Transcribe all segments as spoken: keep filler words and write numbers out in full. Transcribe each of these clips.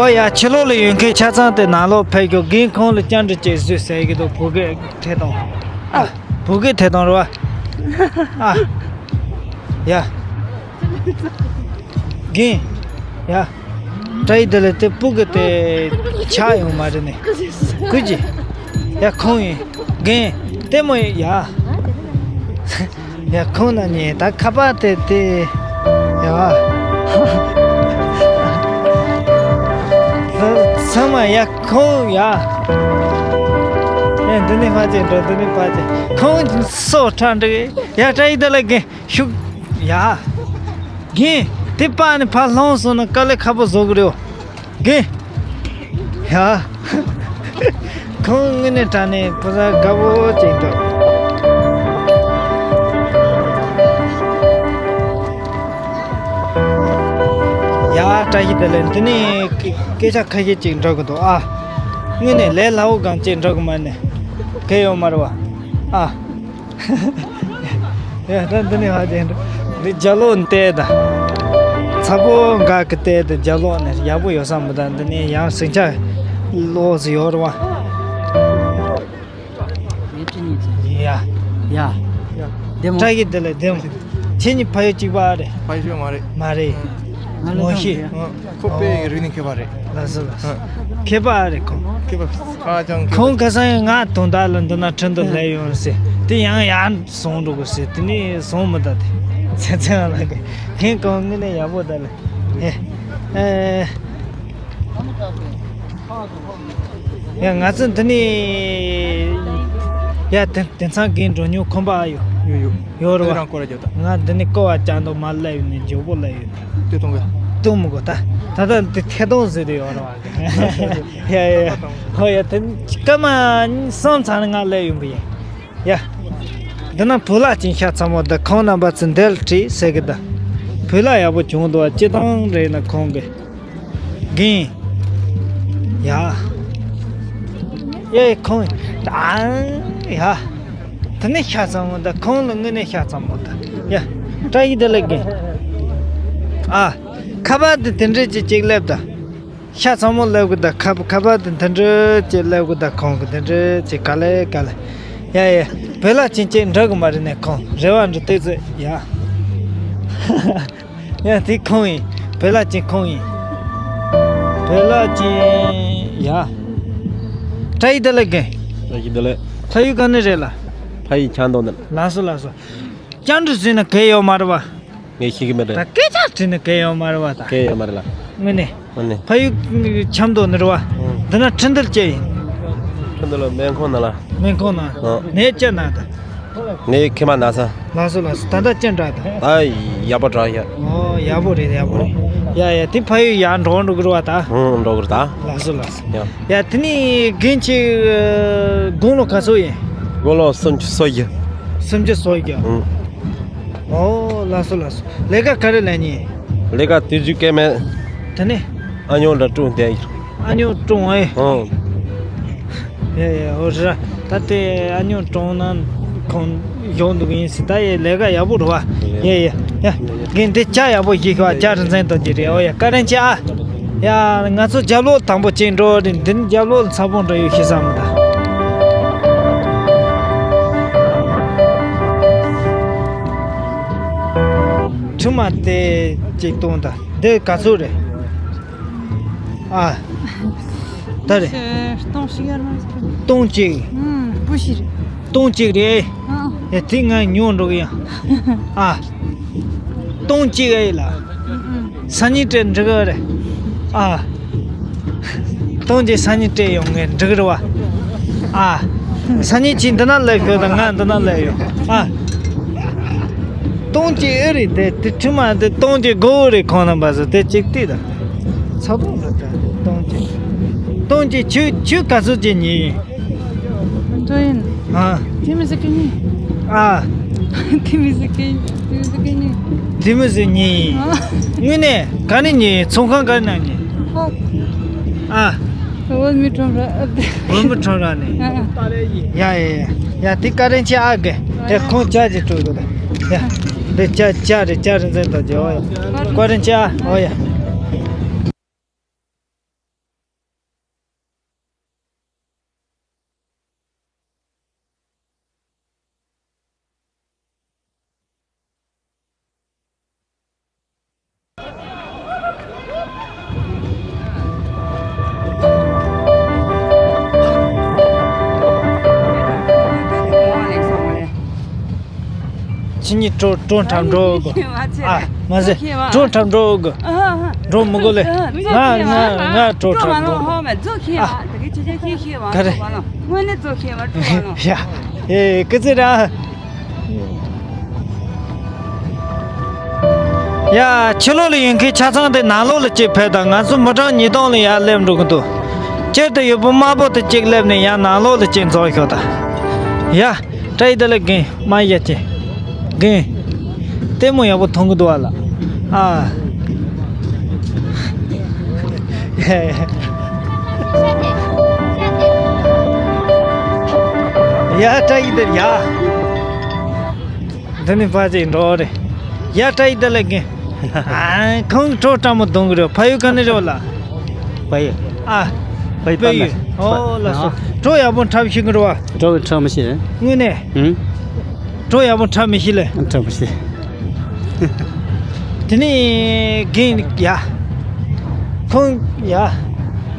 ཡ། ཕྱི་ལོགས་ལ་ཡོད་མཁན་ཆ་ཚང་དེ་ནང་ལོགས་ཕེབས་ཤོག་རྒན་ཁོང་ལ་བཅར་འདྲི་བྱེད་ཟེར་ཟེར་གི་འདུག་བོད་སྐད་ཐད་གཏོང་། ཨ། བོད་སྐད་ཐད་གཏོང་རེད་བ། ཨ། ཡ། རྒན། ཡ། བཀྲ་ཤིས་བདེ་ལེགས། དེ་སྤུ་གུ་དེ་ཆགས་ཡོང་མ་རེད་ནི། ཀུ་ཅི། ཡ། ཁོང་ཡིན། རྒན། ལྟད་མོ་ཡིན་ཡ། ཡ། ཁོང་ན་ནི་ད་ཁ་པར་དེ་དེ། ཡ། ཚང་མ་ཡ། ཁོང་ཡ། ཡ། འདི་ནས་ཕར་ཅིག་འགྲོ། འདི་ནས་ཕར་ཅིག་ཁོང་སོ་ཁྲ་འདྲི། ཡ། བཀྲ་ཤིས་བདེ་ལེགས་རྒན། ཤུགས། ཡ། རྒན། དེ་པ་ནི་ཕར་ལྷུང་སོང་ན་དཀའ་ལས་ཁག་པོ་བཟོ་གི་རེད། རྒན། ཡ། ཁོང་དངོས་གནས་དྲང་གནས་ཕོ་གསར་དགའ་པོ་ཅིག་འདུག་ཡ། བཀྲ་ཤིས་བདེ་ལེགས། འདི་ནས་སྐད་ཆ་ཁ་ཤས་ཅིག་འགྲོ་གི་འདུག་ཨ། དངོས་གནས་ལས་སླ་བོ་གང་ཅིག་འགྲོ་གི་མ་ནི་གལ་ཡོད་མ་རེད་བ། ཨ། ཡ། ད་འདི་ནས་ཧ་ཅང་འདྲ། འདི་རྒྱབ་ལོགས་ནས་བལྟས་ད། ཚ་པོ་འགའ་གི་བལྟས་ད། རྒྱབ་ལོགས་ནས་ཡག་པོ་ཡོད་ས་མི་འདུག་འདི་ནས་ཡང་ཟིང་ཆ་ལོགས་སུ་ཡོད་རེད་བ། ཡ། ཡ། བདེ་མོ། བཀྲ་ཤིས་བདེ་ལེགས། བདེ་མོ། ཁྱེད་གཉིས་ཕ་ཡུལ་གཅིག་པ་རེད། ཕ་ཡུལ་མ་རེད། མ་རེད། ང་ལ་ངོ་ཤེས། ཁོ་དཔེ་རིག་གནས་མཁས་པ་རེད། ལགས་སོ་ལགས་སོ། མཁས་པ་རེད་ཁོང་། མཁས་པ་ཧ་ཅང་མཁས་པ། ཁོང་ཁ་སང་ཡང་ང་དོན་དག་ལ་འདི་ན་ཁྲིན་ཏུ་སླེབས་ཡོང་ཟེར། དེ་ཡང་ཡར་སོང་འགྲོ་དགོས་ཟེར། དེ་ནས་སོང་མི་ད་དེ། ཚེ་ཚེ་ལ་གི་ཁེངས་གང་ངི་ནས་ཡག་པོ་ད་ལ། ཨེ། ཨེ། ཡ། ང་ཚོ་འདི་ནས། ཡ། དེ་དེང་སང་རྒན་འགྲོ་མྱོང་ཁོམ་པ་ཨ་ཡོད། ཡོད་ཡོད། ཡོད་རེད་བ། རང་སྐོར་ར་རྒྱབ་ད། ང་འདི་ནས་ཀོ་བ་ཅང་དུ་མ་སླེབས་ཡོད་ནས་མགྱོགས་པོ་སླེབས་ཡོད། དེ་གཏོང་གི། གཏོང་མི་དགོས་ད། ད་ལྟ་འདི་ཐད་གཏོང་ཟེར་དུ་ཡོད་རེད་བ། ཡ་ཡ་ཡ། ཧོ་ཡ། དེ་སྐར་མ་གསུམ་ཚར་ནས་ང་སླེབས་ཡོང་གི་ཡིན། ཡ། འདི་ན་བོད་ལྭ་ཅིག་ཤ་ཚ་མོ་འདི། ཁོང་རྣམ་པ་ཚོ་འདིར་ཁྲིད་ཟེར་གི་ད། བོད་ལྭ་ཡག་པོ་བྱུང་འདུག་བ། སྤྱི་བཏང་རེད་ན་ཁོང་གི། རྒན། ཡ། ཡ། ཁོང་། ཨང་། ཡ། དེ་ནས་ཤ་ཚ་མོ་འདི། ཁོང་ལ་དངོས་གནས་ཤ་ཚ་མོ་འདི། ཡ། བཀྲ་ཤིས་བདེ་ལེགས་རྒན། ཨ། ཁ་པར་དེ་དེ་འདྲས་ཅིག་ཅིག་སླེབས་ད། ཤ་ཚ་མོ་སླེབས་གི་ད། ཁ་ཁ་པར་དེ་འདི་འདྲ་ཅིག་སླེབས་གི་ད། ཁོང་གི་འདི་འདྲ་ཅིག་ག་ལེ་ག་ལེ། ཡ་ཡ། བོད་ལྭ་ཅིག་ཅིག་འགྲོ་གི་མ་རེད་ནས་ཁོང་རེ་བ་འདྲ་ཏོག་ཙམ་ཡ། ཡ། དེ་ཁོང་ཡིན། བོད་ལྭ་ཅིག་ཁོང་ཡིན། བོད་ལྭ་ཅིག་ཡ། བཀྲ་ཤིས་བདེ་ལེགས་རྒན། བཀྲ་ཤིས་བདེ་ལེགས། ཕ་ཡུལ་ག་ནས་རེད་ལ། ཕ་ཡུལ་ཆབ་མདོ་ནས། ལགས་སོ་ལགས་སོ། བཅར་འདྲི་ཟེར་ན་གལ་ཡོད་མ་རེད་བ། ངས་ཤེས་ཀྱི་མེད་ད། རེད། སྐད་ཆ་དྲིས་ན་གལ་ཡོད་མ་རེད་བ་ད། གལ་ཡོད་མ་རེད་ལ། དངོས་གནས། དངོས་གནས། ཕ་ཡུལ་ཆབ་མདོ་ནི་རེད་བ། ཨང་། འདི་ན་ཁྲིན་ཏུ་ལ་ཅི་ཡིན། ཁྲིན་ཏུ་ལ་སྨན་ཁང་ནང་ལ། སྨན་ཁང་ནང་། ཨང་། ནས་ཅི་ན་ད། ངའི་ཁྱིམ་མ་ན་ས། ལགས་སོ་ལགས་སོ། ད་ལྟ་ཅི་འདྲ་ད། ད་ཡག་པོ་འདྲ་ཡ། ཨོ་ཡག་པོ་རེད་ཡག་པོ་རེད། ཡ་ཡ་དེ་ཕ་ཡུལ་ཡར་འགྲོ་འགྲོ་གི་རེད་བ་ད། ཨང་། འགྲོ་གི་རེད་ད། ལགས་སོ་ལགས་སོ། ཡ། ཡ་དེ་ནས་རྒན་ཁྱེད་དགུང་ལོ་ག་ཚོད་ཡིན། དགུང་ལོ་སུམ་ཅུ་སོ་བཞི། སུམ་ཅུ་སོ་བཞི། ཨང་། ཨོ་ལགས་སོ་ལགས་སོ། ལས་ཀ་ག་རེ་ལས་ནི། ལས་ཀ་དུས་རྒྱུན་སྐལ་མེད། དེ་ནས། ཨ་ཉོ་འདྲ་སྲུང་བསྡད་ཡོད། ཨ་ཉོ་སྲུང་ཨེ། ཨང་། ཡ་ཡ། ཨོ་ར། ད་ལྟའི་ཨ་ཉོ་སྲུང་ན་ཁོང་ཡོང་འདུག་ཡིན་ཟེར། ད་ཡ་ལས་ཀ་ཡག་པོ་རེད་བ། ཡ་ཡ་ཡ། རྒན་འདི་ཇ་ཡག་པོ་ཞིག་བ། ཇ་རིན་ཆེན་དོ་ཅི་རེད། ཨོ་ཡ། བཀའ་དྲིན་ཆེ་ཨ། ཡ། ང་ཚོ་རྒྱབ་ལོགས་དང་པོ་ཅིག་འགྲོ་རེད། འདི་ནི་རྒྱབ་ལོགས་ཚ་པོ་འགྲོ་ཡོད་ཤི་ས་མི་ད། ཁྲིམས་མ་དེ་ཅིག་གཏོང་ད། འདི་ག་ཚོད་རེད། ཨ། ད་རེད། སྟོང་ཞིག་ཡར་མ། སྟོང་གཅིག་ཨུམ། བུ་ཞིག་རེད། སྟོང་གཅིག་རེད། ཨ། ཨེ་དེ་ང་ཉོ་འགྲོ་གི་ཡ། ཨ། སྟོང་གཅིག་ཨེ་ལ། ཨུམ་ཨུམ། སང་ཉིན་སྤྲད་འགྲིག་གི་རེད། ཨ། སྟོང་གཅིག་སང་ཉིན་སྤྲད་ཡོང་ངས་འགྲིག་རེད་བ། ཨ། སང་ཉིན་ཁྱེད་འདི་ན་སླེབས་ཤོག་དང་། ང་འདི་ན་སླེབས་ཡོང་། ཨ། སྟོང་གཅིག་ཨེ་རེད་དེ། དེ་ཁྲིམས་མ་དེ་སྟོང་གཅིག་དགོས་རེད། ཁོང་རྣམ་པ་ཚོ་དེ་གཅིག་ལྟོས་དང་། ཚ་པོ་འགྲོ་ད་སྟོང་གཅིག་སྟོང་གཅིག་ཁྱོད་ཁྱོད་ག་ཚོད་ཅིག་ཉོས་ཡིན། འགྲོ་ཡིན། ཨ། དེ་མི་ཟེར་གི་ནི། ཨ། དེ་མི་ཟེར་གི། དེ་མི་ཟེར་གི་ནི། དེ་མི་ཟེར་ཉོས་ཡིན། ཨ། དངོས་གནས་ག་ནས་ཉོས་ཡིན། ཚོང་ཁང་ག་ནས་ཉོས། ཨ། ཨ། བོད་མི་ཁྲོམ་ར། བོད་མི་ཁྲོམ་ར་ནས། ཨ། ཡ་ཡ་ཡ། ཡ་དེ་བཀའ་དྲིན་ཆེ་ཨ། དགེ་དེ་ཁོང་ཇ་ཅིག་སྤྲོད་དགོས་ད། ཡ། དེ་ཇ་ཇ་རེད། ཇ་རེད་འཛིན་ད་ཇོ། ཡ། བཀའ་དྲིན་ཆེ་ཨ། ཨོ་ཡ། ཁྱེད་གཉིས་བྲོ་བྲོ་འཁྲབ་འགྲོ་དགོས། ཨ་མ་ཟེར་བྲོ་འཁྲབ་འགྲོ་དགོས། འགྲོ་མི་དགོས་ལེ། ང་ང་ང་བྲོ་འཁྲབ་འགྲོ་དགོས། ག་རེ། ཡ་ཨེ་སྐུ་ཚེ་ར། ཡ་ཕྱི་ལོགས་ལ་ཡོད་མཁན་ཆ་ཚང་དེ་ནང་ལོགས་ལ་གཅིག་ཕེབས་དང་། ང་ཚོ་མི་གྲངས་ཉིས་སྟོང་ལ་ཡར་སླེབས་འགྲོ་གི་འདུག་སྤྱིར་དུ་ཡུལ་པོ་དམར་པོ་དེ་གཅིག་སླེབས་ནས་ཡར་ནང་ལོགས་ལ་གཅིག་འཛོམས་ཤོག་དང་། ཡ་བཀྲ་ཤིས་བདེ་ལེགས། རྒན་མ་ཡ་ཅེ། རྒན། ལྟད་མོ་ཡག་པོ་མཐོང་གི་འདུག་བ་ལ། ཨ། ཡ་བཀྲ་ཤིས་བདེ་ལེགས་ཡ། འདི་ནི་ཕ་ཅིག་འགྲོ་རེད། ཡ་བཀྲ་ཤིས་བདེ་ལེགས་རྒན། ཨ་ཁོང་གྲོགས་སྤྲང་མོ་གདོང་གི་རེད། ཕ་ཡུལ་ག་ནས་རེད་བ་ལ། ཕ་ཡུལ། ཨ། ཕ་ཡུལ་ཕ་ཡུལ། ཨོ་ལགས་སོ། ཨ། གྲོགས་ཡག་པོ་འཁྲབ་ཤེས་གི་རེད་བ། གྲོགས་འཁྲབ་མི་ཤེས། དངོས་གནས། ཧུམ། གྲོགས་ཡག་པོ་འཁྲབ་མི་ཤེས་ལེ། འཁྲབ་མི་ཤེས། དེ་ནས་རྒན་ཡ། ཁོང་ཡ།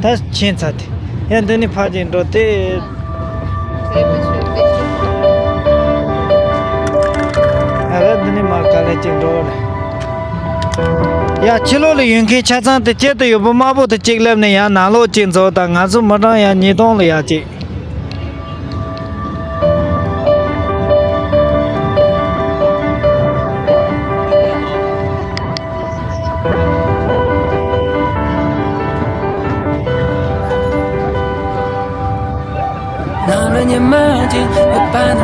ད་ཕྱིན་ཚར་དེ། ཡ་འདི་ནས་ཕར་ཅིག་འགྲོ་དེ། ཨ་ར་འདི་ནས་མར་ག་ལེ་ཅིག་འགྲོ་རེད། ཡ་ཕྱི་ལོགས་ལ་ཡོད་མཁན་ཆ་ཚང་དེ་གཅིག་ཏུ་ཡོད་པོ་དམར་པོ་དེ་གཅིག་སླེབས་ནས་ཡ་ནང་ལོགས་ཅིག་འཛོམས་དང་། ང་ཚོ་མི་གྲངས་ཡ་ཉིས་སྟོང་ལ་ཡ་གཅིག་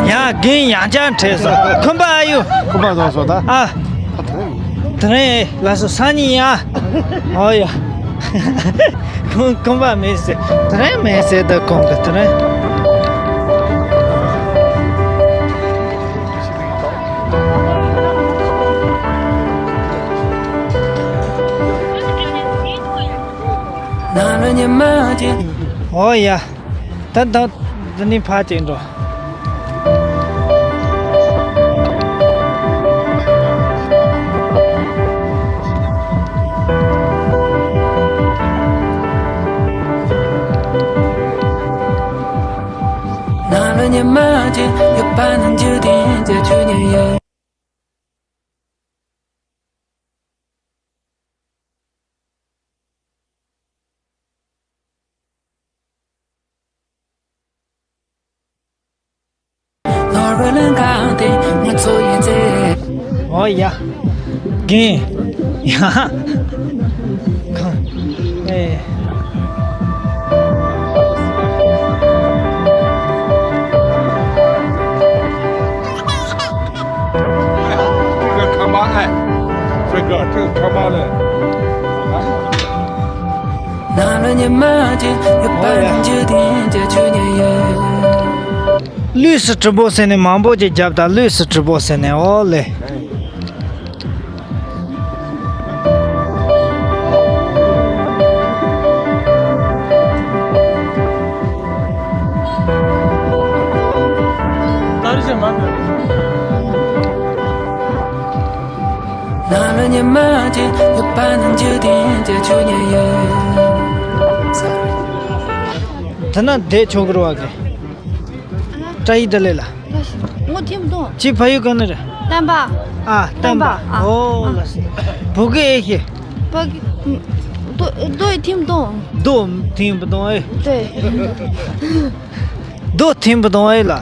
ཡ་རྒན་ཡང་བསྐྱར་འཕྲད་སོང་། ཁོམ་པ་ཨ་ཡོད། ཁོམ་པ་བཟང་སོང་ད། ཨ། དེ་རིང་ལ་སོ་སང་ཉིན་ཡ། ཨོ་ཡ། ཁོང་ཁོམ་པ་མེད་ཟེར། དེ་རིང་མེད་ཟེར་ད་ཁོང་གི་དེ་རིང་། ཨོ་ཡ། ད་ད་འདི་ནས་ཕར་ཅིག་འགྲོ། ཨོ་ཡ། རྒན། ཡ། ཁང་། ཨེ། ལུས་སུ་གྲུབ་པོ་ཟེར་ནས་མང་པོ་ཅིག་བརྒྱབ་དང་། ལུས་སུ་གྲུབ་པོ་ཟེར་ནས། ཨོ་ལེ། དེ་ན་བསྡད་ཆོག་གི་རེད་བ་གི། བཀྲ་ཤིས་བདེ་ལེགས་ལ། ངོ་ཐིམ་དང་། ཅི་ཕ་ཡུལ་ག་ནས་རེད། བསྟན་པ། ཨ། བསྟན་པ། བསྟན་པ། ཨ། ཨོ་ཨ། ལགས་སོ། བོད་སྐད་ཨེ་ཤེས། བོད་སྐད། རྡོ་རྡོ་ཡི་ཐིམ་དང་། རྡོ་ཐིམ་པ་དང་ཨེ། 对། རྡོ་ཐིམ་པ་དང་ཨེ་ལ།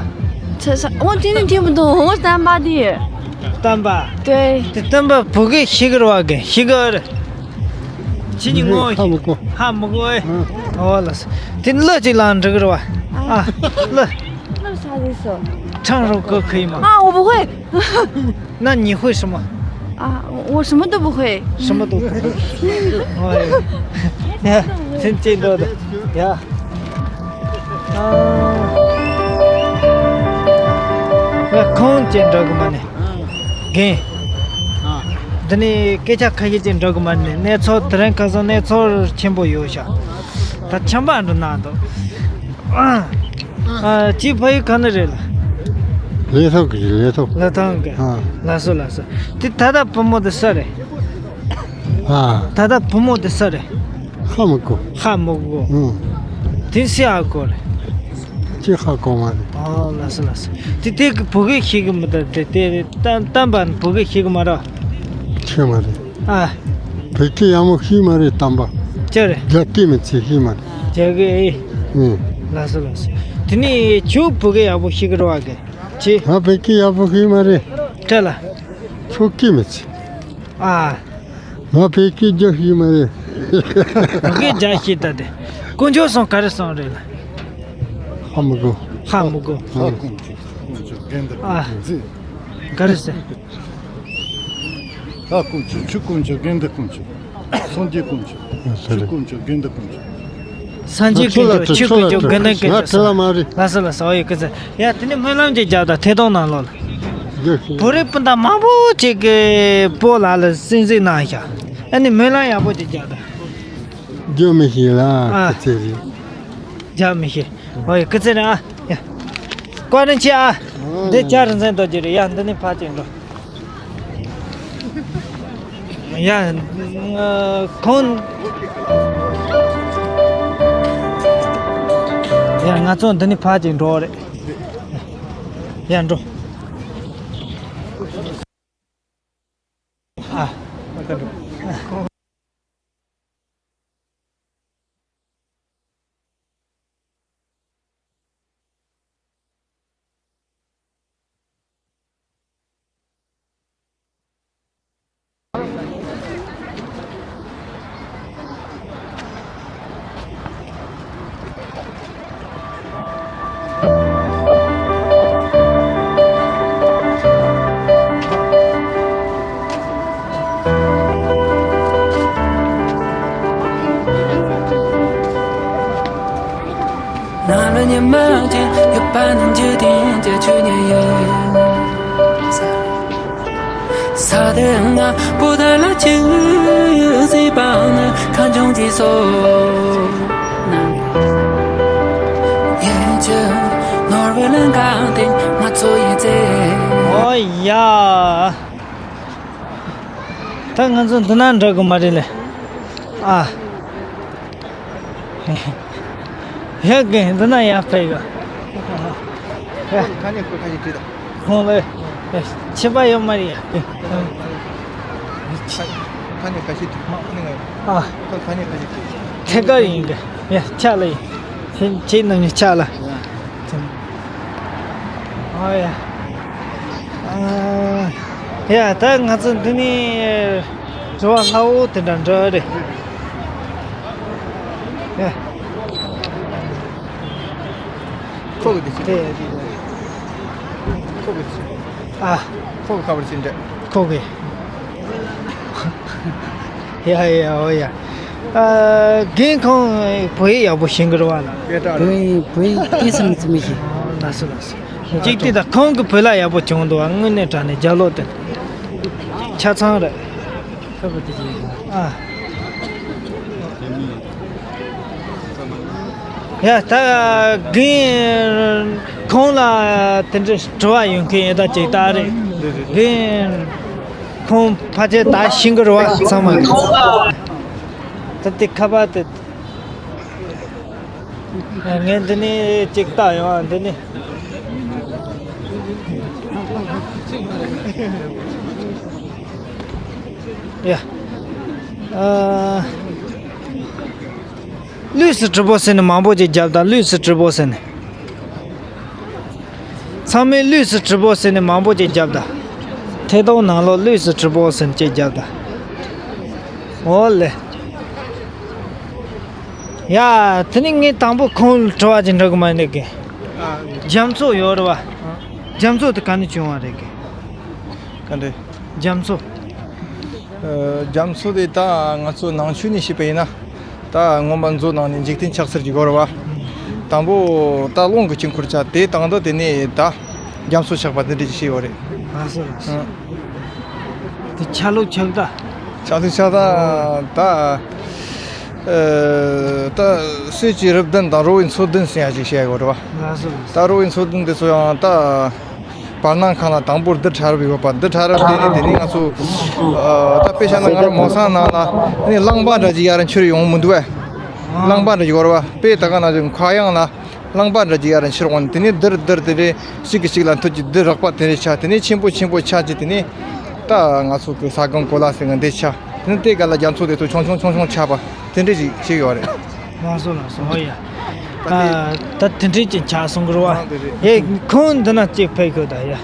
我今天听不懂，我是单巴的。བསྟན་པ། 对。 དེ་བསྟན་པ་བོད་སྐད་ཤེས་གི་རེད་བ་གི། ཤེས་གི་རེད། ཁྱེད་གཉིས་ངོ་ཧ་མི་གོ། ཧ་མི་གོ་ཨེ། ཨ། ཨོ་ལགས་སོ། དེ་གླུ་ཅིག་བླངས་འགྲིག་གི་རེད་བ། ཨ། གླུ། 那啥意思？ 唱首歌可以吗？ 啊，我不会。 那你会什么？ 啊，我什么都不会。 什么都不会。哎呀，真真多的呀。啊。 ཁོང་ཅིག་འགྲོ་གི་མ་ནི། རྒན། འདི་ནས་སྐད་ཆ་ཁ་ཤས་ཅིག་འགྲོ་གི་མ་ནི། གནས་ཚུལ་དེ་རིང་ཁ་སང་གནས་ཚུལ་ཆེན་པོ་ཡོད་ཤག་ད་ཆམ་པ་འགྲོ་ན་འདུག་ཨ། ཅི་ཕ་ཡུལ་ག་ནས་རེད་ལ། ལི་ཐང་གི། ལི་ཐང་། ལི་ཐང་གི། ཨ། ལགས་སོ་ལགས་སོ། དེ་ད་ལྟ་བུ་མོ་དེ་སུ་རེད། ཨ། ད་ལྟ་བུ་མོ་དེ་སུ་རེད། ཧ་མི་གོ། ཧ་མི་གོ། ཨང་། དེ་སུའི་ཨ་ཁུ་རེད། ཅི་ཧ་གོ་མ་རེད། ཨོ་ལགས་སོ་ལགས་སོ། དེ་དེ་གི་བོད་སྐད་ཤེས་གི་མི་འདུག་དེ་དེ་གཏམ་གཏམ་པ་བོད་སྐད་ཤེས་གི་མ་རེད། ཤེས་མ་རེད། ཨ། བོད་སྐད་ཡག་མོ་ཤེས་མ་རེད་གཏམ་པ། ཅི་རེད། རྒྱ་སྐད་མི་ཚེ་ཤེས་མ་རེད། རྒྱ་སྐད་ཨེ། ཨེ། ལགས་སོ་ལགས་སོ། དེ་ནས་ཁྱོད་བོད་སྐད་ཡག་པོ་ཤེས་གི་རེད་བ་གི། ཅི། ང་བོད་སྐད་ཡག་པོ་ཤེས་མ་རེད། ཁྲ་ལ། ཁྱོད་སྐད་མི་ཚེ། ཨ། ང་བོད་སྐད་རྒྱག་ཤེས་མ་རེད། བོད་སྐད་རྒྱག་ཤེས་ད་དེ། དཀོན་མཆོག་གསུམ་ག་རེ་གསུམ་རེད་ལ། ཧ་མི་གོ། ཧ་མི་གོ། ཨ། ཨ། ག་རེ་ཟེར། ལྷ་དཀོན་མཆོག་ཆོས་དཀོན་མཆོག་དགེ་འདུན་དཀོན་མཆོག་སངས་རྒྱས་དཀོན་མཆོག་ཆོས་དཀོན་མཆོག་དགེ་འདུན་དཀོན་མཆོག་སངས་རྒྱས་དཀོན་མཆོག་ཆོས་དཀོན་མཆོག་དགེ་འདུན་དཀོན་མཆོག་ང་ཁྲེལ་བ་མ་རེད། ལགས་སོ་ལགས་སོ། ཨོ་ཡེ་ཀི་ཙི། ཡ་དེ་ནས་སྨོན་ལམ་ཅིག་རྒྱབ་དང་ཐད་གཏོང་ནང་ལོགས་ལ། བོད་རིགས་སྤུན་ཟླ་མང་པོ་ཅིག་གིས་བོད་ལ་ལ་སྲུང་བརྩི་གནང་ཤག་ཨ་ནི་སྨོན་ལམ་ཡག་པོ་ཅིག་རྒྱབ་དང་། རྒྱབ་མི་ཤེས་ལ། ཨ། ཀི་ཙི་རེད། རྒྱབ་མི་ཤེས། ཨོ་ཡེ་ཀི་ཙི་རེད་ཨ། ཡ། བཀའ་དྲིན་ཆེ་ཨ། འདི་ཇ་རིན་ཆེན་རྡོ་རྗེ་རེད། ཡ་འདི་ནས་ཕར་ཅིག་འགྲོ། ཡ། ཁོང་། ཡ་ང་ཚོ་འདི་ནས་ཕར་ཅིག་འགྲོ་རེད། ཡ་འགྲོ། ཨ། ནམ་ཉི་མ་ཅན་ཡོད་པ་ནི་འཇིག་རྟེན་གྱི་ཆོས་ཉིད་ཡིན། ས་དེ་ང་བོད་ལ་ཆིབས་ཟིན་པ་ནི་ཁ་འབྱུང་གི་སོ། ཡིན་གྱི་ནོར་བུ་ལ་འགག་སྟེ་ང་ཚོ་ཡི་རྩེ། ཨོ་ཡ། ད་ང་ཚོ་འདི་ན་འགྲོ་གི་མ་རེད་ལེ། ཨ། ཡ་གི་འདི་ན་ཡར་ཕེབས་ཡོད། ཁ་ནས་ཁོ་ཁ་ཤས་བྲིས་དང་། ཁོང་ལ་ཆད་པ་ཡོད་མ་རེད་ཡ། ཁ་ནས་ཁ་ཤས་བྲིས་ནས། ཨ། ཁོ་ཁ་ནས་ཁ་ཤས་བྲིས། ཐད་ཀར་ཡིན་གི། ཡ་ཆ་ལ་ཡིན། ཁྱེད་རྣམ་གཉིས་ཆ་ལ། ཨ་ཡ། ཨ། ཡ་ད་ང་ཚོ་འདི་ནས་དྲི་བ་སླ་བོ་དེ་འདྲ་འདྲ་རེད། ཡ། ཁོ་གི་དེ་ཅི། དེ་ཡ་དེ། ཁོ་གི་དེ་ཅི། ཨ། ཁོ་གི་ཁ་པར་ཅི་འདྲ། ཁོ་གི། ཡ་ཡ་ཨོ་ཡ། ཨ། རྒན་ཁོང་བོད་ཡིག་ཡག་པོ་ཤེས་གི་རེད་བ་ལ། བོད་ཡིག་བོད་ཡིག་སྐད་ཆ་མི་ཚིག་མི་ཤེས། ལགས་སོ་ལགས་སོ། གཅིག་དེ་དང་ཁོང་གི་བོད་ལྭ་ཡག་པོ་བྱུང་འདུག་བ། དངོས་གནས་དྲང་གནས་རྒྱབ་ལོག་དེ་ཆ་ཚང་རེད། ཁ་པར་དེ་ཅི་ཡིན། ཨ། ཡ་ད་རྒན་ཁོང་ལ་དེ་འདྲའི་དྲི་བ་ཡོད་མཁན་ཡོད་ད་ཅིག་ད་རེད། རྒན་ཁོང་ཕལ་ཆེར་ད་ཤེས་གི་རེད་བ་ཚང་མ་གི། ད་དེ་ཁ་པར་དེ། ངས་འདི་ནས་ཅིག་ལྟ་ཡོང་ཨ། འདི་ནས། ཡ། ཨ། ལུས་སུ་གྲུབ་པོ་ཟེར་ནས་མང་པོ་ཅིག་རྒྱབ་དང་། ལུས་སུ་གྲུབ་པོ་ཟེར་ནས། ཚང་མས་ལུས་སུ་གྲུབ་པོ་ཟེར་ནས་མང་པོ་ཅིག་རྒྱབ་དང་། ཐད་གཏོང་ནང་ལོགས་ལུས་སུ་གྲུབ་པོ་ཟེར་ནས་ཅིག་རྒྱབ་དང་། འོ་ལེ། ཡ། དེ་ནི་ངས་དང་པོ་ཁོང་ལ་དྲི་བ་ཅིག་འདྲི་གི་མ་ནི་གི། ཨ། རྒྱ་མཚོ་ཡོད་རེད་བ། རྒྱ་མཚོ་དེ་ག་ནས་བྱུང་བ་རེད་གི། ག་འདྲ། རྒྱ་མཚོ། ཨ། རྒྱ་མཚོ་དེ་ད་ང་ཚོ་ནང་ཆོས་ནས་བཤད་པ་ཡིན་ན། ད་མངོན་པ་མཛོད་ནང་ནས་འཇིག་རྟེན་ཆགས་ཚུལ་གྱི་སྐོར་བ། དང་པོ་ད་རླུང་གི་དཀྱིལ་འཁོར་ཆགས། དེ་དང་དུ་དེ་ནས་ད་རྒྱ་མཚོ་ཆགས་པ་དེ་འདྲ་ཅིག་བཤད་ཡོད་རེད། ལགས་སོ་ལགས་སོ། ཨ། དེ་ཆ་ལུགས་ཆགས་ད། ཆགས་ཚུལ་ཆགས་ད་ད། ཨ། ད་གསེར་གྱི་རི་བདུན་དང་རི་བོའི་མཚོ་བདུན་ཟེར་ཡ་ཅིག་བཤད་ཡོད་རེད་བ། ལགས་སོ་ལགས་སོ། ད་རི་བོའི་མཚོ་བདུན་དེ་ཚོ་ཡང་ད། བར་སྣང་ཁམས་ལ་དང་པོར་རྡུལ་ཕྲ་རབ་ཡོད་པ། རྡུལ་ཕྲ་རབ་དེ་ནི་དེ་ནི་ང་ཚོ། ཨ། ད་དཔེ་བཞག་ན་ང་རང་མོ་སང་ནང་ལ་ནི་རླངས་པ་འདྲ་ཅིག་ཡར་འཕྱུར་ཡོང་མི་འདུག་བས། རླངས་པ་འདྲ་ཅིག་ཡོད་རེད་བ། དཔེ་ད་ག་ན་ཅིག་མཁའ་དབྱིངས་ལ་ རླངས་པ་འདྲ་ཅིག་ཡར་འཕྱུར་འོང་། དེ་ནས་དིར་དིར་དེ་རེད། གཅིག་གིས་གཅིག་ལ་མཐུད་ཀྱི་དིར་རགས་པ་དེ་རེད་ཆགས། དེ་ནས་ཆེན་པོ་ཆེན་པོ་ཆགས་ཀྱི། དེ་ནས་ད་ང་ཚོ་གི་ས་སྒང་གོ་ལ་ཟེར་གི་འདི་ཆགས། དེ་ནས་དེ་ག་ལ་རྒྱ་མཚོ་དེ་ཚོ་ཆུང་ཆུང་ཆུང་ཆུང་ཆགས་པ་དེ་འདྲ་ཅིག་ཅིག་ཡོད་རེད། ལགས་སོ་ལགས་སོ། ཨོ་ཡ། ད་དེ་ད་དེ་འདྲ་ཅིག་ཆགས་སོང་གི་རེད་བ། ཡེ་ཁོང་འདི་ན་གཅིག་ཕེབས་ཤོག་ད་ཡ།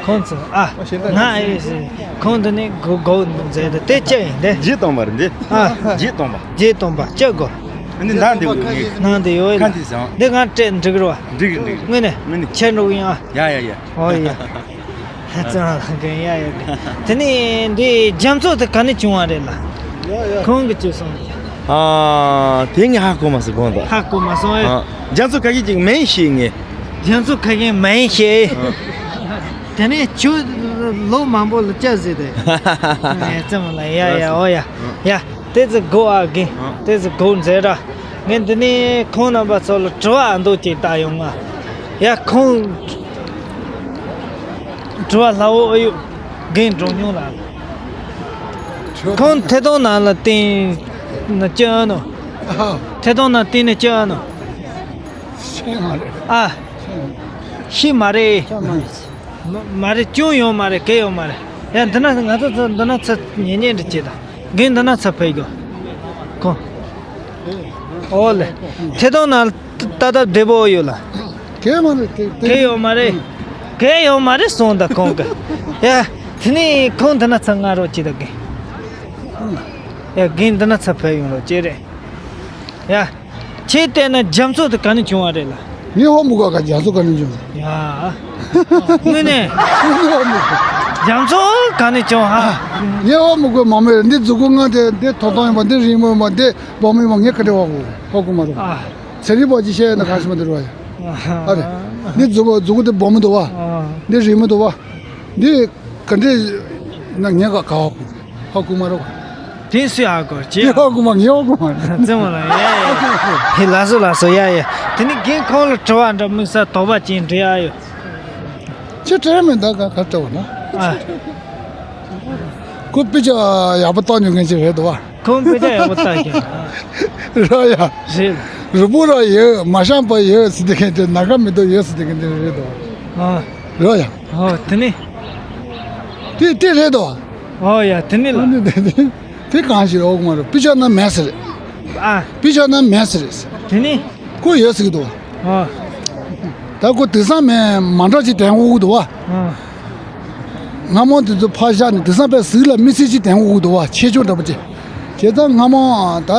ཁོང་ཚོ་ཨ། ང་ཨེ་ཟེར། ཁོང་འདི་ནས་སྒོ་སྒོ་མཛད་དེ་དེ་ཅི་ཡིན་དེ། རྗེས་སྟོན་པ་རེད་འདི། ཨ། རྗེས་སྟོན་པ། རྗེས་སྟོན་པ་ཅི་དགོས། ཨ་ནི་ནང་འདི་འོ་ངས། ནང་འདི་ཡོད་ལ། ཁ་འདི་བཟང་། འདི་ང་སྤྲད་འགྲིག་རོ། འགྲིག་འགྲིག་དངོས་གནས། དངོས་གནས། ཁྱེད་འགྲོ་གི་ཡིན་ཨ། ཡ་ཡ་ཡ། ཨོ་ཡ། ཧ་ཅང་ལ་གན་ཡ་ཡ་གན། དེ་ནས་འདི་རྒྱ་མཚོ་དེ་ག་ནས་བྱུང་བ་རེད་ལ། ཡ་ཡ། ཁོང་གིས་བྱས་སོང་། ཨ། དེ་ངས་ཧ་གོ་མ་སོང་གོང་དུ། ཧ་གོ་མ་སོང་ཨེ། ཨ། རྒྱ་མཚོ་ཁ་ཤས་ཅིག་མིང་ཤེས་ངས། རྒྱ་མཚོ་ཁ་ཤས་མིང་ཤེས། ཨ། དེ་ནས་ཁྱོད་ལོ་མང་པོ་ལ་སྐྱ་ཟེར་དེ། ཨེ་ཙམ་ལ་ཡ་ཡ། ཨོ་ཡ། ཡ། དེ་ཚོ་གོ་ཨ་གི། ཨ། དེ་ཚོ་གོ་མཛད་ར། ངས་འདི་ནས་ཁོང་རྣམ་པ་ཚོ་ལ་དྲི་བ་འདུག་ཅིག་བཏང་ཡོང་ང་། ཡ་ཁོང་། དྲི་བ་ལྷ་བོ་ཨ་ཡུ། རྒན་འབྲོང་ཉུང་ལགས། ཁོང་ཐད་གཏོང་ནང་ལ་བསྟན་ན་སྐྱོན་ཨ་ནོ། ཨ། ཐད་གཏོང་ནང་བསྟན་ན་སྐྱོན་ཨ་ནོ། ཤེས་མ་རེད། ཨ། ཤེས་མ་རེད། ཤེས་མ་རེད། མ་མ་རེད། སྐྱོན་ཡོད་མ་རེད། གལ་ཡོད་མ་རེད། ཡ་འདི་ན་ང་ཚོ་ཚོ་འདི་ན་ཚ་ཉེ་ཉེ་འདྲ་བྱེད་དང་། རྒན་འདི་ན་ཚ་ཕེབས་དགོས། ཁོ། ཨོ་ལེ། ཐད་གཏོང་ནང་ལྟ་སྟབས་བདེ་པོ་ཡོད་ལ། གལ་མ་རེད་དེ་དེ། གལ་ཡོད་མ་རེད། གལ་ཡོད་མ་རེད་གསུངས་དང་ཁོང་གི། ཡ། དེ་ནས་ཁོང་འདི་ན་ཚ་ང་རོ་བྱེད་དང་རྒན། ཡ་རྒན་འདི་ན་ཚ་ཕེབས་ཡོང་རོགས་བྱེད་རེད། ཡ། ཁྱེད་བལྟས་ན་རྒྱ་མཚོ་དེ་ག་ནས་བྱུང་བ་རེད་ལ། ངས་ཧོ་མི་གོ་ག་རྒྱ་མཚོ་ག་ནས་བྱུང་། ཡ། དངོས་གནས། ངས་ཧོ་མི་གོ། རྒྱ་མཚོ་ག་ནས་བྱུང་ཧ། ངས་ཧོ་མི་གོ་མ་མོས་འདི་མཛུ་གུ་ང་དེ་འདི་ཐོག་ཐོག་ཡིན་པ། འདི་རིང་མོ་ཡིན་པ། འདི་སྦོམ་ཡིན་པ། ངས་ག་དེ་ཧོ་གོ་ཧོ་གོ་མ་རུང་། ཨ། ཚེ་རིང་པ་ཅི་བཤད་ན་ག་ཤི་མ་འདི་རུ་བ་ཡ། ཨ་རེ། འདི་མཛུ་གུ་མཛུ་གུ་འདི་སྦོམ་མི་འདུག་བ། འདི་རིང་མོ་འདུག་བ། འདི་ག་འདྲས་ན་ངས་ག་ག་ཧོ་གོ། ཧ་གོ་མ་རོ། དེ་སུས་ཧ་གོ་ཅི། དེ་ཧ་གོ་མ་ངས་ཧ་གོ་མ་རེད། བཙན་མོ་ལ་ཡ་ཡ། ཧེ་ལ་སོ་ལ་སོ་ཡ་ཡ། དེ་ནི་རྒན་ཁོང་ལ་དྲི་བ་འདྲ་དམིགས་བསལ་དོགས་པ་ཅན་འདྲི་ཡ་ཡོད། ཁྱེད་དྲན་མེད་ད་ག་ག་དྲི་བ་ན། ཨ། ཁོ་དཔེ་ཆ་ཡག་པོ་བཏང་མྱོང་མཁན་ཅིག་རེད་དོ་བ། ཁོང་དཔེ་ཆ་ཡག་པོ་བཏང་ཀྱང་། ར་ཡ། རེད། རི་བོ་ར་ཡོད། མ་ཤམ་པ་ཡོད་ཟེར་དེ་མཁན་དེ། ན་ག་མེ་ཏོག་ཡོད་ཟེར་དེ་མཁན་དེ་རེད་དོ། ཨ། ར་ཡ། ཨོ་དེ་ནི། དེ་དེ་རེད་དོ། ཨོ་ཡ་དེ་ནི་ལ། ཨ་ནི་དེ་དེ་དེ་གང་ཞིག་ཨོ་གོ་མ་རེད། དཔེ་ཆ་ན་མེད་ཟེར། ཨ། དཔེ་ཆ་ན་མེད་ཟེར། དེ་ནི། ཁོ་ཡོད་ཟེར་གི་འདུག་ཨ། ད་ཁོ་དེང་སང་མེད་མ་འདྲ་ཅིག་དྲན་འོང་གི་འདུག་བ། ཨ། སྔ་མོ་དེ་ཚོ་ཕར་བཞག་ནས་དེང་སང་དཔེ་གཟིགས་ལ་མི་སྲིད་ཅིག་དྲན་འོང་གི་འདུག་བ། ཆེ་ཆུང་འདྲ་པོ་ཅིག་བྱས་ཙང་སྔ་མོ་ད་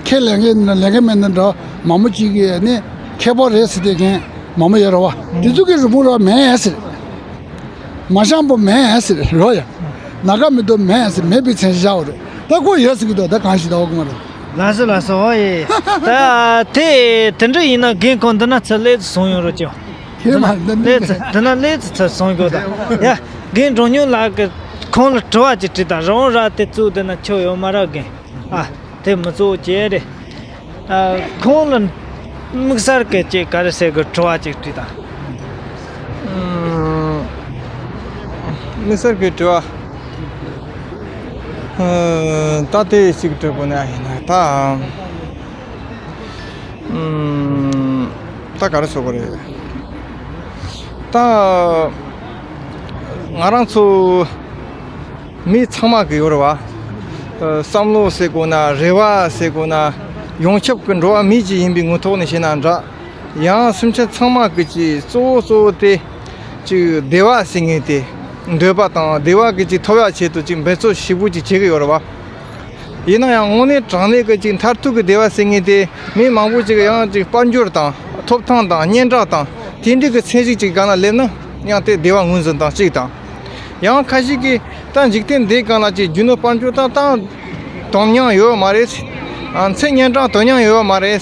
ཁས་ལེན་མཁན་ལེན་མཁན་མེད་ན་འདྲ། མ་མོ་གཅིག་གིས་ནི་ཁེ་པོ་རེད་ཟེར་དེ་མཁན་མ་མོ་ཡོད་ར་བ། དེ་ཚོ་གི་རི་མོ་ར་མེད་ཟེར། མ་ཤམ་པོ་མེད་ཟེར་རོ་ཡ། ན་ག་མེ་ཏོག་མེད་ཟེར། མེད་པའི་མཚན་ཞིག་བཞག་པ་རེད། ད་ཁོ་ཡོད་ཟེར་གི་འདུག་ད་གང་ཞིག་ད་ཧོ་གི་མ་རེད། ལགས་སོ་ལགས་སོ། ཨོ་ཡེ། ད་དེ་དེ་འདྲ་ཡིན་ན་རྒན་ཁོང་འདི་ན་ཚུར་སླེབས་སོང་ཡོང་རོགས་ཅིག་དེ་མ་འདི་ནི་སླེབས་ཚུར་འདི་ན་སླེབས་ཚུར་ཚུར་སོང་གོ་ད། ཡ་རྒན་འབྲོང་ཉུང་ལགས་ཀྱིས་ཁོང་ལ་དྲི་བ་ཅིག་དྲིས་དང་། རང་ར་དེ་བཙུགས་དེ་ན་ཆོ་ཡོད་མ་ར་རྒན། ཨ་དེ་མི་གཙོ་བོ་ཅེ་རེད། ཨ་ཁོང་ལ་དམིགས་བསལ་གྱི་ཅིག་ག་རེ་ཟེར་གི་དྲི་བ་ཅིག་དྲིས་དང་། ཨུམ། དམིགས་བསལ་གྱི་དྲི་བ། ཨ་ད་དེ་ཞིག་དྲི་དགོས་ན་ཡིན་ན་ད། ཨུམ། ད་ག་རེ་ཟེར་དགོས་རེད། ད་ང་རང་ཚོ་མི་ཚང་མ་གི་ཡོད་རེད་བ། ཨ་བསམ་བློ་ཟེར་དགོས་ན། རེ་བ་ཟེར་དགོས་ན། ཡོངས་ཁྱབ་ཀྱི་འགྲོ་བ་མི་ཅིག་ཡིན་པའི་ངོ་ཐོག་ནས་བཤད་ན་འདྲ། ཡང་སེམས་ཅན་ཚང་མ་གི་ཅིག་གཙོ་བོ་གཙོ་བོ་དེ་ཅིག་བདེ་བ་ཟེར་མཁན་དེ་འདོད་པ་དང་། བདེ་བ་གི་ཅིག་ཐོབ་ཡ་ཆེད་དུ་ཅིག་འབད་རྩོལ་ཞེ་པོ་ཅིག་བྱེད་གི་ཡོད་རེད་བ། ཡིན་ན་ཡང་དངོས་གནས་དྲང་གནས་ཀྱི་ཅིག་མཐར་ཐུག་གི་བདེ་བ་ཟེར་མཁན་དེ་མི་མང་པོ་ཅིག་ཡང་ཅིག་དཔལ་འབྱོར་དང་ཐོབ་ཐང་དང་སྙན་གྲགས་དང་དེ་འདྲའི་གི་མཚན་གཞི་ཅིག་སྒང་ལ་སླེབས་ན་ཡང་དེ་བདེ་བ་ངོས་འཛིན་དང་གཅིག་དང་། ཡང་ཁ་ཤས་ཀྱིས་ད་འཇིག་རྟེན་འདིའི་སྒང་ལ་ཅིག་རྒྱུ་ནོར་དཔལ་འབྱོར་ད་ད་དོན་སྙིང་ཡོད་མ་རེད། ཨ་ཚེ་སྙན་གྲགས་དོན་སྙིང་ཡོད་མ་རེད།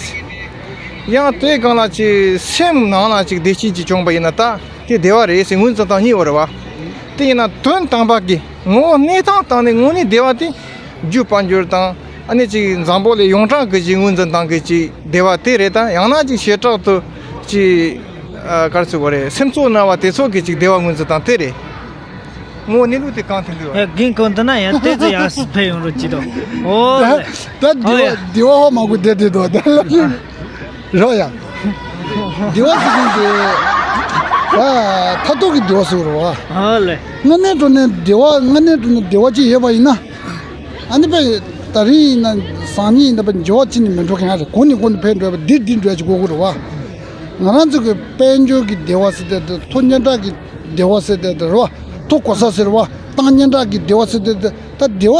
ཡང་དེའི་སྒང་ལ་ཅིག་སེམས་ནང་ལ་ཅིག་བདེ་སྐྱིད་ཅིག་བྱུང་པ་ཡིན་ན་ད་དེ་བདེ་བ་རེད་ཟེར་ངོས་འཛིན་སྟངས་གཉིས་ཡོད་རེད་བ། དེ་ཡིན་ན་དོན་དམ་པ་གི་ངོ་བོ་གནས་སྟངས་སྟེང་ནས་དངོས་གནས་བདེ་བ་དེ་རྒྱུ་དཔལ་འབྱོར་དང་ཨ་ནི་ཅིག་འཛམ་བུ་གླིང་ཡོངས་གྲགས་ཀྱི་ཅིག་ངོས་འཛིན་སྟངས་ཀྱི་ཅིག་བདེ་བ་དེ་རེད། ད་ཡང་ན་ཅིག་བྱེ་བྲག་ཏུ་ཅིག་ཨ་ག་རེ་ཟེར་དགོས་རེད། སེམས་གཙོ་ན་བ་དེ་ཚོ་གི་ཅིག་བདེ་བ་ངོས་འཛིན་སྟངས་དེ་རེད། ངོ་གནས་ལུགས་དེ་གང་ཐུག་གི་ཡོད། ཡ་རྒན་ཁོང་འདི་ན་ཡང་དེ་ཚོ་ཡང་སྲིད་ཕེབས་ཡོང་རོགས་གྱིས་དོ། ཨོ་ད་ལེ། ད་འདི་ཨོ་བ་ཡ། འདི་བ་ཧོ་མ་གོ་བསྡད་དེ་དོ་ད་ལ་རོ་ཡ། བདེ་བ་ཟེར་མཁན་དེ་ད་མཐར་ཐུག་གི་བདེ་བ་ཟེར་བ་རེད་བ། ཨ་ལེ། དངོས་གནས་དྲང་གནས་བདེ་བ། དངོས་གནས་དྲང་གནས་བདེ་བ་ཅིག་ཡོད་པ་ཡིན་ན། ཨ་ནི་པས་ད་རིང་ཡིན་ན་སང་ཉིན་ཡིན་ན་པས་འགྱུར་བ་ཅི་ནས་མི་འགྲོ་མཁན་རེད། གོང་ནས་གོང་དུ་འཕེལ་འགྲོ་བ། འདིར་འདིར་འགྲོ་ཅིག་དགོས་ཀྱི་རེད་བ། ང་རང་ཚོ་གི་དཔལ་འབྱོར་གྱི་བདེ་བ་ཟེར་དེ་དང་། མཐོ་སྙན་གྲགས་ཀྱི་བདེ་བ་ཟེར་དེ་དང་རེད་བ། མཐོ་གོ་ས་ཟེར་བ། ཏང་སྙན་གྲགས་ཀྱི་བདེ་བ་ཟེར་དེ་དང་། ད་བདེ་བ་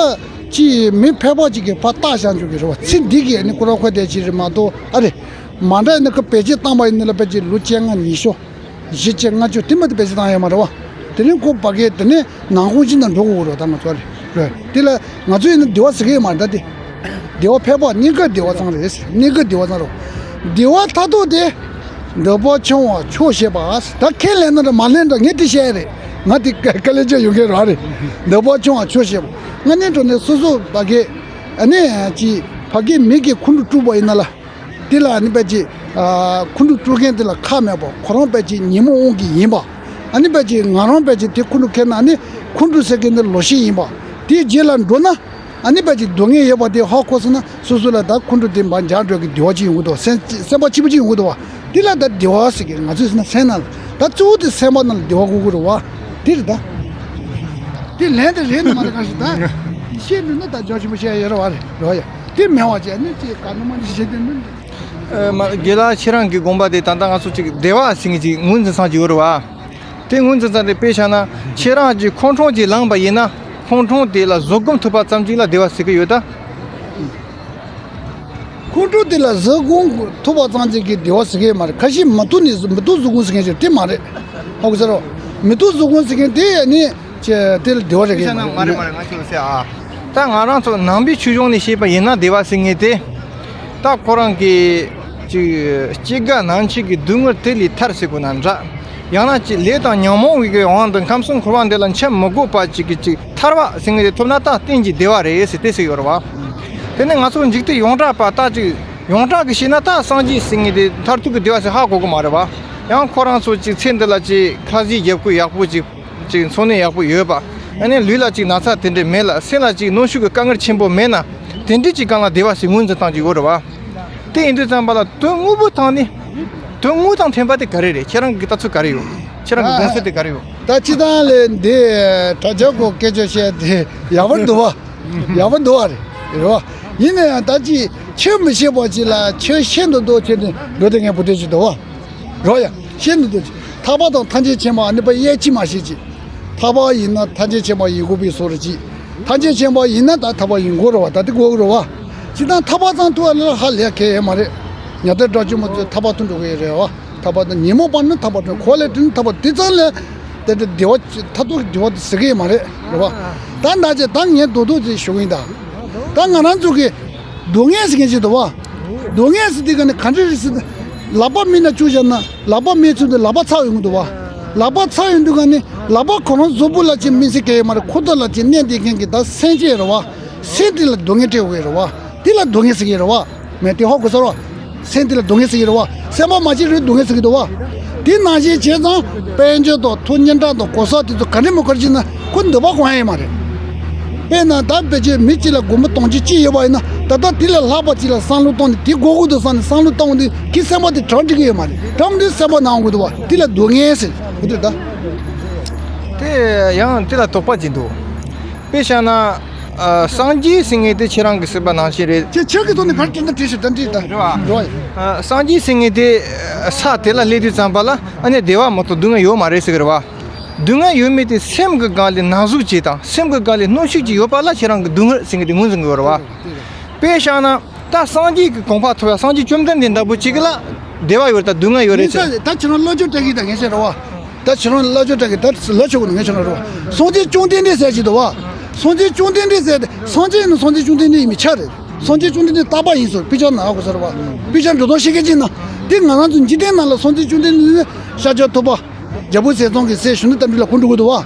ཅིག་མི་ཕལ་པ་ཅིག་གིས་ཕར་བཏགས་བཞག་འཇུག་གི་རེད་བ། ཚེ་འདི་གི་ཨ་ནི་སྐོར་ར་ཁོ་དེ་ཅིག་རེད་མ་གཏོགས། ཨ་རེ། མ་འདྲ་ཡིན་ན་ཁོ་བེད་སྤྱོད་བཏང་པ་ཡིན་ན་ལ་ཕལ་ཆེར་ལོ་བཅོ་ལྔ་ཉི་ཤུ། བཞི་བཅུ་ལྔ་བཅུ་དེ་མ་གཏོགས་བེད་སྤྱོད་བཏང་ཡོད་མ་རེད་བ། དེ་རིང་ཁོ་ཕ་གིར་དེ་ནས་ནང་ཁོངས་ཅིག་ནང་འགྲོ་དགོས་རེད། ད་ང་ཚོ་རེད་རེད། དེ་ལ་ང་ཚོ་ཡིན་ན་བདེ་བ་ཟེར་གི་ཡོད་མ་རེད། ད་དེ་བདེ་བ་ཕལ་པ་གནས་སྐབས་བདེ་བ་ཙམ་རེད། གནས་སྐབས་བདེ་བ་ཙམ་རེད། བདེ་བ་མཐར་ཐུག་དེ་འདོད་པ་ཆུང་བ་ཆོག་ཤེས་པ། ད་ཁས་ལེན་ན་འདྲ་མ་ལེན་འདྲ་ངས་དེ་བཤད་ཡ་རེད། ང་དེ་དཀའ་ལས་ཅིག་ཡོང་གི་རེད་རེད། འདོད་པ་ཆུང་བ་ཆོག་ཤེས་པ། དངོས་གནས་དྲང་གནས་སོ་སོ་ཕ་གི་ཨ་ནི་ཅིག་ཕ་གི་མི་གི་ཁོང་ཁྲོ་དཀྲུགས་པ་ཡིན་ན་ལ། དེ་ལ་ཨ་ནི་ཕལ་ཆེར་ཁོང་ཁྲོ་དཀྲུག་མཁན་དེ་ལ་ཁག་མེད་པ། ཁོ་རང་ཕལ་ཆེར་ཉོན་མོངས་དབང་གིས་ཡིན་པ། ཨ་ནི་ཕལ་ཆེར་ང་རང་ཕལ་ཆེར་དེ་ཁོང་ཁྲོ་ཁེལ་ན་ཨ་ནི་ཁོང་ཁྲོ་ཟེར་མཁན་དེ་ལོག་ཤེས་ཡིན་པ། དེའི་རྗེས་ལ་འགྲོ་ན་ཨ་ནི་ཕལ་ཆེར་སྡུག་བསྔལ་ཡོད་པ་དེ་ཧ་གོ་སོང་ན། སོ་སོ་ལ་ད་ཁོང་ཁྲོ་དེ་མར་འཇགས་འགྲོ་གི་བདེ་བ་ཅིག་ཡོང་གི་འདུག། སེམས་སེམས་པ་སྐྱིད་པོ་ཅིག་ཡོང་གི་འདུག་བ། དེ་ལ་ད་བདེ་བ་ཟེར་གི། ང་ཚོས་ཟེར་ན་སེམས་ནང་ལ། ད་གཙོ་བོ་དེ་སེམས་པ་ནང་ལ་བདེ་བ་དགོས་ཀྱི་རེད་བ། དེ་རེད་ད། དེ་ལན་དེ་རེད་ནི་མ་རེད། གང་ཞིག་ད་བཤད་འདུག་ན་ད་རྒྱ་ཆེན་པོ་བཤད་ཡ་ཡོད་རེད་བ། རེད་རོ་ཡ། དེ་མེད་པ་བྱས་ནས་ཅིག་ག་ནི་མ་ནི་བཤད་དེ་མིན། ཨ་མ་དགེ་ལགས། ཁྱེད་རང་གི་དགོངས་པ་དེ་ད་ལྟ་ང་ཚོ་ཅིག་བདེ་བ་ཟེར་མཁན་ཅིག་ངོས་འཛིན་བསམ་གྱི་ཡོད་རེད་བ། དེ་ངོས་འཛིན་ཙང་དེ་དཔེ་བཞག་ན་ཁྱེད་རང་གིས་ཁོང་ཁྲོ་ཅིག་ལངས་པ་ཡིན་ན། ཁོང་ཁྲོ་དེ་ལ་བཟོད་སྒོམ་ཐུབ་པ་ཙམ་ཅིག་ལ་བདེ་བ་ཟེར་གི་ཡོད་ད། ཁོང་ཁྲོ་དེ་ལ་བཟོད་སྒོམ་ཐུབ་པ་ཙམ་ཅིག་གིས་བདེ་བ་ཟེར་གི་མ་རེད། ཁ་ཤས་མི་ཐུབ་ནས་མི་ཐུབ་བཟོད་སྒོམ་ཟེར་མཁན་ཅིག་དེ་མ་རེད། ཧ་གོ་ས་རོ། མི་ཐུབ་བཟོད་སྒོམ་ཟེར་མཁན་དེ་ནི་ཅེ་དེ་ལ་བདེ་བ་རེད་གི་མ་རེད། མ་རེད་མ་རེད། ང་ཁྱོད་ཟེར་ཨ། ད་ང་རང་ཚོ་ནང་པའི་ཆོས་བྱུང་ནས་བཤད་པ་ཡིན་ན་བདེ་བ་ཟེར་མཁན་དེ། ད་ཁོ་རང་གི་ཅིག་སྐྱེ་རྒ་ན་འཆི་གི་སྡུག་བསྔལ་དེ་ལས་ཐར་ཟེར་དགོས་ན་འདྲ། ཡང་ན་ཅིག་ལས་དང་ཉོན་མོངས་པའི་གི་དབང་དུ་ཁམས་གསུམ་འཁོར་བ་འདི་ལ་འཆི་མི་དགོས་པ་ཅིག་གི་ཅིག་ཐར་བ་ཟེར་མཁན་དེ་ཐོབ་ན་ད་གཏན་གྱི་བདེ་བ་རེད་ཟེར་དེ་ཟེར་ཡོད་རེད་བ། དེ་ནས་ང་ཚོ་འཇིག་རྟེན་ཡོངས་གྲགས་པ་ད་ཅིག་ཡོངས་གྲགས་ཀྱི་བཤད་ན་ད་སངས་རྒྱས་ཟེར་མཁན་དེ་མཐར་ཐུག་གི་བདེ་བ་ཟེར་ཧ་གོ་གི་མ་རེད་བ། ཡང་ཁོ་རང་ཚོ་ཅིག་ཚེ་འདི་ལ་ཅིག་ཁ་ཟས་རྒྱབ་ཁུ་ཡག་པོ་ཅིག་ཅིག་འཚོ་གནས་ཡག་པོ་ཡོད་པ། ཨ་ནི་ལུས་ལ་ཅིག་ན་ཚ་དེ་འདྲ་མེད་ལ། སེམས་ལ་ཅིག་གནོན་ཤུགས་ཀྱི་དཀའ་ངལ་ཆེན་པོ་མེད་ན། དེ་འདྲ་ཅིག་སྒང་ལ་བདེ་བ་ཟེར་ངོས་འཛིན་བཏང་གི་ཡོད་རེད་བ། དེ་ཡིན་དུས་ཙམ་པ་ལ་དོན་དངོས་པོ་ཐོག་ནས། དོན་དངོས་དང་མཐུན་པ་དེ་ག་རེ་རེད། ཁྱེད་རང་གི་ལྟ་ཚུལ་ག་རེ་ཡོད། ཁྱེད་རང་གི་དགོངས་ཚུལ་དེ་ག་རེ་ཡོད། ད་སྤྱིར་བཏང་ལས་འདི་དྲ་རྒྱ་སྐོར་སྐད་ཆ་བཤད་དེ་ཡག་པོ་འདུག་བ། ཡག་པོ་འདུག་བ་རེད་རེད་བ། ཡིན་ན་ཡང་ད་ཅིག་ཆོས་མི་ཤེས་པ་ཅིག་ལ་ཆོས་ཤེས་འདུག་འདུག་བྱས་ནས་འགྲོ་དེ་ངས་བུ་དེ་ཅིག་འདུག་བ། རོ་ཡ། ཤེས་ནི་འདུག་ཅིག། ཐར་པ་དང་ཐམས་ཅད་མཁྱེན་པ་ཨ་ནི་པ་དབྱེ་ཅི་མ་ཤེས་ཅིག། ཐར་པ་ཡིན་ན་ཐམས་ཅད་མཁྱེན་པ་ཡིན་དགོས་པའི་བཟོ་འདྲ་ཅིག། ཐམས་ཅད་མཁྱེན་པ་ཡིན་ན་ད་ཐར་པ་ཡིན་དགོས་རེད་བ། ད་དེ་དགོས་ཀྱི་རེད་བ། ཅི་ལྟར་ཐར་པ་ཙམ་ཐུབ་པ་ལ་ཧ་ལས་གལ་ཡོད་མ་རེད། ཉ་ཐོར་དགྲ་བཅོམ་པ་ཚོས་ཐར་པ་ཐུབ་འགྲོ་གི་རེད་བ། ཐར་པ་དང་ཉོན་མོངས་པ་ནི་ཐར་པ་དང་། འཁོར་བ་ལས་གྲོལ་ནི་ཐར་པ། དེ་ཙམ་ལས་དེ་འདྲ་བདེ་བ་མཐར་ཐུག་གི་བདེ་བ་དེ་ཟེར་གི་ཡོད་མ་རེད་རེད་བ། ད་ད་ཅི་ད་ངས་མདོར་བསྡུས་ཅིག་ཞུ་གི་ཡིན་ད། ད་ང་རང་ཚོ་གི་སྡུག་བསྔལ་ཟེར་མཁན་ཞིག་འདུག་བ། སྡུག་བསྔལ་ཟེར་དུས་ག་ནི་ག་འདྲ་རེད་ཟེར་ན། ལག་པ་མིག་ནང་བཅུག་བཞག་ན་ལག་པ་མིག་ཚུན་དུ་ལག་པ་ཚ་ཡོང་གི་འདུག་བ། ལག་པ་ཚ་ཡོང་དུས་ག་ནི་ལག་པ་ཁོ་རང་གཟུགས་པོ་ལ་ཅིག་སྨིན་སྲིད་མཁན་ཡོད་མ་རེད། ཁོ་ཐག་ལ་ཅིག་གནས་བསྡད་མཁན་གྱི་ད་སེམས་ཅན་རེད་བ། སེམས་དེ་ལ་སྡུག་བསྔལ་སྤྲད་དགོས་རེད་བ། དེ་ལ་སྡུག་བསྔལ་ཟེར་གྱི་རེད་བ། མེད་དེ་ཧ་གོ་ས་རེད་བ། སེམས་དེ་ལ་སྡུག་བསྔལ་ཟེར་གྱི་རེད་བ། སེམས་པ་མ་སྐྱིད་རུང་སྡུག་བསྔལ་ཟེར་གྱི་འདུག་བ། དེ་ནང་བཞིན་བྱས་ཙང་དཔལ་འབྱོར་དང་མཐོ་སྙན་གྲགས་དང་གོ་ས་དེ་ཚོ་ག་འདྲ་མོ་ག་རེ་བྱས་ན་ཁོ་འདོད་པ་སྐོང་ཡ་ཡོད་མ་རེད། དཔེར་ན་ད་ཕལ་ཆེར་མི་གཅིག་ལ་སྒོར་མོ་དུང་ཕྱུར་གཅིག་ཡོད་པ་ཡིན་ན། ད་ལྟ་དེ་ལས་ལྷག་པ་ཅིག་ལ་བསམ་བློ་བཏང་ནས་དེ་དགོས་ཀྱི་འདུག་བསམ་ནས་བསམ་བློ་བཏང་བ་འདི་ཁོའི་སེམས་པ་དེ་གྲ་སྒྲིག་གི་ཡོད་མ་རེད། གྲ་སྒྲིག་སེམས་པ་ནང་དགོས་འདུག་བ། དེ་ལ་སྡུག་བསྔལ་ཟེར་གྱི་འདུག་ད། དེ་ཡང་དེ་ལ་དོགས་པ་ཅིག་འདུག། དཔེ་བཞག་ན། ཨ། སངས་རྒྱས་ཟེར་མཁན་དེ་ཁྱེད་རང་གིས་ཟེར་བ་ནང་བཞིན་རེད། ཁྱེད་ཁྱེད་ཀྱི་ཐོག་ནས་ག་རེ་དྲིས་ན་དྲིས་ཤིག། ད་འདྲི་ད། རེད་བ། རེད་བ། ཨ། སངས་རྒྱས་ཟེར་མཁན་དེ་ས་དེ་ལ་སླེབས་དུས་ཙམ་པ་ལ་ཨ་ནི་བདེ་བ་མ་གཏོགས་སྡུག་བསྔལ་ཡོད་མ་རེད་ཟེར་གི་རེད་བ། སྡུག་བསྔལ་ཡོད་མེད་དེ་སེམས་ཀྱི་སྒང་ལ་ན་ཟུག་ཅིག་དང་སེམས་ཀྱི་སྒང་ལ་གནོན་ཤུགས་ཅིག་ཡོད་པ་ལ་ཁྱེད་རང་གིས་སྡུག་བསྔལ་ཟེར་མཁན་དེ་ངོས་འཛིན་གི་ཡོད་རེད་བ། དཔེ་བཞག་ན། ད་སངས་རྒྱས་ཀྱི་གོ་འཕང་ཐོབ་ཡ། སངས་རྒྱས་བཅོམ་ལྡན་འདས་འདྲ་པོ་ཅིག་ལ་བདེ་བ་ཡོད་རེད་ད་སྡུག་བསྔལ་ཡོད་རེད་ཟེར། ད་ཁྱེད་རང་བློ་སྦྱོང་སྤྲད་གི་ད་ངས་བཤད་རོགས། ད་ཁྱེད་རང་བློ་སྦྱོང་སྤྲད་གི་ད་ལབ་ཆོག་གི་འདུག། ངས་ཁྱེད་རང་རོགས། སངས་རྒྱས་བཅོམ་ལྡན་འདས་ཟེར་གྱི་འདུག་བ། སངས་རྒྱས་བཅོམ་ལྡན་འདས་ཟེར་ཏེ་སངས་རྒྱས་ནི་སངས་རྒྱས་བཅོམ་ལྡན་འདས་ཡིན་པའི་ཆ་རེད། སངས་རྒྱས་བཅོམ་ལྡན་འདས་རྟག་པ་ཡིན་ཟེར། དཔེ་ཆ་ནང་ཧ་གོ་ས་རེད་བ། དཔེ་ཆ་འགྲོ་སྟངས་ཤེས་མཁན་ཅིག་ན། དེ་ང་རང་ཚོ་འཇིག་རྟེན་ནང་ལ་སངས་རྒྱས་བཅོམ་ལྡན་འདས་ནི་ཤཱཀྱ་ཐུབ་པ། རྒྱལ་པོ་ཟས་གཙང་གི་སྲས་གཞོན་ནུ་རྟ་མགྲིན་ལ་གོ་འགྲོ་གི་འདུག་བ།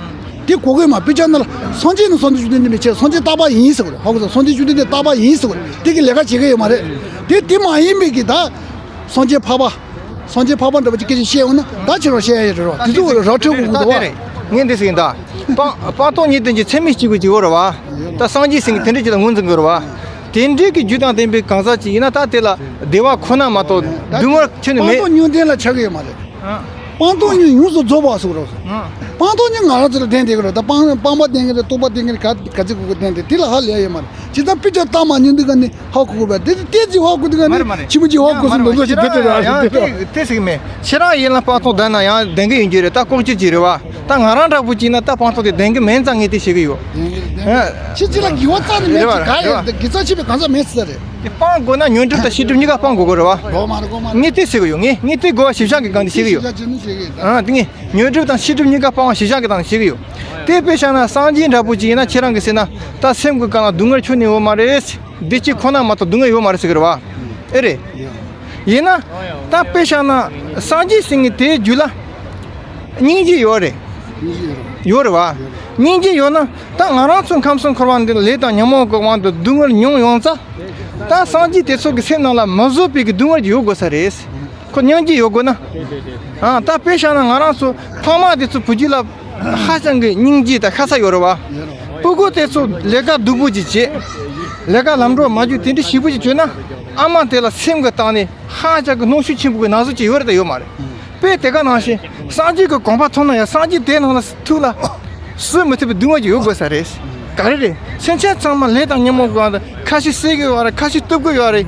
དེ་གོ་གི་མ། དཔེ་ཆ་ནང་ལ་སངས་རྒྱས་ནི་སངས་རྒྱས་བཅོམ་ལྡན་འདས་མི་ཆེ། སངས་རྒྱས་རྟག་པ་ཡིན་ཟེར་གི་རེད། ཧ་གོ་ས། སངས་རྒྱས་བཅོམ་ལྡན་འདས་རྟག་པ་ཡིན་ཟེར་གི་རེད། དེ་གི་ལས་ཀ་བྱེད་གི་ཡོད་མ་རེད། དེ་དེ་མ་ཡིན་པའི་གི་ད་སངས་རྒྱས་འཕགས་པ། སངས་རྒྱས་འཕགས་པ་འདྲ་པོ་ཅིག་སྐད་ཆ་བཤད་འོང་ན་ད་ཁྱེད་རང་བཤད་ཡ་ཡོད་རེད་བ། དེ་ཚོ་ར་འཕྲོད་དགོས་ཀྱི་འདུག་བ། ངས་འདི་ཟེར་ཡིན་ད། སྤང་སྤངས་རྟོགས་གཉིས་ལྡན་གྱི་ཚད་མས་སྐྱེས་དགོས་ཀྱི་ཡོད་རེད་བ། ད་སངས་རྒྱས་ཟེར་མཁན་དེ་འདྲ་ཅིག་ལ་ངོས་འཛིན་དགོས་རེད་བ། དེ་འདྲའི་གི་རྒྱུ་དང་ལྡན་པའི་གང་ཟག་ཅིག་ཡིན་ན། ད་དེ་ལ་བདེ་བ་ཁོ་ན་མ་གཏོགས་སྡུག་བསྔལ་ཁྱོན་ནས་མེད། སྤངས་རྟོགས་ཉུང་ལྡན་ལ་ཆགས་ཀྱི་ཡོད་མ་རེད། ཨ། སྤངས་རྟོགས་ཉུང་ཡོངས་སུ་རྫོགས་པ་སོགས་རོ། ཨ། སྤངས་རྟོགས་ཉུང་ང་རང་ཚོ་ལ་ལྡན་བསྡད་ཀྱི་རེད། ད་སྤང་སྤངས་པ་ལྡན་གྱི་རེད། རྟོགས་པ་ལྡན་གྱི་རེད། ག་ག་ཚོད་གོ་གོ་ལྡན་བསྡད། དེ་ལ་ཧ་ལས་ཡོད་མ་རེད། ཇི་ལྟར་དཔེ་ཆ་ལྟ་མ་མྱོང་དུས་ག་ནས་ཧ་གོ་གོ་བས། དེ་དེ་ཅི་ཧ་གོ་དུས་ག་ནས་མ་རེད་མ་རེད། ཕྱི་མ་ཅི་ཧ་གོ་སོང་། མ་རེད་མ་རེད། འདི་ཚོ་དེ་དེ་རེད། ཁྱེད་རང་ཡང་དེ་དེ་ཟིག་མེད། ཁྱེད་རང་ཡིན་ན་སྤངས་རྟོགས་ལྡན་ན་ཡང་ལྡན་གྱི་ཡིན་རྒྱུ་རེད། ད་ལྐོག་གྱུར་ཅིག་རེད་བ། ད་ང་རང་འདྲ་པོ་ཅིག་ན་ད་སྤངས་རྟོགས་དེ་ལྡན་གྱི་མིན་ཙང་ངས་དེ་བྱེད་ཀྱི་ཡོད། ཁྱེད་ཅི་ལ་དགེ་བ་རྩ་ནས་མེད་ཅིག་ག་ཡོད། དགེ་རྩ་ཆེ་བའི་གང་ཟག་མེད་ཟེར་རེད། དེ་སྤང་དགོས་ན་ཉོན་སྒྲིབ་དང་ཤེས་སྒྲིབ་གཉིས་ཀ་སྤང་དགོས་ཀྱི་རེད་བ། གོ་མ་རེད་གོ་མ་རེད། ངས་དེ་ཟེར་གི་ཡོད། ངས་ངས་དེ་དགོས་པ་ཞིབ་ཆ་གི་སྒང་དེ་བཤད་གི་ཡོད། ཨ་དེ་ངས་ཉོན་སྒྲིབ་དང་ཤེས་སྒྲིབ་གཉིས་ཀ་སྤང་བ་ཞིབ་ཆ་གི་སྟེང་ནས་བཤད་གི་ཡོད། དེ་དཔེ་བཞག་ན་སངས་རྒྱས་འདྲ་པོ་ཅིག་ཡིན་ན། ཁྱེད་རང་གི་ཟེར་ན་ད་སེམས་ཀྱི་སྒང་ལ་སྡུག་བསྔལ་ཁྱོན་ནས་ཡོད་མ་རེད། བདེ་སྐྱིད་ཁོ་ན་མ་གཏོགས་སྡུག་བསྔལ་ཡོད་མ་རེད་ཟེར་གི་རེད་བ། ཨེ་རེད། ཡིན་ན་ད་དཔེ་བཞག་ན་སངས་རྒྱས་ཟེར་མཁན་དེའི་རྒྱུད་ལ་སྙིང་རྗེ་ཡོད་རེད། ཡོད་རེད་བ། སྙིང་རྗེ་ཡོད་ན་ད་ང་རང་ཚོ་ཁམས་གསུམ་འཁོར་བ་འདི་ལས་དང་ཉོན་མོངས་ཀྱི་དབང་དུ་སྡུག་བསྔལ་མྱོང་ཡོང་ཙང་། ད་སངས་རྒྱས་དེ་ཚོ་གི་སེམས་ནང་ལ་མི་བཟོད་པའི་གི་སྡུག་བསྔལ་ཡོད་དགོས་ས་རེད། ཁོ་སྙིང་རྗེ་ཡོད་དགོས་ན། ཨ་ད་དཔེ་བཞག་ན་ང་རང་ཚོ་ཕ་མ་དེ་ཚོ་བུ་རྒྱུད་ལ་ཧ་ཅང་གི་སྙིང་རྗེ་དང་ཤ་ཚ་ཡོད་རེད་བ། སྤུ་གུ་དེ་ཚོ་ལས་ཀ་སྡུག་པོ་ཅིག་བྱེད། ལས་ཀ་ལམ་འགྲོ་མ་འཇུག་དེ་འདྲ་ཞིག་པོ་ཅིག་བྱོས་ན། ཨ་མ་དེ་ལ་སེམས་ཀྱི་སྟེང་ནས་ཧ་ཅང་གི་གནོན་ཤུགས་ཆེན་པོ་གི་ན་ཟུག་ཅིག་ཡོད་རེད་དང་ཡོད་མ་རེད། དཔེ་དེ་ག་ནང་བཞིན་སངས་རྒྱས་ཀྱི་གོ་འཕང་ཐོབ་ན་ཡང་སངས་རྒྱས་དེ་ནང་ལ་ཐུག་ལ་བཟོད་མི་ཐུབ་པའི་སྡུག་བསྔལ་ཅིག་ཡོད་དགོས་ས་རེད། ག་རེ་རེད། སེམས་ཅན་ཚང་མ་ལས་དང་ཉོན་མོངས་ཀྱི་དབང་དུ་ཁ་ཤས་བསད་ཀྱི་ཡོད་རེད། ཁ་ཤས་གཏུབ་ཀྱི་ཡོད་རེད།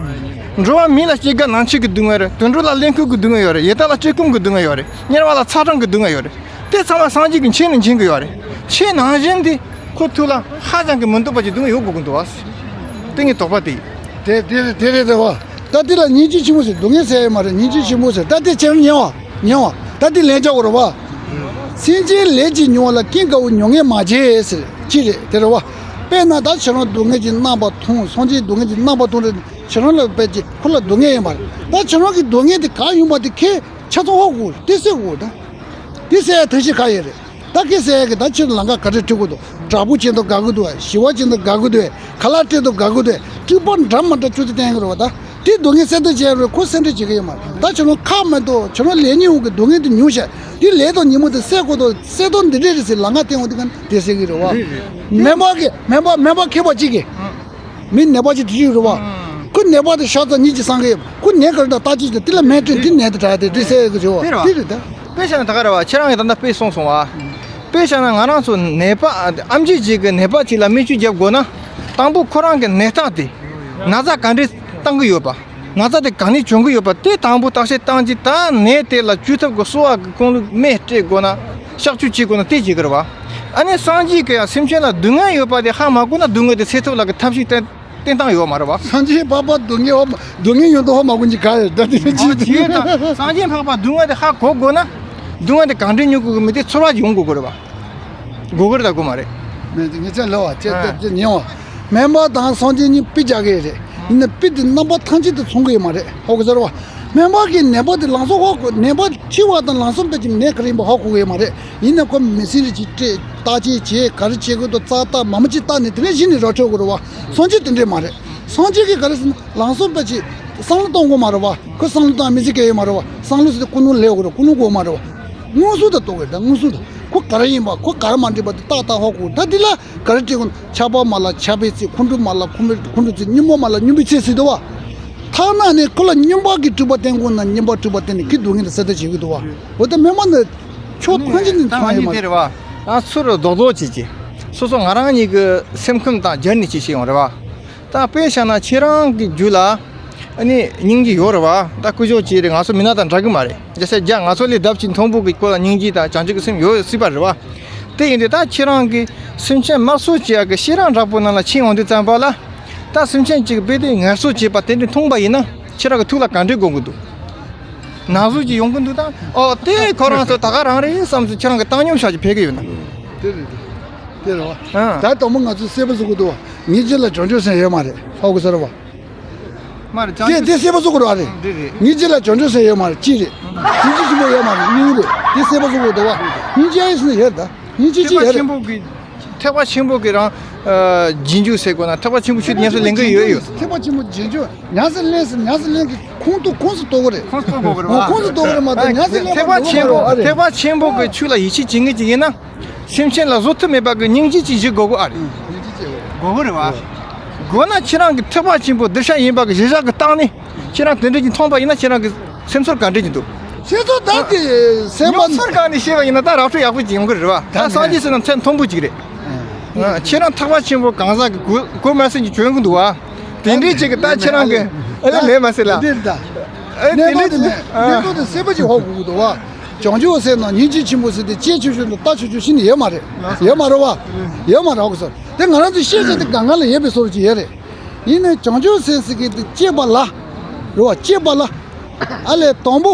འགྲོ་བ་མི་ལ་སྐྱེ་རྒ་ན་འཆི་གི་སྡུག་བསྔལ་རེད། དུད་འགྲོ་ལ་གླེན་ལྐུགས་ཀྱི་སྡུག་བསྔལ་ཡོད་རེད། ཡི་དྭགས་ལ་བཀྲེས་སྐོམ་གྱི་སྡུག་བསྔལ་ཡོད་རེད། དམྱལ་བ་ལ་ཚ་གྲང་གི་སྡུག་བསྔལ་ཡོད་རེད། དེ་ཚང་མ་སངས་རྒྱས་ཀྱིས་མཁྱེན་ནས་མཁྱེན་གྱི་ཡོད་རེད། ཁྱེད་ནང་བཞིན་དེ་ཁོ་ཐུག་ལ་ཧ་ཅང་གི་མི་འདོད་པ་ཅིག་སྡུག་བསྔལ་ཡོད་དགོས་ཀྱི་འདུག་བ། དེ་ངའི་དོགས་པ་དེ་ཡིན། དེ་དེ་རེད་དེ་རེད་དེ་བ། ད་དེ་ལ་སྙིང་རྗེ་ཆེན་པོ་ཟེར། སྡུག་བསྔལ་ཟེར་ཡ་མ་རེད། སྙིང་རྗེ་ཆེན་པོ་ཟེར། ད་དེ་ཁྱེད་རང་ཉན་བ་ཉན་བ། ད་དེ་ལན་རྒྱག་དགོས་རེད་བ། སེམས་ཅན་ལས་ཀྱིས་མྱོང་བ་ལ། རྐྱེན་དཀའ་བས་མྱོང་ངེས་མ་བྱེད་ཟེར་ཅི་རེད་དེ་རེད་བ། དཔེར་ན་ད་ཁྱེད་རང་སྡུག་བསྔལ་གྱི་རྣམ་པ་མཐོང་། སངས་རྒྱས་སྡུག་བསྔལ་གྱི་རྣམ་པ་མཐོང་རེད། ཁྱེད་རང་ལ་དཔེ་ཅིག་ཁོ་ལ་སྡུག་བསྔལ་ཡིན་པ་རེད། ད་ཁྱེད་རང་གི་སྡུག་བསྔལ་དེ་ག་ཡིན་པ་དེ་ཁྱེད་ཆ་ཚང་ཧ་གོ་དེ་སེལ་དགོས་ད། དེ་སེལ་ཡ་ཐབས་ཤེས་ག་ཡོད་རེད། ད་ཁྱེད་ཟེར་ཡ་གི་ད་ཁྱེད་ལམ་ཁ་ག་རེ་ཁྲིད་དགོས་འདུག་དྲག་པོ་བྱེད་དུ་དགའ་གི་འདུག་ཞི་བ་བྱེད་དུ་དགའ་གི་འདུག་ག་ལ་ཁྲིད་དུ་དགའ་གི་འདུག་སྤྲུལ་པ་འདྲ་མ་འདྲ་ཅུ་ཙི་བསྟན་གི་རེད་བ། ད་དེ་སྡུག་བསྔལ་སེལ་ཐབས་བྱེད་ཡ་རེད། ཁོ་སེལ་འདྲ་བྱེད་གི་ཡོད་མ་རེད། ད་ཁྱེད་རང་ཁག་མེད་དོ། ཁྱེད་རང་ལས་ཉོན་གི་སྡུག་བསྔལ་དེ་མྱོང་ཤག་དེ་ལས་དང་ཉོན་མོངས་དེ་སེལ་དགོས་དོ། སེལ་དོན་འདི་འདྲས་རེད་ཟེར་ལམ་ཁ་བསྟན་འོང་དུས་ག་དེ་སེལ་གི་རེད་བ། སྨན་པ་གི་སྨན་པ་སྨན་པ་མཁས་པ་གཅིག་གིས། མི་ནད་པ་ཅིག་དེ་ཅིག་རེད་བ། ཁོ་ནད་པ་དེ་ཤ་ཚ་གཉིས་ཀྱི་སང་གི་ཁོ་ནད་ག་རེ་དང་བརྟག་དཔྱད་བྱས་དེ་ལ་སྨན་སྤྲད། དེ་ནད་དེ་དྲག་དེ་དེ་སེལ་གི་རེད་བ། དེ་རེད་ད། དཔེ་བཞག་ན་ད་ག་རེད་བ། ཁྱེད་རང་གིས་ད་ལྟ་དཔེ་གསུངས་སོང་བ། དཔེ་བཞག་ན་ང་རང་ཚོ་ནད་པ་ཨེམ་ཆི་ཅིག་གི་ནད་པ་ཅིག་ལ་སྨན་བཅོས་རྒྱབ་དགོས་ན། དང་པོ་ཁོ་རང་གི་ནད་རྟགས་དེ་ན་ཚ་ག་འདྲས་བཏང་གི་ཡོད་པ། ན་ཚ་དེ་ག་ནས་བྱུང་གི་ཡོད་པ་དེ་དང་པོ་བརྟག་དཔྱད་བཏང་རྗེས། ད་ནད་དེ་ལ་བཅོས་ཐབས་ཀྱི་གསོ་བ་གི་ཁོང་ལ་སྨན་སྤྲད་དགོས་ན། གཤག་བཅོས་བྱེད་དགོས་ན་དེ་བྱེད་ཀྱི་རེད་བ། ཨ་ནི་སངས་རྒྱས་ཀྱིས་ཡང་སེམས་ཅན་ལ་སྡུག་བསྔལ་ཡོད་པ་དེ་ཧ་མ་གོ་ན་སྡུག་བསྔལ་དེ་སེལ་ཐབས་ལ་གི་ཐབས་ཤེས་བསྟེན་བསྟེན་སྟངས་ཡོད་མ་རེད་བ། སངས་རྒྱས་འཕགས་པ་སྡུག་བསྔལ་ཧ་མ་སྡུག་བསྔལ་ཡོད་མདོག་ཧ་མ་གོ་མཁན་ག་ཡོད། ད་དེ་ཨ་ཅི་ད་སངས་རྒྱས་འཕགས་པ་སྡུག་བསྔལ་དེ་ཧ་གོ་དགོས་ན། སྡུག་བསྔལ་དེ་གང་འདྲ་མྱོང་དགོས་ཀྱི་མི་དེ་ཚོར་བ་ཡོང་དགོས་ཀྱི་རེད་བ། དགོས་ཀྱི་རེད་དང་དགོས་མ་རེད། མེད་དེ་ངས་ཅན་ལབ་པ་ཅེས་ཨ། ལྟ་ཅེས་ཉན་བ། སྨན་པ་དང་སངས་རྒྱས་གཉིས་དཔེ་རྒྱག་གི་རེད། ཡིན་ན་དཔེ་དེ་རྣམ་པ་ཐམས་ཅད་དུ་མཚུངས་ཀྱི་ཡོད་མ་རེད། ཧ་གོ་ཚར་བ། སྨན་པ་གིས་ནད་པ་དེ་ལམ་སང་ཧ་གོ། ནད་པ་འཆི་བ་དང་ལམ་སང་དཔེ་ཅིག་ནད་ག་རེ་ཡིན་པ་ཧ་གོ་གི་ཡོད་མ་རེད། ཡིན་ན་ཁོ་མི་སེར་རེ་ཅིག་སྤྲད། བརྟག་དཔྱད་བྱས། ག་རེ་བྱེད་དགོས་འདུག་རྩ་བལྟ། མ་མ་ཅིག་བལྟ་ནས་དེ་ནས་གཞི་ནས་རོ་འཕྲོད་དགོས་རེད་བ། སངས་རྒྱས་དེ་འདྲས་མ་རེད། སངས་རྒྱས་ཀྱིས་ག་རེ་ཟེར་ན་ལམ་སང་དཔེ་ཅིག་བསམ་བློ་གཏོང་དགོས་མ་རེད་བ། ཁོ་བསམ་བློ་བཏང་མི་ཚེ་སྐྱེལ་ཡོད་མ་རེད་བ། བསམ་བློ་ཟེར་དུས་ཀུན་སློང་ལས་དགོས་རེད། ཀུན་སློང་དགོས་མ་རེད་བ། མངོན་སུམ་དུ་རྟོགས་དགོས་རེད། ད་མངོན་སུམ་དུ་ཁོ་ག་རེ་ཡིན་པ། ཁོ་ག་རེ་མ་འགྲིག་པ་དེ་ཏག་ཏག་ཧ་གོ། ད་འདི་ལ་ག་རེ་སྤྲད་དགོས་ན། ཆགས་པ་མ་ལ་ཆགས་པའི་ཚེ། ཁོང་ཁྲོ་མ་ལ་ཁོང་ཁྲོ་ཁོང་ཁྲོའི་ཚེ། སྙོམས་པ་མ་ལ་སྙོམས་པའི་ཚེ་ཟེར་འདུག་བ། ཐ་ན་ནི་ཁོ་ལ་སྙོམས་པ་གི་སྤྲུལ་པ་བསྟན་དགོས་ན་སྙོམས་པ་སྤྲུལ་པ་བསྟན་ནས་ཁོའི་སྡུག་བསྔལ་དེ་སེལ་ཐབས་བྱེད་ཀྱི་འདུག་བ། འོ་ད་སྨན་པ་ནི་ཕྱོགས་ཐམས་ཅད་ནས་མཚོན་ཡོད་མ་རེད། ད་ཚུར་རྡོག་རྡོག་བྱེད་ཀྱི། སོ་སོ་ང་རང་ཉིད་ཀྱི་སེམས་ཁམས་དང་སྦྱར་ནས་ཅིག་བཤད་ཡོང་རེད་བ། ད་དཔེ་བཞག་ན་ཁྱེད་རང་གི་རྒྱུད་ལ་ཨ་ནི་སྙིང་རྗེ་ཡོད་རེད་བ། ད་སྐུ་ཞབས་ཅིག་རེད། ང་ཚོ་མི་སྣ་དང་འདྲ་གི་མ་རེད། རྒྱལ་སྲས་རྒྱ་ང་ཚོ་ལས་ལྡབ་གཅིག་མཐོན་པོ་གི་སྐོར་ལ་སྙིང་རྗེ་དང་བྱང་ཆུབ་ཀྱི་སེམས་ཡོད་སྲིད་པ་རེད་བ། དེ་ཡིན་དུས་ད་ཁྱེད་རང་གིས་སེམས་ཅན་དམར་གསོད་བྱེད་ཡག་གི་ཤེས་རབ་འདྲ་པོ་ནང་ལ་ཕྱིན་ཡོང་དུས་ཙམ་པ་ལ། ད་སེམས་ཅན་གཅིག་གི་དཔེ་དེ་ངལ་གསོ་བྱེད་པ་དེ་འདྲ་མཐོང་པ་ཡིན་ན་ཁྱེད་རང་གི་ཐུགས་ལ་ག་འདྲའི་དགོངས་ཀྱི་འདུག་ན་ཟུག་ཅིག་ཡོང་གི་འདུག་ད་ཨོ་དེ་ཁོ་རང་ཚོ་ད་ག་རང་རེད་བསམ་ཚུལ་ཁྱེད་རང་གི་བཏང་སྙོམས་ཤག་ཅིག་ཕེབས་ཀྱི་ཡོད་ན། དེ་རེད། དེ་རེད་བ། ཨ། ད་དང་པོ་ང་ཚོས་གསལ་པོ་བཟོ་དགོས་འདུག་བ། ངའི་རྗེས་ལ་བྱང་ཆུབ་སེམས་ཡོད་མ་རེད། ཧ་གོ་ཚར་བ། མ་རེད། དེ་དེ་གསལ་པོ་བཟོ་དགོས་རེད་བ། རེད། རེད་རེད། ངའི་རྗེས་ལ་བྱང་ཆུབ་སེམས་ཡོད་མ་རེད། གཅིག་རེད། སྙིང་རྗེ་ཆེན་པོ་ཡོད་མ་རེད། གཉིས་རེད། དེ་གསལ་པོ་བཟོ་དགོས་འདུག་བ། སྙིང་རྗེ་ཡིན་ཟེར་ན་ཡོད་ད། སྙིང་རྗེ་ཅི་ཡོད་རེད། ཐེག་པ་ཆེན་པོ་གི་རང་། ཨ། རྗེས་འཇུག་ཟེར་དགོས་ན་ཐེག་པ་ཆེན་པོ་ཆོས་ཉམས་སུ་ལེན་གི་ཡོད་ཡོད། ཐེག་པ་ཆེན་པོ་རྗེས་འཇུག་ཉམས་སུ་ལེན་ཟེར། ཉམས་སུ་ལེན་གི་ཁོངས་གཏོགས་ཁོངས་སུ་གཏོགས་དགོས་རེད། ཁོངས་སུ་གཏོགས་དགོས་རེད་བ། ཁོངས་སུ་གཏོགས་དགོས་རེད་མ་གཏོགས་ཉམས་སུ་ལེན་པ་ཐེག་པ་ཆེན་པོ་ཐེག་པ་ཆེན་པོ་གི་ཆོས་ལ་ཡིད་ཆེས་བྱེད་མཁན་ཅིག་ཡིན་ན། སེམས་ཅན་ལ་བཟོད་ཐབས་མེད་པ་གི་སྙིང་རྗེ་ཅིག་ཞིག་དགོས་དགོས་ཨ་རེད། སྙིང་རྗེ་ཅིག་དགོས་དགོས་རེད་བ། དགོས་ན་ཁྱེད་རང་གི་ཐེག་པ་ཆེན་པོ་གདུལ་བྱ་ཡིན་པ་གི་གཞི་བཞག་གི་སྟེང་ནས་ཁྱེད་རང་དེ་འདྲ་ཅིག་མཐོང་པ་ཡིན་ན་ཁྱེད་རང་གི་སེམས་ཚོར་ག་འདྲ་ཅིག་འདུག་སེམས་ཚོར་ད་དེ་སེམས་མྱོང་པ་ཚོར་གང་ནས་ཤེས་པ་ཡིན་ན་ད་ར་སྤྲོད་ཡག་པོ་ཅིག་ཡོང་གི་རེད་བ། ད་སངས་རྒྱས་ཟེར་ན་ཚད་མཐོན་པོ་ཅིག་རེད། ཁྱེད་རང་ཐེག་པ་ཆེན་པོ་གང་ཟག་གི་གོ་གོ་མ་ཟིན་གྱི་བྱོན་གི་འདུག་བ། དེ་འདྲའི་ཅིག་གི་ད་ཁྱེད་རང་གི་ཨ་ལེ་ལེ་མ་ཟེར་ལ། དེ་འདྲ་ད། ཨེ་གནས་དེ་འདྲ་སྟངས་དེ་ཅིག་ནས་གནས་སྟངས་དེ་གསལ་པོ་ཅིག་ཧ་གོ་གི་འདུག་བ། བྱང་ཆུབ་སེམས་དང་སྙིང་རྗེ་ཆེན་པོ་ཟེར་ཏེ་གཅེས་ཆོག་ཆོག་དང་ལྟ་ཆོག་ཆོག་ཤིན་ཏུ་ཡོད་མ་རེད། ཡོད་མ་རེད་བ། ཡོད་མ་རེད་ཧ་གོ་སོང་། དེ་ང་རང་ཚོའི་ཤེས་བྱ་དེ་གང་ག་ལ་ཡོད་པའི་བཟོ་འདྲ་ཅིག་ཡོད་རེད། ཡིན་ནའི་བྱང་ཆུབ་སེམས་ཟེར་མཁན་དེ་གཅེས་པ་ལ། རེད་བ། གཅེས་པ་ལ། ཨ་ལས་དང་པོ།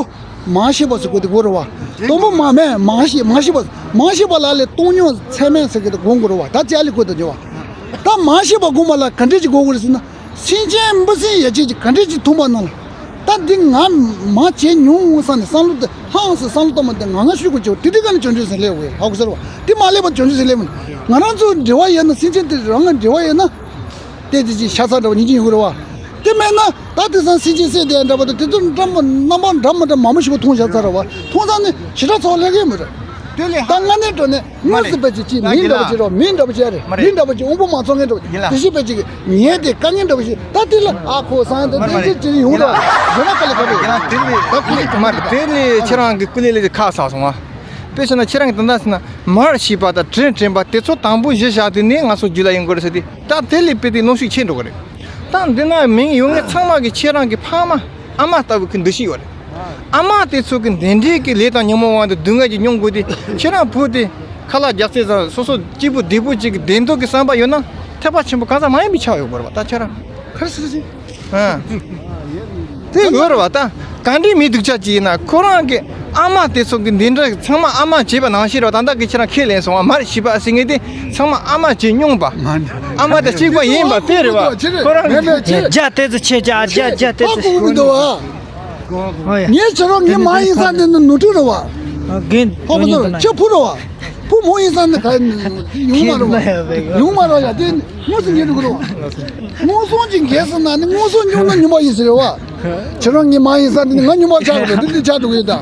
མར་ཤེས་པ་ཟེར་དགོས་དེ་དགོས་རེད་བ། དང་པོ་མར་མེད་མར་ཤེས་མར་ཤེས་པ། མར་ཤེས་པ་ལ་ཨ་ལས་སྟོང་ཉིད་ཚད་མེད་ཟེར་མཁན་དེ་དགོངས་དགོས་རེད་བ། ད་ཅི་ཨ་ལས་དགོས་དེ་འགྱོ་བ། ད་མར་ཤེས་པ་དགོངས་པ་ལ་ག་འདྲས་ཅིག་དགོས་དགོས་རེད་ཟེར་ན། སེམས་ཅན་འབུ་སྲིན་ཡ་གཅིག་ཅིག་ག་འདྲས་ཅིག་མཐོང་པ་ན་ལ། ད་འདི་ང་མ་བྱས་མྱོང་བསམ་ནས་བསམ་བློ་དེ་ཧང་སེ་བསམ་བློ་གཏོང་མ་དེ་ང་ང་ཤུགས་ཀྱིས་བྱོས་དེ་དུས་ག་ནས་བྱང་ཆུབ་སེམས་སླེབས་འོས་ཧ་གོ་ཟེར་བ། དེ་མ་སླེབས་པར་བྱང་ཆུབ་སེམས་སླེབས་མིན། ང་རང་ཚོ་འབྲེལ་བ་ཡོད་ན་སེམས་ཅན་དེ་རང་ང་འབྲེལ་བ་ཡོད་ན། དེ་དེ་ཅིག་ཤ་ཚ་འདྲ་བ་ཉིན་གཅིག་ཡོང་གི་རེད་བ། དེ་མེད་ན་ད་དེང་སང་སེམས་ཅན་བསད་དེ་འདྲ་བ་དང་དེ་ཚོ་འདྲ་མ་རྣམ་པ་འདྲ་མ་འདྲ་མང་པོ་ཞིག་མཐོང་བཞག་ཚར་རེད་བ། མཐོང་ཙང་ནི་ཞེ་དྲག་ཚོར་སླེབས་ཀྱི་མི་རེད། དེ་ལས་ད་ལྔ་ནས་འགྲོ་ནས། དངོས་སུ་དཔེ་ཅིག་ཅིག་མི་འདྲ་བ་ཅིག་རོ། མི་འདྲ་བ་ཅིག་རེད། མི་འདྲ་བ་ཅིག་དབང་པོ་མ་ཚང་མཁན་འདྲ་བ་ཅིག་དེ་བཞིན་དཔེ་ཅིག་ཉལ་ཏེ་དཀའ་ངལ་འདྲ་བ་ཞིག་ད་དེ་ལ་ཨ་ཁོ་སང་དེ་དེ་ཅིག་ཅིག་ཡོང་རོགས་གཞོན་ན་དཀའ་ལས་ཁག་པོ་ཡོད། ད་ཀུ་ལི་མ་རེད། དེ་ལས་ཁྱེད་རང་གི་ཀུ་ལི་ལི་ཁག་ས་སོང་བ། དཔེ་བྱས་ན་ཁྱེད་རང་གི་ད་ལྟ་ཟེར་ན་མར་ཤེས་པ་དང་དྲིན་དྲན་པ་དེ་ཚོ་དང་པོ་གཞི་བཞག་དེ་ནས་ང་ཚོ་རྒྱུད་ལ་ཡོང་དགོས་རེད་ཟེར་ཏེ་ད་དེ་ལས་དཔེ་དེ་གནོན་ཤུགས་ཆེ་འགྲོ་གི་རེད། ད་འདི་ན་མིང་ཡོད་མཁན་ཚང་མ་གི་ཁྱེད་རང་གི་ཕ་མ་ཨ་མ་ལྟ་བུ་གི་འདུ་ཤེས་ཡོད་རེད། ཨ་མ་དེ་ཚོ་གི་འདི་འདྲའི་གི་ལས་དང་ཉོན་མོངས་དབང་དུ་སྡུག་བསྔལ་གྱི་མྱོང་དགོས་ཏེ་ཁྱེད་རང་བུ་དེ་ཁ་ལག་རྒྱག་ཚད་ཙམ་སོ་སོ་སྐྱིད་པོ་བདེ་པོ་ཅིག་གི་བདེ་འདོད་ཀྱི་བསམ་པ་ཡོད་ན་ཐེག་པ་ཆེན་པོ་གང་ཟག་མ་ཡིན་པའི་ཆགས་ཡོད་དགོས་རེད་བ། ད་ཁྱེད་རང་ཁ་སི་སི་ཨ་དེ་ཡོད་རེད་བ། ད་ག་འདྲའི་མི་སྡུག་ཅག་ཅིག་ཡིན་ན་ཁོ་རང་གི་ཨ་མ་དེ་ཚོ་གི་འདི་འདྲ་ཚང་མ་ཨ་མ་བྱས་པ་ནང་བཞིན་རེད་བ། ད་ལྟ་གི་ཁྱེད་རང་ཁས་ལེན་སོང་བ། མར་ཤེས་པ་ཟེར་མཁན་དེ་ཚང་མ་ཨ་མ་བྱས་མྱོང་བ། ཨ་མ་དང་གཅིག་པ་ཡིན་པ་དེ་རེད་བ། ཁོ་རང་གི་རྒྱ་དེ་ཚོ་ཆེ་ཅག་རྒྱ་རྒྱ་དེ་ཧ་གོ་གི་འདུག་བ། ངའི་ཕྱི་རོགས་ངའི་མ་ཡིན་ས་འདི་ནི་ནོར་འཁྲུལ་རེད་བ། རྒན་ཧ་གོ་སོང་། ཁྱོད་བུ་རེད་བ། བུ་མོ་ཡིན་ས་ནི་ག་ཡོང་མ་རེད་བ། ཡོང་མ་རེད་ཡ། དེ་དངོས་སུ་ཉན་འགྲོ་གི་རེད་བ། སྔོན་སོང་གི་འགལ་སོང་ན་ནི་སྔོན་སོང་སྨྱུང་ན་སྨྱོན་པ་ཡིན་ཟེར་རེད་བ། ཁྱེད་རང་ངའི་མ་ཡིན་ས་འདི་ནི་ང་སྨྱོན་པ་ཆགས་རེད། འདི་འདི་ཆགས་འགྲོ་གི་ཡོད་ད།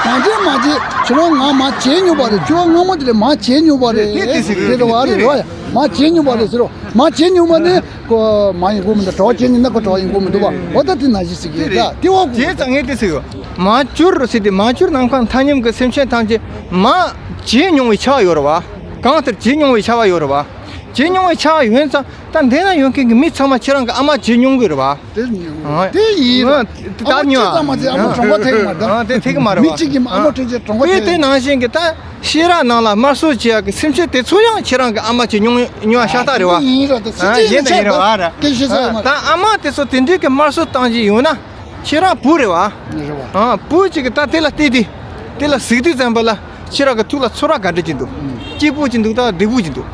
གང་བྱས་མ་བྱས་ཁྱེད་རང་ང་མ་བྱས་མྱོང་བ་རེད། ཁྱོད་སྔ་མོ་དེ་རེད་མ་བྱས་མྱོང་བ་རེད། དེ་དེ་ཟེར་གི་རེད་བ། རེད་བ་ཡ། མ་བྱས་མྱོང་བ་རེད་ཟེར་རོ། མ་བྱས་མྱོང་བ་ནི་ཁོ་མ་ཡིན་དགོས་མི་འདུག་གྲོགས་བྱས་ནི་ན་ཁོ་གྲོགས་ཡིན་དགོས་མི་འདུག་བ། འོ་ད་དེ་ན་གཞི་ཟེར་གི་རེད་ད། དེ་བ་དེ་ཙང་ངས་དེ་ཟེར་གི། མ་གྱུར་ཟེར་ཏེ་མ་གྱུར་ནམ་མཁའ་མཐའ་མཉམ་གྱི་སེམས་ཅན་ཐམས་ཅད་མ་བྱས་མྱོང་བའི་ཆ་ཡོད་རེད་བ། གང་ལྟར་བྱས་མྱོང་བའི་ཆ་བ་ཡོད་རེད་བ། བྱས་མྱོང་བའི་ཆ་ཡོད་ཙང་ད་འདི་ན་ཡོད་མཁན་གྱི་མི་ཚང་མ་ཁྱེད་རང་གི་ཨ་མ་བྱས་མྱོང་གི་རེད་བ། དེ་ཉོ། ཨ། དེ་ཡིན། ཨ། དེ་ད་ཉོ། ཨ་མ་ཁྱེད་ཚང་མ་ཚེ་ཨ་མ་གྲོང་པ་ཐེག་མ་ད། ཨ། དེ་ཐེག་མ་རེད་བ། མི་གཅིག་གིས་ཨ་མ་ཁྲོད་ཀྱི་གྲོང་པ་ཐེག་དེ་ནང་བཞིན་གྱི་ད་ཤེས་རབ་ནང་ལ་དམར་གསོད་བྱེད་ཡག་གི་སེམས་ཅན་དེ་ཚོ་ཡང་ཁྱེད་རང་གི་ཨ་མ་བྱས་མྱོང་མྱོང་ཤ་སྟག་རེད་བ། ཨ། ཡིན་ད་ཡིན་རེད་བ། ད་ཨ་མ་དེ་ཚོ་དེ་འདྲའི་གི་དམར་གསོད་བཏང་གི་ཡོད་ན་ཁྱེད་རང་བུ་རེད་བ། རེད་བ། ཨ། བུ་གཅིག་གིས་ད་དེ་ལ་བལྟས་ཏེ་དེ་ལ་གཟིགས་དུས་ཙམ་པ་ལ། ཁྱེད་རང་གི་ཐུགས་ལ་ཚོར་བ་ག་འདྲ་ཅིག་འདུག་སྐྱིད་པོ་ཅིག་འདུག་ད་བདེ་པོ་ཅིག་འདུག་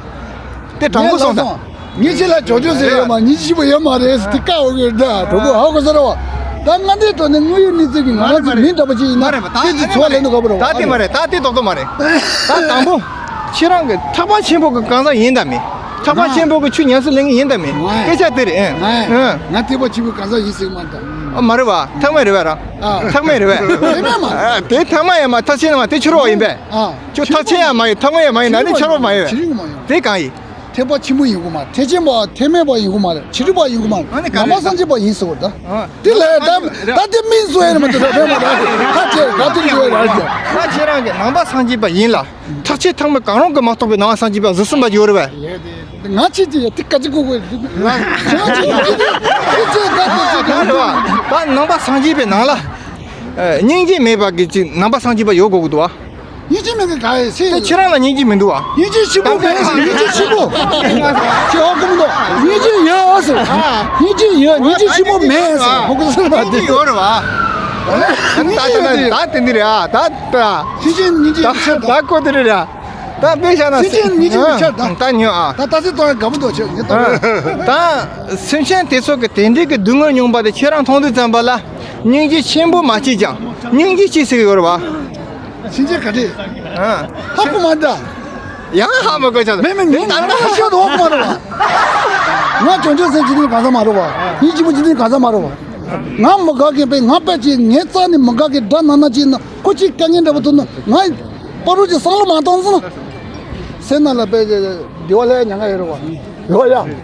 དེ་དྲང་པོ་གསུངས་དང་། ངས་ཁྱེད་ལ་ཅོ་ཅོ་ཟེར་ཡོད་མ། ཉིན་གཅིག་པོ་ཡོད་མ་རེད་ཟེར་དེ་བཀའ་འོག་གི་ད་གྲོགས་པོ་ཧ་གོ་ས་རེད་བ། ད་ང་འདིའི་དོན་ནས་དངོས་ཡོད་གནས་ཚུལ་གྱི་ང་རང་ཚོ་མི་འདྲ་པོ་ཅིག་ཡིན་ན་དེ་ཚོ་ཚོར་བ་ལེན་དུ་ག་པོ་རེད་བ། ད་དེ་མ་རེད། ད་དེ་ཏོག་ཏོག་མ་རེད། ད་དང་པོ་ཁྱེད་རང་གི་ཐེག་པ་ཆེན་པོ་གི་གང་ཟག་ཡིན་དམ་མེད། ཐེག་པ་ཆེན་པོ་གི་ཆོས་ཉམས་སུ་ལེན་མཁན་ཡིན་དམ་མེད། སྐད་ཆ་དེ་རེད། ཨེ། ཨེ། ང་ཐེག་པ་ཆེན་པོའི་གང་ཟག་ཡིན་ཟེར་གི་མ་རེད་ད། ཨ། མ་རེད་བ། ཐེག་དམན་རེད་བ་ར། ཨ། ཐེག་དམན་རེད་བ། ཐེག་དམན་མ་རེད། ཨ། དེ་ཐེག་དམན་ཡང་མ་ཐེག་ཆེན་ཡང་མ་དེ་ཕྱི་རོལ་པ་ཡིན་པས། ཨ། ཁྱོད་ཐེག་ཆེན་ཡང་མ་ཡིན། ཐེག་དམན་ཡང་མ་ཡིན། ད་ནི་ཕྱི་རོལ་པ་མ་ཡིན། ཕྱི་རོལ་པ་མ་ཡིན། དེ་གང་ཡིན། ཐེག་པ་ཆེན་པོ་ཡིན་དགོས་མ་རེད། ཐེག་ཆེན་པ་ཐེག་དམན་པ་ཡིན་དགོས་མ་རེད། ཕྱི་རོལ་པ་ཡིན་དགོས་མ་རེད། ཨ་ནི་ག་རེ། ནང་པ་སངས་རྒྱས་པ་ཡིན་ཟེར་བ་ད། ཨ། དེ་ལས་ད་ད་དེ་མིན་སུ་ཡིན་མ་ཐུབ་ད། ཕན་མ་ད། ཁ་ཆེ་ད་དེ་ཡོད་ར་ཅོ། ད་ཁྱེད་རང་གི་ནང་པ་སངས་རྒྱས་པ་ཡིན་ལ། ཐེག་ཆེན་ཐེག་དམན་གང་རུང་གི་མ་གཏོགས་པའི་ནང་པ་སངས་རྒྱས་པ་གཟུགས་གསུམ་པ་ཡོད་རེད་པས། ང་ཆེ་ཆེ་ཡ་དེ་ག་ཅི་གོ་གོ་ཡ། ད་ནང་པ་སངས་རྒྱས་པའི་ནང་ལ་སྙིང་རྗེ་མེད་པ་གི་ཅིག་ནང་པ་སངས་རྒྱས་པ་ཡོད་དགོས་ཀྱི་འདུག་བ། སྙིང་རྗེ་མེད་མཁན་ག་ཡི་སེ། ཁྱེད་རང་ལ་སྙིང་རྗེ་མི་འདུག་བ། སྙིང་རྗེ་ཆེན་པོ་མེད་ཟེར། སྙིང་རྗེ་ཆེན་པོ། ཁྱེད་ཧ་གོ་མི་འདུག་སྙིང་རྗེ་ཡོད་ཟེར། སྙིང་རྗེ་ཡོད། སྙིང་རྗེ་ཆེན་པོ་མེད་ཟེར། ཧ་གོ་སོང་ད་དེ། སྙིང་རྗེ་ཡོད་རེད་བ། ད་ད་ད་ད་དེ་འདི་རེད་ཨ། ད་ད། སེམས་ཅན་སྙིང་རྗེ་ཡོད་ཆགས་ད། ད་གོ་དེ་རེད་ར། ད་དཔེ་བཞག་ན་སེམས་ཅན་སྙིང་རྗེ་ཡོད་ཆགས་ད། ད་ཉོ་ཨ། ད་ད་སེ་ཏོ་དགའ་པོ་འདུག་ཆེ་ངས་ཏོ། ད་སེམས་ཅན་དེ་ཚོ་གི་དེ་འདྲའི་གི་སྡུག་བསྔལ་མྱོང་པ་དེ་ཁྱེད་རང་མཐོང་དུས་ཙམ་པ་ལ་སྙིང་རྗེ་ཆེན་པོ་མ་སྐྱེས་ཀྱང་སྙིང་རྗེ་སྐྱེས་ཟེར་གི་ཡོད་རེད་བ། སེམས་ཅན་ག་འདྲས། ཨ། ཧ་གོ་མ་ད། ཡང་ཧ་མ་གོ་ཆགས། མེ་མེ་མེ་ད་ང་ད་ཤོད་དོ་ཧ་གོ་མ་རེད་བ། ང་བྱང་ཆུབ་སེམས་ཅན་གང་ཟག་མ་རེད་བ། ངའི་གཅེས་པོ་ཅན་གང་ཟག་མ་རེད་བ། ང་མི་དགའ་མཁན་པས་ང་དཔེ་ཅིག་ངའི་རྩ་ནས་མི་དགའ་མཁན་དགྲ་ན་ན་ཅིག་ན་ཁོ་ཅིག་དཀའ་ངལ་འདྲ་པོ་ཐུག་ན་ང་པ་རུ་ཅིག་བསམ་བློ་མ་བཏང་སོང་ན། སེམས་ནང་ལ་དཔེ་ཅིག་བདེ་བ་ལས་ཉང་ང་ཡོད་རེད་བ། ཡོད་ཡ།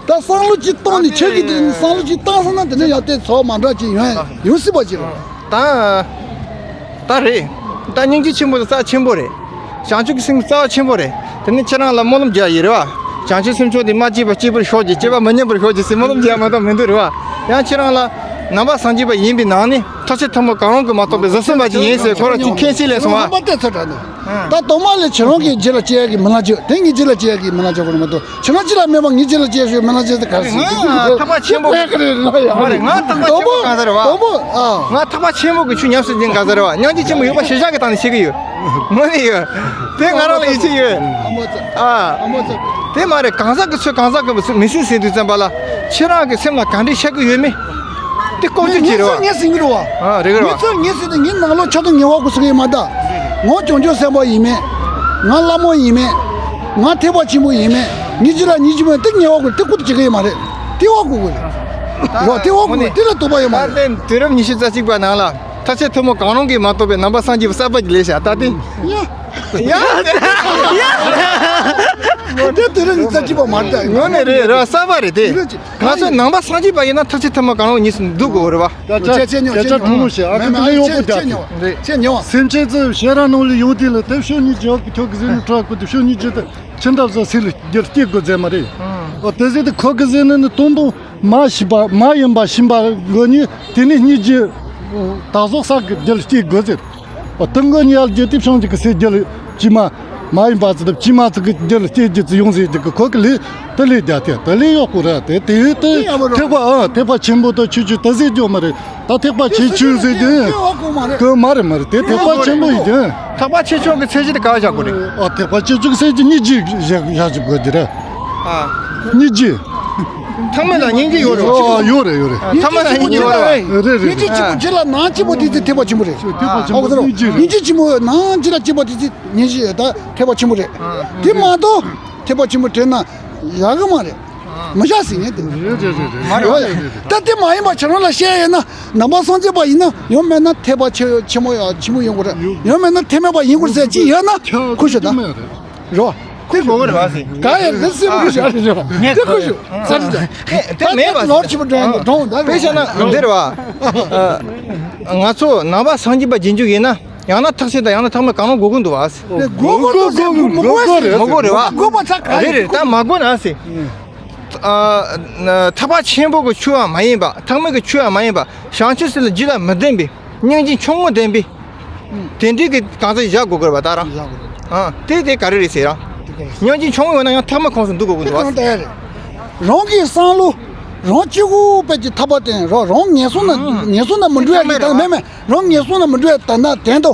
ད་བསམ་བློ་ཅིག་བཏང་ནས་ཁྱོད་ཀྱིས་དེ་བསམ་བློ་ཅིག་བཏང་སོང་ན་དེ་ནས་ཡང་དེ་ཚོགས་མ་འདྲ་ཅིག་ཡོང་ཡོང་སྲིད་པ་ཅིག་རེད། ད་ད་རེད། ད་སྙིང་རྗེ་ཆེན་པོ་དེ་རྩ་ཆེན་པོ་རེད། བྱང་ཆུབ་ཀྱི་སེམས་རྩ་བ་ཆེན་པོ་རེད། དེ་ནས་ཁྱེད་རང་ལ་སྨོན་ལམ་རྒྱག་ཡིན་རེད་བ། བྱང་ཆུབ་སེམས་མཆོག་དེ་མ་སྐྱེས་པ་སྐྱེས་པར་ཤོག་ཅིག་སྐྱེས་པ་མི་ཉམས་པར་ཤོག་ཅིག་ཟེར་སྨོན་ལམ་རྒྱག་མ་གཏོགས་མི་འདུག་རེད་བ། ཡང་ཁྱེད་རང་ལ་ནང་པ་སངས་རྒྱས་པ་ཡིན་པའི་ནང་ནས་ཐུགས་རྗེ་ཐུན་མོང་གང་རུང་གི་མ་གཏོགས་པའི་བཟོད་གསོལ་བ་ཅིག་ཡིན་ཟེར་ཁོ་རང་ཅིག་མཁྱེན་གསལ་ལས་སོང་བ། ད་དུང་མ་ལས་ཁྱེད་རང་གིས་རྗེས་ལ་སྐྱེ་ཡ་གི་སྨོན་ལམ་བྱོས། དེ་ངས་རྗེས་ལ་སྐྱེ་ཡ་གི་སྨོན་ལམ་བྱོས་དགོས་རེད་མ་གཏོགས། ཁྱེད་རང་རྗེས་ལ་མེད་པ་ངས་རྗེས་ལ་སྐྱེ་ཞུས་སྨོན་ལམ་བྱས་ཏེ་ག་རེ་ཟེར་གྱི་འདུག་ང་ཐེག་པ་ཆེན་པོ་ག་རེ་རེད་ལ་ཡ། མ་རེད། ང་ཐེག་པ་ཆེན་པོ་གང་ཟེར་བ། དུང་མ་ཨ། ང་ཐེག་པ་ཆེན་པོ་གི་ཆོས་ཉམས་སུ་ལེན་གང་ཟེར་བ། སྙིང་རྗེ་ཆེན་པོ་ཡོད་པ་ཤེས་བྱ་གི་སྟེང་ནས་བཤད་གི་ཡོད། དངོས་གནས་ཡོད། དེ་ང་རང་ལ་ཡིད་ཆེས་ཡོད། ཨ། དེ་མ་རེད། གང་ཟག་གི་ཚོད་གང་ཟག་གི་མི་སེམས་ཟིན་དུས་ཙམ་པ་ལ་ཁྱེད་རང་གི་སེམས་ལ་ག་འདྲའི་ཤ་གི་ཡོད་མེད། དེ་ལྐོག་ཇུས་བྱེད་རེད་བ། ངས་ཟིན་གི་རེད་བ། ཨ། རེད་གི་རེད་བ། ངས་ཚོད་ངས་ཟིན་ཏེ་ངའི་ནང་ལོགས་ཆ་དུ་ངེས་པ་གོ་ས་གི་མ་གཏོགས། ངོ་བྱང་ཆུབ་སེམས་དཔའ་ཡིན་མེད། ང་ལྷ་མོ་ཡིན་མེད། ང་ཐེག་པ་ཆེན་པོ་ཡིན་མེད། ངས་ཅི་ལ་ཉིན་གཅིག་མ་དེ་ངེས་པ་གོ་དེ་ལྐོག་ཏུ་བྱེད་གི་ཡོད་མ་རེད། དེ་བ་གོ་གི་རེད། རོ་དེ་བ་གོ་གི་དེ་ལ་དོགས་པ་ཡོད་མ་རེད། ད་དུས་རབས་ཉི་ཤུ་རྩ་གཅིག་པ་ནང་ལ་ཐུགས་རྗེ་ཐུན་མོང་གང་རུང་གིས་མ་གཏོགས་པའི་ནང་པ་སངས་རྒྱས་པ་གསར་པ་ཅིག་སླེབས་ཤག་ད་དེ། ཡ། དེ་དུས་རབས་ཉི་ཤུ་རྩ་གཅིག་པ་མ་རེད། དངོས་གནས་རེད། ར་གསར་པ་རེད་དེ། ང་ཚོ་ནང་པ་སངས་རྒྱས་པ་ཡིན་ན་ཐུགས་རྗེ་ཐུན་མོང་གང་རུང་གཉིས་སུ་འདུ་དགོས་རེད་བ། སྐད་ཆ་སྐད་ཆ་ཉོ་སྐད་ཆ་ཉོ་ཐུང་ངུ་བཤད། ཨ་ཁུ་ལས་ཡོང་པོ་རྒྱག་གི་རེད། ཆེ་ཉོ་བ། སེམས་ཅན་ཚོ་ཤེས་རབ་ནང་ལ་ཡོང་དུས་ལ་དེ་ཤོ་གཉིས་ཀྱི་ཁྱོད་ཀྱི་ཟིན་ནས་ཁྲག་ཁུ་དེ་ཤོ་གཉིས་ཀྱི་དེ་ཁྱི་འདྲ་བཟོ་སྲིད་ལ་རྒྱུ་སྐྱེ་དགོས་རྫས་མ་རེད། ཨོ་དེ་ཟིན་དུས་ཁོ་གི་ཟིན་ནས་ནི་དུང་དུང་མ་ཤི་བ་མ་ཡིན་པ་ཤི་བ་དགོས་ནི་དེ་ནི་གཉིས་ཀྱི་ད་གཟོད་ས་གི་རྒྱུ་སྐྱེ་དགོས་ཟེར། ཨོ་དུང་གི་ཉལ་རྒྱུ་དེ་བྱང་གི་སེ་རྒྱུ་ཅི་མ་མ་ཡིན་པ་ཚོ་དེ་ཅི་མ་ཚོ་གི་རྒྱུ་སྐྱེ་རྒྱུ་ཚོ་ཡོང་ཟེར་རྒྱུ་གི་ཁོ་གི་ལས་དེ་ལས་རྒྱ་དེ་དེ་ལས་ཡག་པོ་ར་དེ་དེ་དེ་ཐེག་པ་ཨ་ཐེག་པ་ཆེན་པོ་དང་ཆོས་ཆོས་དེ་ཟེར་རྒྱུ་མ་རེད། ད་ཐེག་པ་ཆེ་ཆུང་ཟེར་གྱི་ཡིན། དེ་བ་གོ་མ་རེད། དེ་མ་རེད་མ་རེད། དེ་ཐེག་པ་ཆེན་པོ་ཡིན་གྱི་ཡིན། ཐེག་པ་ཆེ་ཆུང་གི་ཚད་གཞི་དེ་ག་བ་བཞག་དགོས་རེད། ཨ་ཐེག་པ་ཆེ་ཆུང་གི་ཚད་གཞི་སྙིང་རྗེ་བཞག་བཞག་དགོས་ཀྱི་རེད། ཨ། སྙིང་རྗེ། ཐ་མལ་ལ་སྙིང་རྗེ་ཡོད་རེད། ཨ་ཡོད་རེད་ཡོད་རེད། ཐ་མལ་ལ་སྙིང་རྗེ་ཡོད་རེད། རེད་རེད། སྙིང་རྗེ་ཆེན་པོ་རྗེ་ལ་ནང་སྐྱིད་པོ་དེ་ཚེ་ཐེག་པ་ཆེན་པོ་རེད། ཐེག་པ་ཆེན་པོ་ཨོ་སྙིང་རྗེ་རེད། སྙིང་རྗེ་ཆེན་པོ་ནང་སྐྱིད་ལ་སྐྱིད་པོ་དེ་ཚེ་སྙིང་རྗེ་ད་ཐེག་པ་ཆེན་པོ་རེད། དེ་མ་གཏོགས་ཐེག་པ་ཆེན་པོ་དྲན་ན་ཡག་གི་མ་རེད། མི་བཞག་ཟིན་ངེས་དེ། རེད་རེད་རེད་རེད། མ་རེད་བ། ད་དེ་མ་ཡིན་པ་ཁྱེད་རང་ལ་བཤད་ཡོད་ན་ནང་པ་སངས་རྒྱས་པ་ཡིན་ན་ཡང་མེད་ན་ཐེག་པ་ཆེ་ཆེན་མོ་ཡང་ཆེན་མོ་ཡོང་གི་རེད། ཡང་མེད་ན་ཐེག་དམན་པ་ཡིན་དགོས་ཟེར་ཅི་ཡོད་ན་ཁུ་ཤོད་ད། རོ། ཁུ་དགོས་གི་རེད་བ་ཟེར། ག་ཡེ་རེད་སེམས་ཁུ་ཤོད་ཨ་རེད་རེད་བ། དེ་ཁུ་ཤོད་ས་རེད་ད། དེ་མེད་བ་ཟེར། ལོར་ཆེན་པོ་འགྲོ་ཡོང་གི་གྲོང་ད་རེད། དཔེ་བཤད་ན་འདིར་བ། ང་ཚོ་ནང་པ་སངས་རྒྱས་པ་རྗེས་འཇུག་ཡིན་ན་ཡང་ན་ཐེག་ཆེན་དང་ཡང་ན་ཐེག་དམན་གང་རུང་དགོས་ཀྱི་འདུག་བ་ཟེར། དགོས་ཀྱི་འདུག་ཟེར་མི་དགོས་ཟེར། མི་དགོས་རེད་བ། དགོས་པ་ཚ་ག་རེད་རེད་ད་མ་དགོས་ན་ཟེར། ཨ། ཐེག་པ་ཆེན་པོ་གི་ཆོས་ཡང་མ་ཡིན་པ་ཐེག་དམན་གྱི་ཆོས་ཡང་མ་ཡིན་པ་བྱང་ཆུབ་སེམས་ལ་རྒྱུད་ལ་མི་ལྡན་པའི་སྙིང་རྗེ་ཆུང་ངུ་ལྡན་པའི་དེ་འདྲའི་གི་གང་ཟག་བཞག་དགོས་ཀྱི་རེད་བ་ད་རང་། བཞག་དགོས་རེད། ཨ། དེ་དེ་ག་རེ་རེད་ཟེར་རང་། དེ་ག་རེ། སྙིང་རྗེ་ཆུང་ངུ་ཡོད་ན་ཡང་ཐེག་དམན་ཁོངས་སུ་འདུ་དགོས་ཀྱི་འདུག་བ། དེ་གང་ལྟར་རེད། རང་གི་བསམ་བློ་རང་གཅིག་པུ་དཔེ་ཀྱི་ཐག་པ་བརྟན་རང་རང་ངན་སོང་ན་ངན་སོང་ན་མི་འགྲོ་ཡ་གི་ད་མེད་མེད་རང་ངན་སོང་ན་མི་འགྲོ་ཡ་ད་ན་དན་དོ།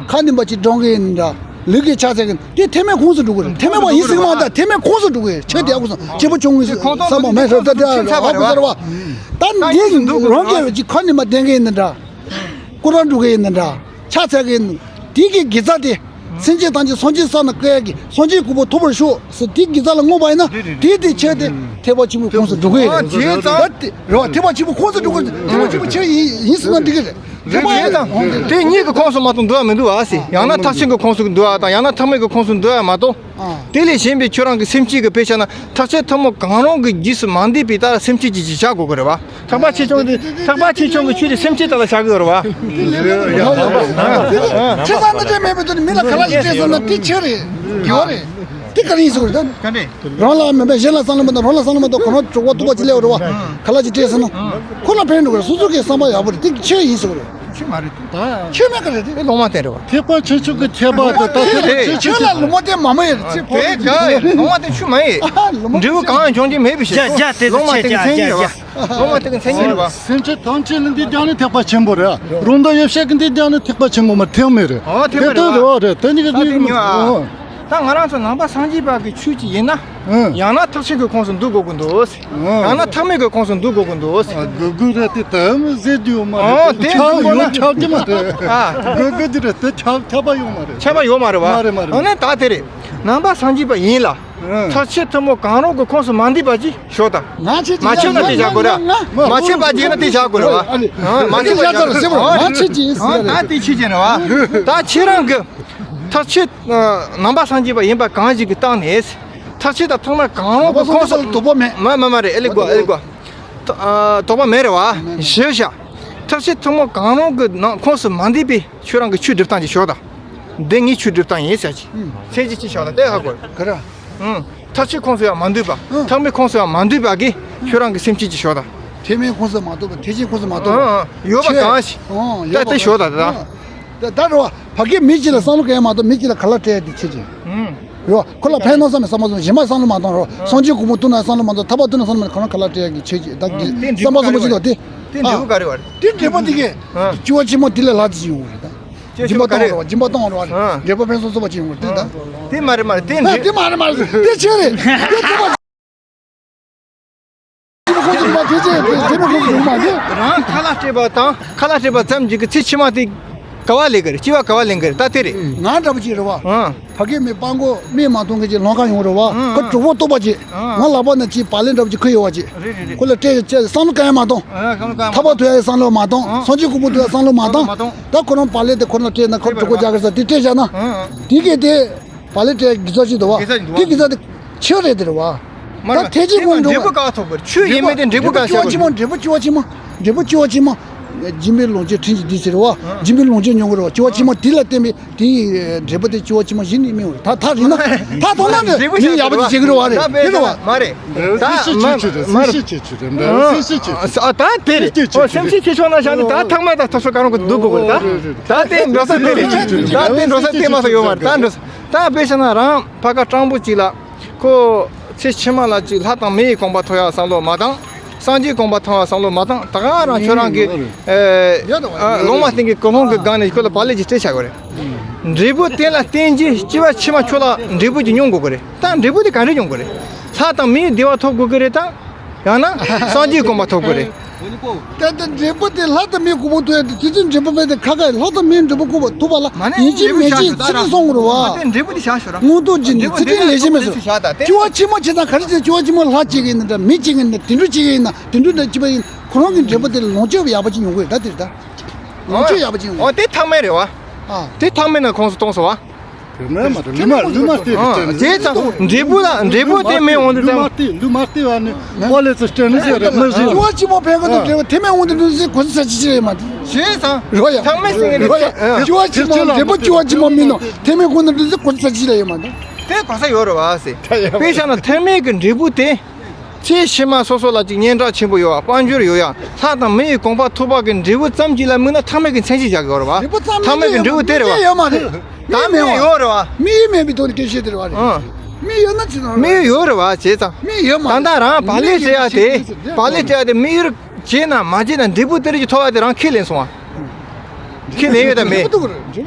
ཁ་ནིམ་པ་ཅིག་འགྲོ་གི་ཡིན་འདྲ། ལུས་ཀྱི་ཕྱག་འཚལ་གི་དེ་ཐེག་དམན་ཁོངས་སུ་འགྲོ་གི་རེད། ཐེག་དམན་པ་ཡིན་ཟིག་མ་ད་ཐེག་དམན་ཁོངས་སུ་འགྲོ་གི་རེད། ཆེ་དེ་ཡག་པོ་སོང་ཆེ་པོ་ཆུང་ངུ་ཟིག་བསམ་པ་མེད་རེད་ད་དེ་ཡག་པོ་ཟེར་བ། ད་འདི་རང་གི་ཅིག་ཁ་ནིམ་པ་ལྡན་གི་ཡིན་འདྲ། སྐུ་རང་འགྲོ་གི་ཡིན་འདྲ། ཕྱག་འཚལ་གི་ཡིན། དེ་གི་དགེ་རྩ་དེ། སེམས་ཅན་ཐམས་ཅད་སངས་རྒྱས་ས་ན་བཀོད་ཡ་གི་སངས་རྒྱས་གོ་འཕང་ཐོབ་པར་ཤོག་ཟེར་དེ་དགེ་རྩ་ལ་བསྔོ་བ་ཡིན་ན་དེ་དེ་ཆེ་དེ་ཐེག་པ་ཆེན་པོའི་ཁོངས་སུ་འགྲོ་གི་ཡིན། ཨ་དེ་ཙང་། ད་དེ་རེད་བ། ཐེག་པ་ཆེན་པོའི་ཁོངས་སུ་འགྲོ་གི་ཐེག་པ་ཆེན་པོ་ཆེ་ཡིན་ཡིན་ཟེར་ན་འགྲིག་གི་རེད། རེད་པ། དེ་དང་དེ་གཉིས་ཀྱི་ཁོངས་སུ་མ་གཏོགས་འདུ་བ་མི་འདུག་བ་ཟེར། ཡང་ན་ཐེག་ཆེན་གྱི་ཁོངས་སུ་འདུ་བ་དང་ཡང་ན་ཐེག་དམན་གྱི་ཁོངས་སུ་འདུ་བ་མ་གཏོགས། དེ་ལས་གཞན་པའི་ཁྱོད་རང་གི་སེམས་བསྐྱེད་ཀྱི་དཔེ་བྱས་ན་ཐེག་ཆེན་ཐུན་མོང་གང་རུང་གི་རྗེས་སུ་མ་འདས་པའི་ལྟར་སེམས་བསྐྱེད་ཀྱི་ཅིག་བྱ་དགོས་ཀྱི་རེད་བ། ཐེག་པ་ཆེ་ཆུང་དེ་ཐེག་པ་ཆེ་ཆུང་གི་ཆོས་དེ་སེམས་བསྐྱེད་ལྟར་བྱ་དགོས་རེད་བ། ཆེ་ས་ན་དེ་མེད་པའི་དོན་མི་ལ་ག་ལ་ཞིག་སྤྲད་སོང་ན་དེ་ཆེ་རེད། དགེ་བ་རེད། དེ་ག་རེ་ཡིན་ཟེར་དགོས་རེད་ད། རང་ལ་མེད་པ་གཞན་ལ་བསམ་བློ་མ་གཏོང་རང་ལ་བསམ་བློ་མ་གཏོང་ཁོ་རང་གྲོགས་པོ་ཐུག་པ་ཅི་ལས་རེད་བ། ག་ལ་ཅིག་སྤྲད་སོང་ན། ཁོ་ལ་ཕན་འགྲོ་གི་རེད། སོ་སོ་གི་བསམ་པ་ཡག་པོ་རེད། དེ་ཆེ་ཡིན་ཟེར་དགོས་རེད། ཆོས་མ་རེད་དེ། ད་ཆོས་མེད་ག་རེད་དེ། དེ་སློབ་མ་བསྟེན་རེད་བ། ཐེག་པ་ཆེ་ཆུང་གི་ཁྱད་པར་དེ་ད་ཐེག་པ་ཆེ་ཆུང་ཆོས་ལ་ལུང་མ་བསྟན་མ་མ་ཡེ་རེད་ཚེ་ཕོ་དེ་ག་ཡེ་རེད། ལུང་མ་བསྟན་ཆོས་མ་ཡེ། ལུང་མ་འབྲས་བུ་གང་ཡང་འབྱུང་གི་མེད་པའི་ཕྱིར། རྒྱ་རྒྱ་དེ་ལུང་མ་ཚོ་བསྟན་ཆེ་མཚན་ཉིད་རེད་བ། ལུང་མ་བསྟན་མཚན་ཉིད་རེད་བ། སེམས་ཅན་ཐམས་ཅད་ལ་འདི་རྒྱང་ནི་ཐེག་པ་ཆེན་པོ་རེད། རང་དོན་ཡོད་བཤད་ཀྱི་འདི་རྒྱང་ནི་ཐེག་པ་ཆེན་པོ་མ་ཐེག་མེད་རེད། ཨོ་ཐེག་དེ་མེད་རེད་ལྟོས་རེད་བ། རེད་དེ་ནི་གི་ད་དེ་ནི་ཉོ་ཨ། ཨོ། ད་ང་རང་ཚོ་ནང་པ་སངས་རྒྱས་པ་གི་ཆོས་ཅིག་ཡིན་ན། ཨང་། ཡང་ན་ཐེག་ཆེན་གྱི་ཁོངས་སུ་འདུ་དགོས་ཀྱི་འདུག་ཨང་། ཡང་ན་ཐེག་དམན་གྱི་ཁོངས་སུ་འདུ་དགོས་ཀྱི་འདུག་ཨ། དགོས་དགོས་རེད་དེ་དམ་ཟེར་རྒྱུ་ཡོད་མ་རེད། ཨོ་དེ་ཁྱབ་འདུག་ཡོད་ཁྱབ་ཀྱི་མ་རེད། ཨ། དགོས་དགོས་དེ་རེད་དེ་ཁྱབ་ཁྱབ་པ་ཡོད་མ་རེད། ཁྱབ་པ་ཡོད་མ་རེད་བ། མ་རེད་མ་རེད། ཨ་ནི་ད་དེ་རེད། ནང་པ་སངས་རྒྱས་པ་ཡིན་ལ། ཨང་། ཐེག་ཆེན་ཐུན་མོང་གང་རུང་གི་ཁོངས་སུ་མ་འདུས་པ་ཅིག་ཞོག་དང་། མ་ཆོད་ན་དེ་བཞག་དགོས་རེད། མ་ཆོད་པ་ཅིག་ཡིན་ན་དེ་བཞག་དགོས་རེད་བ། མ་ཆོད་པ་ཅིག་ཡིན་ན་དེ་བཞག་དགོས་རེད། ད་དེ་ཆོས་ཅན་རེད་བ། ད་ཁྱེད་རང་གི་ཐེག་ཆེན་ནང་པ་སངས་རྒྱས་པ་ཡིན་པ་གང་ཞིག་གི་སྟེང་ནས། ཐག་ཆོད་ད་ཐོག་མར་གང་རུང་གི་ཁོངས་སུ། དོགས་པ་མེད། མ་མ་མ་རེད། ཨེ་ལེ་གོ། ཨེ་ལེ་གོ། ཐ་ཨ། དོགས་པ་མེད་རེད་བ། མེད། ཞེས་བྱ། ཐག་ཆོད་ཐོག་མར་གང་རུང་གི་ནང་ཁོངས་སུ་མ་འདུས་པའི་ཁྱོད་རང་གི་ཆོས་སྒྲུབ་སྟངས་ཀྱི་ཞོག་དང་། འདི་ངའི་ཆོས་སྒྲུབ་སྟངས་ཡིན་ཟེར་གྱི། ཨུམ། མཚན་གཞི་ཅི་བྱ་དང་དེ་ཧ་གོ། ག་རེ། ཨུམ། ཐག་ཆོད་ཁོངས་སུ་ཡང་མ་འདུས་པ། ཨུམ། ཐག་མེད་ཁོངས་སུ་ཡང་མ་འདུས་པ་གི་ཁྱོད་རང་གི་སེམས་ཅན་གྱི་ཞོག་དང་། ཐེག་དམན་ཁོངས་སུ་མ་གཏོགས་པ། ཐེག་ཆེན་ཁོངས་སུ་མ་གཏོགས་པ། ཨུམ། ཡོད་པ་གང་ཞིག་ཨུམ། ད་ཡོད་པ་དེ་ཞོག་དང་། ད་ད་རེད་བ། ཕ་གི་མི་གཅིག་ལ་བསམ་བློ་གང་ཡང་མ་གཏོགས་མི་གཅིག་ལ་ག་ལ་སྤྲད་དེ་ཆེ་ཆེ། ཨུམ། རེད་བ། ཁོ་ལ་ཕན་ནོ་བསམ་ནས་བསམ་བློ་བཟུང་། གཞན་པ་བསམ་བློ་མ་གཏོང་རོགས། སངས་རྒྱས་གོ་འཕང་ཐོབ་ན་བསམ་བློ་མ་གཏོང་། ཐར་པ་ཐོབ་ན་བསམ་བློ་མ་གཏོང་། ཁོ་རང་ག་ལ་སྤྲད་ཀྱི་ཆེ་ཆེ། ད་ཨུམ། གི་དེ་བསམ་པ་བཟུང་པ་ཅིག་དང་དེ། དེ་འབྲས་བུ་ག་རེ་བ་རེད། དེ་འབྲས་བུ་དེ་གས། ཨུམ། བཅུ་བ་ཕྱི་མ་དེ་ལས་ལྷག་ཅིག་ཡོང་བ་རེད་ད། སྐྱོ་ཤོས་ག་རེ། སྦྱིན་པ་གཏོང་བ་རེད་བ། སྦྱིན་པ་གཏོང་བ་རེད་བ། ཨུམ། འབྲས་བུ་ཕུན་སུམ་ཚོགས་པ་ཅིག་ཡོང་བ་རེད་ད། དེ་མ་རེད་མ་རེད། དེ་འབྲས། དེ་མ་རེད་མ་རེད། དེ་ཆོས་རེད། དེ་ཐུབ་པ། དེ་མ་དེ་ཆོས་དེ་དེ་མ་ཁོ་ཡོང་མ་རེད། རང་ཁ་ལག་སྤྲད་པ་དང་ཁ་ལག་སྤྲད་པ་ཙམ་གྱིས་ཀྱི་ཚེ་ཕྱི་མ་དེ་ག་བ་ལེན་གི་རེད། སྐྱེ་བ་ག་བ་ལེན་གི་རེད། ད་དེ་རེད། ང་འདྲ་པོ་ཅིག་རེད་བ། ཨང་། ཕ་གི་མི་སྤྲང་པོ་མི་མ་མཐོང་མཁན་ཅིག་ལོང་ཁ་ཡོང་རེད་བ། ཨང་། ཁོ་གྲོགས་པོ་སྟོབས་པ་ཅིག་ཨང་། ང་ལག་པ་ན་ཅིག་བག་ལེབ་འདྲ་པོ་ཅིག་ཁུར་ཡོད་བ་ཅིག་རེད་རེད་རེད། ཁོ་ལ་སྤྲད་ཡོད་ཅེས་བསམ་བློ་གང་ཡང་མ་གཏོང་། ཨང་། གང་གང་མ་ཐར་པ་ཐོབ་ཡ་བསམ་བློ་མ་གཏོང་། ཨང་། སངས་རྒྱས་གོ་འཕང་ཐོབ་ཡ་བསམ་བློ་མ་གཏོང་། མ་གཏོང་། ད་ཁོ་རང་བག་ལེབ་དེ་ཁོ་རང་སྤྲད་ན་ཁོ་གྲོགས་པོ་རྒྱག་གི་ས་དེ་སྤྲད་བཞག་ན། ཨང་། དེ་གས་དེ་བག་ལེབ་སྤྲད་དགེ་རྩ་ཅིག་འདུག་བ། དགེ་རྩ་ཅིག་འདུག་བ། དེ་དགེ་རྩ་དེ་ཆོས་རེད་དེ་རེད་བ། མ་རེད། ད་ཐེག་ཆེན་དེ་ཁོ་ཁོང་འགྲོ་འབྲས་བུ་བ། ག་ཐོབ་དགོས་རེད། ཆོས་ཡིན་མིན་དེ་འབྲས་བུ་ག་ཆོས་ཆེན་མོ་ཆེན་མོ། འབྲས་བུ་བཅུ་བ་ཆེན་མོ། འབྲས་བུ་བཅུ་བ་ཆེན་མོ། སྦྱིན་པའི་ལོངས་སྤྱོད་ཕྲིན་གྱིས་བསྡུས་ཟེར་བ། སྦྱིན་པའི་ལོངས་སྤྱོད་མྱོང་གི་རེད་བ། བཅུ་བ་ཆེན་མོ་དེ་ལ་བརྟེན་པའི་དེའི་འབྲས་བུ་དེ་བཅུ་བ་ཆེན་མོ་གཞི་ནས་སྨིན་བ་རེད། ད་ད་རིང་ན་ད་དོ་ན་ནི་འབྲས་བུ་མི་ཡག་པོ་ཅིག་བྱེད་ཀྱི་རེད་བ་རེད། དེ་རེད་བ། མ་རེད། ད་སེམས་ཤེས་ཆོས་ཆོས་རེད། སེམས་ཤེས་ཆོས་ཆོས་རེད། སེམས་ཤེས་ཆོས། ཨ་ད་དེ་རེད། ཨོ་སེམས་ཤེས་ཆོས་ཆོས་ན་བཞག་ནི་ད་ཐག་མ་ད་ཐོབ་ས་ག་རང་གི་འདུག་དགོས་གི་རེད། ད་ད་དེ་འགྲོ་ས་དེ་རེད། ད་དེ་འགྲོ་ས་དེ་མ་ས་ཡོད་མ་རེད། ད་འགྲོ་ས། ད་དཔེ་བཞག་ན་རང་ཕ་ག་སྤྲང་པོ་གཅིག་ལ་ཁོ་ཚེ་ཕྱི་མ་ལ་གཅིག་ལྷ་དང་མི་ཡི་གོ་འཕང་ཐོབ་ཡག་བསམ་བློ་མ་བཏང་། སངས་རྒྱས་གོ་འཕང་ཐོབ་ཡག་བསམ་བློ་མ་བཏང་། ད་ག་རང་ཁྱོད་རང་གི་ཨེ་ཨ་ལོང་མ་སྟེང་གི་ཀུན་སློང་གི་སྒང་ནས་ཁོ་ལ་བག་ལེབ་ཅིག་སྤྲད་བཞག་གི་རེད། འབྲས་བུ་དེ་ལ་བརྟེན་རྗེས་སྐྱེ་བ་ཕྱི་མ་ཁྱོད་ལ་འབྲས་བུ་ཅིག་མྱོང་དགོས་གི་རེད། ད་འབྲས་བུ་དེ་ག་འདྲ་མྱོང་དགོས་རེད། ལྷ་དང་མིའི་བདེ་བ་ཐོབ་དགོས་གི་རེད་ད། ཡང་ན་སངས་རྒྱས་གོ་འཕང་ཐོབ་དགོས་རེད། ད་ལྟ་འབྲས་བུ་དེ་ལྷ་དང་མིའི་གོ་འཕང་ཐོབ་ཡག་དེ་དེ་ཚོའི་འབྲས་བུ་མེད་དེ་ཁ་ཁ་ལྷ་དང་མིའི་འབྲས་བུ་གོ་འཕང་ཐོབ་པ་ལ་མ་ནི་ཡིན་གཅིག་འབྲས་བུ་མིན་གཅིག་བཞག་ཚིག་ནི་སོང་རུ་བ། མ་དེ་འབྲས་བུ་དེ་བཞག་ཤོག་ར། མངོན་རྟོགས་ཀྱི་ནི་ཚིག་ནི་ལས་གཞི་མེད་སོང་། བཞག་ད་དེ། སྐྱེ་བ་ཕྱི་མ་བྱེད་ན་ག་རེ་བྱེད། སྐྱེ་བ་ཕྱི་མ་ལྷ་གཅིག་ཡིན་ན་འདྲ་མི་གཅིག་ཡིན་ན་དེ་འདྲ་གཅིག་ཡིན་ན་དེ་འདྲ་འདྲ་གཅིག་པ་ཡིན། ཁོ་རང་གི་འབྲས་བུ་དེ་ལོངས་སྤྱོད་ཡག་པོ་ཅིག་ཡོང་གི་རེད་ད་དེ་རེད་ད། ལོངས་སྤྱོད་ཡག་པོ་ཅིག་ཡོང་གི་རེད། ཨོ་དེ་ཐག་མེད་རེད་བ། ཨ། དེ་ཐག་མེད་ན་ཁོངས་སུ་གཏོང་སོང་བ། དེ་མེད་མ་གཏོགས་ལུས་མ་ལུས་མ་བལྟས་ཀྱི་ཨ། བྱས་ཙང་འབྲས་བུ་ལ་འབྲས་བུ་དེ་མེད་འོང་དུས་ཙམ། ལུས་མ་བལྟས་ལུས་མ་བལྟས་བ་ནི་པོ་ལེ་ཚོ་སྐྲན་ནི་ཟེར་རེད་མི་ཟེར། སྐྱེ་བ་ཕྱི་མ་ཕན་གི་འདུག་འབྲས་བུ་དེ་མེད་འོང་དུས་འདུག་ཟེར་གོ་ས་ས་ཅི་ཅི་རེད་མ་གཏོགས། བྱས་ཙང་རོ་ཡ། ཐག་མེད་ཟེར་གི་རོ་ཡ། སྐྱེ་བ་ཕྱི་མ་འབྲས་བུ་སྐྱེ་བ་ཕྱི་མ་མིན་ནོ་དེ་མེད་གོ་ན་འདུག་ཟེར་གོ་ས་ས་ཅི་ལ་ཡོད་མ་གཏོགས། དེ་གོ་ས་ཡོད་རེད་བ་ཟེར། དཔེ་བཞག་ན་ཐེག་དམན་གི་འབྲས་བུ་དེ། ཚེ་ཕྱི་མ་སོ་སོ་ལ་ཅིག་སྙན་གྲགས་ཆེན་པོ་ཡོད་ཡ། དཔལ་འབྱོར་ཡོད་ཡ། ལྷ་དང་མི་ཡི་གོ་འཕང་ཐོབ་པ་གི་འབྲས་བུ་ཙམ་གཅིག་ལ་དམིགས་ན་ཐག་མེད་ཀྱི་མཚན་གཞི་བཞག་གི་ཡོད་རེད་བ། འབྲས་བུ་ཙམ་ཐག་མེད་ཀྱི་འབྲས་བུ་དེ་རེད་བ། ཡོད་མ་རེད། ད་མི་ཡོད་རེད་བ། མི་ཡི་མེད་པའི་ཐོག་ནས་སྐད་ཆ་དེ་རེད་བ་རེད། ཨང་། མི་ཡོད་ན་ཅི་ན་རེད། མི་ཡོད་རེད་བ་བྱས་ཙང་། མི་ཡོད་མ་རེད། ད་ལྟ་རང་བག་ལེབ་སྤྲད་ཡ་དེ། བག་ལེབ་སྤྲད་ཡ་དེ་མི་ཡུལ་བྱས་ན་མ་བྱས་ན་འབྲས་བུ་དེ་རིགས་ཀྱི་ཐོབ་པ་དེ་རང་ཁས་ལེན་སོང་བ། ཁས་ལེན་ཡོད་དམ་མེད།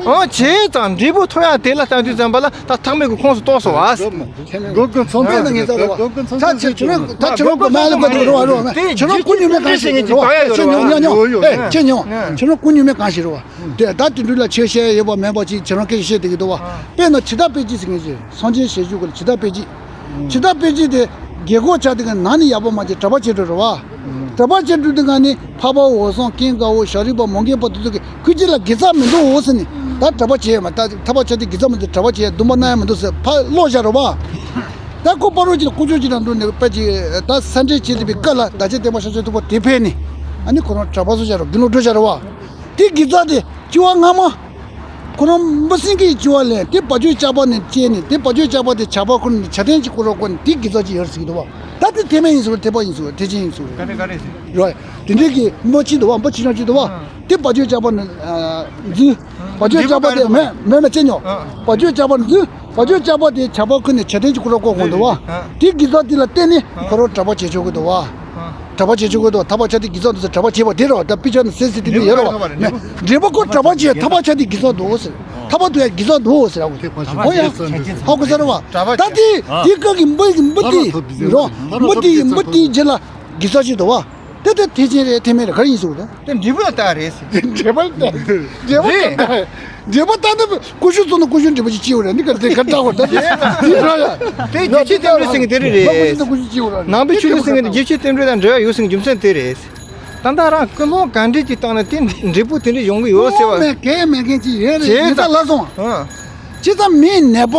འོ་བྱས་ཙང་འབྲས་བུ་ཐོབ་ཡ་དེ་ལ་ལྟ་དུས་ཙམ་པ་ལ་ད་ཐག་མེད་ཀྱི་ཁོངས་སུ་གཏོགས་སོང་བ། སྒོ་ཀུན་ཚང་མེད་ན་ངེས་ཚ་རེད་བ། ད་ཁྱོད་ཁྱོད་རང་ད་ཁྱོད་རང་གོ་མ་ལ་གོ་དུ་རེད་བ་རེད་བ། ཁྱོད་རང་སྐུ་ཉུལ་མེད་གང་ཞིག་རེད་བ། ཁྱོད་ཉོ་ཉོ་ཉོ། ཨེ་ཁྱོད་ཉོ། ཁྱོད་རང་སྐུ་ཉུལ་མེད་གང་ཞིག་རེད་བ། དེ་ད་དེ་འདྲ་ལ་ཆོས་བཤད་ཡོད་པ་མེད་པ་ཅིག་ཁྱོད་རང་སྐད་ཆ་བཤད་བསྡད་ཀྱི་འདུག་བ། དཔེར་ན་ཇི་ལྟར་སྤེལ་གྱིས་ཟེར་མཁན་ཅིག་སངས་རྒྱས་ཞལ་བཞུགས་སྐོར་ལ་ཇི་ལྟར་སྤེལ་གྱིས། ཇི་ལྟར་སྤེལ་གྱིས་དེ་རྒྱལ་སྒོ་ཆགས་དེ་ག་ནང་ནས་ཡག་པོ་མ་བྱས་གྲྭ་པ་བྱས་འགྲོ་རེད་བ། གྲྭ་པ་བྱས་འགྲོ་དེ་ག་ནི་འཕགས་པ་འོད་སྲུང་ཀུན་དགའ་བོ་ཤཱ་རིའི་བུ་མོའུ་འགལ་བ་དེ་ཚོ་གི་ཁུར་ཁྱེད་ལ་དགེ་རྩ་མི་འདུག་འོ་ཟེར་ནས་ད་གྲྭ་པ་བྱས་མ་ད་ཐར་པ་ཆགས་དེ་དགེ་རྩ་མི་འདུག་གྲྭ་པ་བྱས་སྡུག་པ་གནང་ཡ་མི་འདུག་ཟེར་ཕར་ལོག་བཞག་རེད་བ། ད་ཁོ་ཕ་རོལ་གྱི་ལ་ཀུ་ཅོ་གྱི་ནང་འགྲོ་ནས་དཔེ་ཅིག་ད་སེམས་ཁྲལ་བྱེད་དེ་པའི་སྐབས་ལ་བདག་ཅག་བསྟན་པ་ཤཱཀྱ་ཐུབ་པ་དེ་ཕེབས་ནས་ཨ་ནི་ཁོ་རང་གྲྭ་པ་བཟོ་བཞག་རེད། དགེ་སློང་སྒྲུབ་བཞག་རེད་བ། དེ་དགེ་རྩ་དེ་སྐྱེ་བ་སྔ་མ། ཁོ་རང་འབུ་སྲིན་གྱི་སྐྱེ་བ་ལེན་དེ་བ་ཅོ་ཅག་པ་ནས་སྐྱེས་ནས་དེ་བ་ཅོ་ཅག་པ་དེ་ཇག་པ་ཁུར་ནས་ཇ་ཐེངས་གཅིག་ཁོ་རང་བསྐོར་ནས་དེ་དགེ་རྩ་ཅིག་ཡོད་རེད་ཟེར་གྱི་འདུག་བ། ད་དེ་ཐེག་དམན་ཡིན་ཟེར་བ་ཐེག་པ་ཡིན་ཟེར་བ་ཐེག་ཆེན་ཡིན་ཟེར་བ། ག་རེ་ག་རེ་ཟེར། རོ། དེ་འདྲའི་གི་འབུ་ཅིག་འདུག་བ། འབུ་ཅིག་རང་ཅིག་འདུག་བ། དེ་བ་ཅོ་ཅག་པ་ནས་འཛུལ། བ་ཅོ་ཅག་པ་དེ་མེད་མེད་ན་ཅི་ཉོ། བ་ཅོ་ཅག་པ་ནས་འཛུལ། བ་ཅོ་ཅག་པ་དེ་ཇག་པ་ཁུར་ནས་ཇ་ཐེངས་གཅིག་ཁོ་རང་བསྐོར་དགོས་འདུག་བ། དེ་དགེ་རྩ་དེ་ལ་བརྟེན་ནས་ཁོ་རང་གྲྭ་པ་བྱེད་ཆོག་གི་འདུག་བ། གྲྭ་པ་བྱེད་ཆོག་གི་འདུག་ཐར་པ་ཆགས་དེ་དགེ་རྩ་འདུག་ཟེར་གྲྭ་པ་བྱེད་པ་དེ་རེད་བ། ད་དཔེ་ཆ་ནས་གསལ་གསལ་དེ་འདྲ་ཡོད་རེད་བ། འབྲས་བུ་ཁོ་གྲྭ་པ་བྱེད་ཐར་པ་ཆགས་དེ་དགེ་རྩ་འདུག་ཟེར། ཐར་པ་དུ་ཡ་དགེ་རྩ་འདུག་ཟེར་བ། འོ་ཡ། ཧ་གོ་ས་རེད་བ། ད་དེ་དེ་སྐབས་ཀྱི་འབུ་གི་འབུ་དེ་རོ། འབུ་དེ་འབུ་དེ་རྗེས་ལ་དགེ་རྩ་ཅིག་འདུག་བ། དེ་དེ་ཐེག་ཆེན་རེད་ཐེག་དམན་རེད་ག་རེ་ཡིན་ཟེར་བ་རེད། དེ་འབྲས་བུ་ལ་ལྟ་རེད་ཟེར། འབྲས་བུ་ལ་ལྟ། འབྲས་བུ་ལ་ལྟ། འབྲས་བུ་ལྟ་ན་ཀུ་ཤུ་བཙོང་ན་ཀུ་ཤུ་འབྲས་བུ་ཅིག་སྐྱེ་བ་རེད། འདི་ག་དེ་ག་ལྟ་བ་ད་དེ་རེད་ཡ། དེ་རྒྱུ་ཆོས་བསྟན་འགྲོའི་སེང་གེ་དེ་རེད། རེད། ནང་པའི་ཆོས་ལུགས་སེང་གེ་དེ་རྒྱུ་ཆོས་བསྟན་འགྲོའི་དང་འབྲེལ་བ་ཡོད་སེང་གེ་རྒྱུ་མཚན་དེ་རེད། ད་ལྟ་རང་ཀུན་སློང་ག་འདྲས་ཀྱི་སྟེང་ནས་དེ་འབྲས་བུ་དེ་འདྲས་ཡོང་གི་ཡོད་ཟེར་བ། ཀུན་སློང་མེད་གལ་མེད་མཁན་ཅིག་ཡོད་རེད། བྱས་ཡིན་ཙང་ཙང་ལ་སོང་། ཨ། བྱས་ཙང་མིའི་ནད་པ།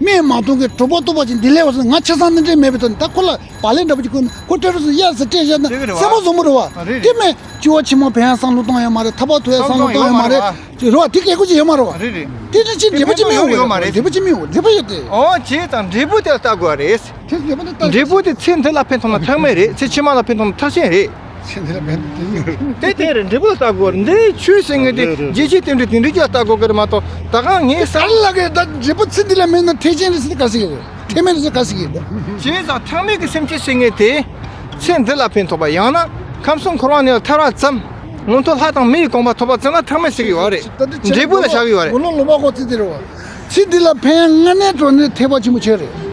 སྨྲས་མ་ཐོང་གི་གྲོགས་པོ་ལྟོགས་པ་ཅིག་འདི་ལས་བ་སོང་ང་ཆ་ཚང་ནི་འདྲེ་མེད་པའི་ཐོག་ནས་ད་ཁོ་ལ་བག་ལེབ་འདྲ་པོ་ཅིག་ཁོ་ཁོ་སྤྲད་རོགས་སོང་གཡར་ཟེར་སྤྲད་བཞག་ན་དེ་གི་རེད་བ། སེམས་པ་བཟང་པོ་རེད་བ། རེད་རེད། དེ་མིན་སྐྱེ་བ་ཕྱི་མ་ཕན་ཡང་བསམ་བློ་གཏོང་ཡ་མ་རེད། ཐར་པ་ཐོབ་ཡ་བསམ་བློ་གཏོང་ཡ་མ་རེད། རེད་བ། དེ་སྐད་ཁོ་ཅིག་ཡོད་མ་རེད་བ། རེད་རེད། དེ་འདྲ་ཅིག་འབྲས་བུ་ཅིག་སྨིན་ཡོད་མ་རེད། འབྲས་བུ་ཅིག་སྨིན་ཡོད་འབྲས་བུ་ཡོད་དེ། ཨོ་བྱས་ཙང་འབྲས་བུ་དེ་ལ་ལྟ་དགོས་པ་རེད། དེ་འབྲས་བུ་དེ་ལྟ་འབྲས་བུ་དེ་ཚེ་འདི་ལ་ཕན་ཐོགས་ན་ཐེངས་མ་རེད། ཚེ་ཕྱི་མ་ལ་ཕན་ཐོགས་ན་ཐག་ཆོད་རེད། ཚེ་འདི་ལ་ཕན་ཐོགས་དེ་ཡིན། དེ་དེ་རེད། འབྲས་བུ་ལ་ལྟ་དགོས་རེད། འདི་ཆོས་ཟེར་མཁན་དེ་རེད་རེད། རྒྱལ་སྤྱིའི་རྟེན་འབྲེལ་དེ་འདྲའི་ཅིག་ལ་ལྟ་དགོས་གི་རེད་མ་གཏོགས་ད་གང་ངས་ག་བསམ། རེད་ལ་གི་ད་འབྲས་བུ་ཚེ་འདི་ལ་མེད་ན་ཐེག་ཆེན་རེད་ཟེར་ག་ཟེར་གི་རེད། ཐེག་དམན་རེད་ཟེར་ག་ཟེར་གི་རེད། བྱས་ཙང་ཐེག་དམན་གྱི་སེམས་ཅན་ཟེར་མཁན་དེ་ཚེ་འདི་ལ་ཕན་ཐོགས་པ་ཡང་ན་ཁམས་གསུམ་འཁོར་བ་ནས་ཐར་བ་ཙམ། མངོན་མཐོ་ལྷ་དང་མིའི་གོ་འཕང་ཐོབ་པ་ཙམ་ལ་ཐེག་དམན་ཟེར་གི་ཡོད་རེད། འབྲས་བུ་ལ་བཞག་གི་ཡོད་རེད། ངོ་ལོག་ལོག་པ་ཁོ་ཚེ་འདི་རེད་བ། ཚེ་འདི་ལ་ཕན་ཡང་དངོས་གནས་དྲང་གནས་ཐེག་པ་ཆེན་པོ་ཆེ་རེད།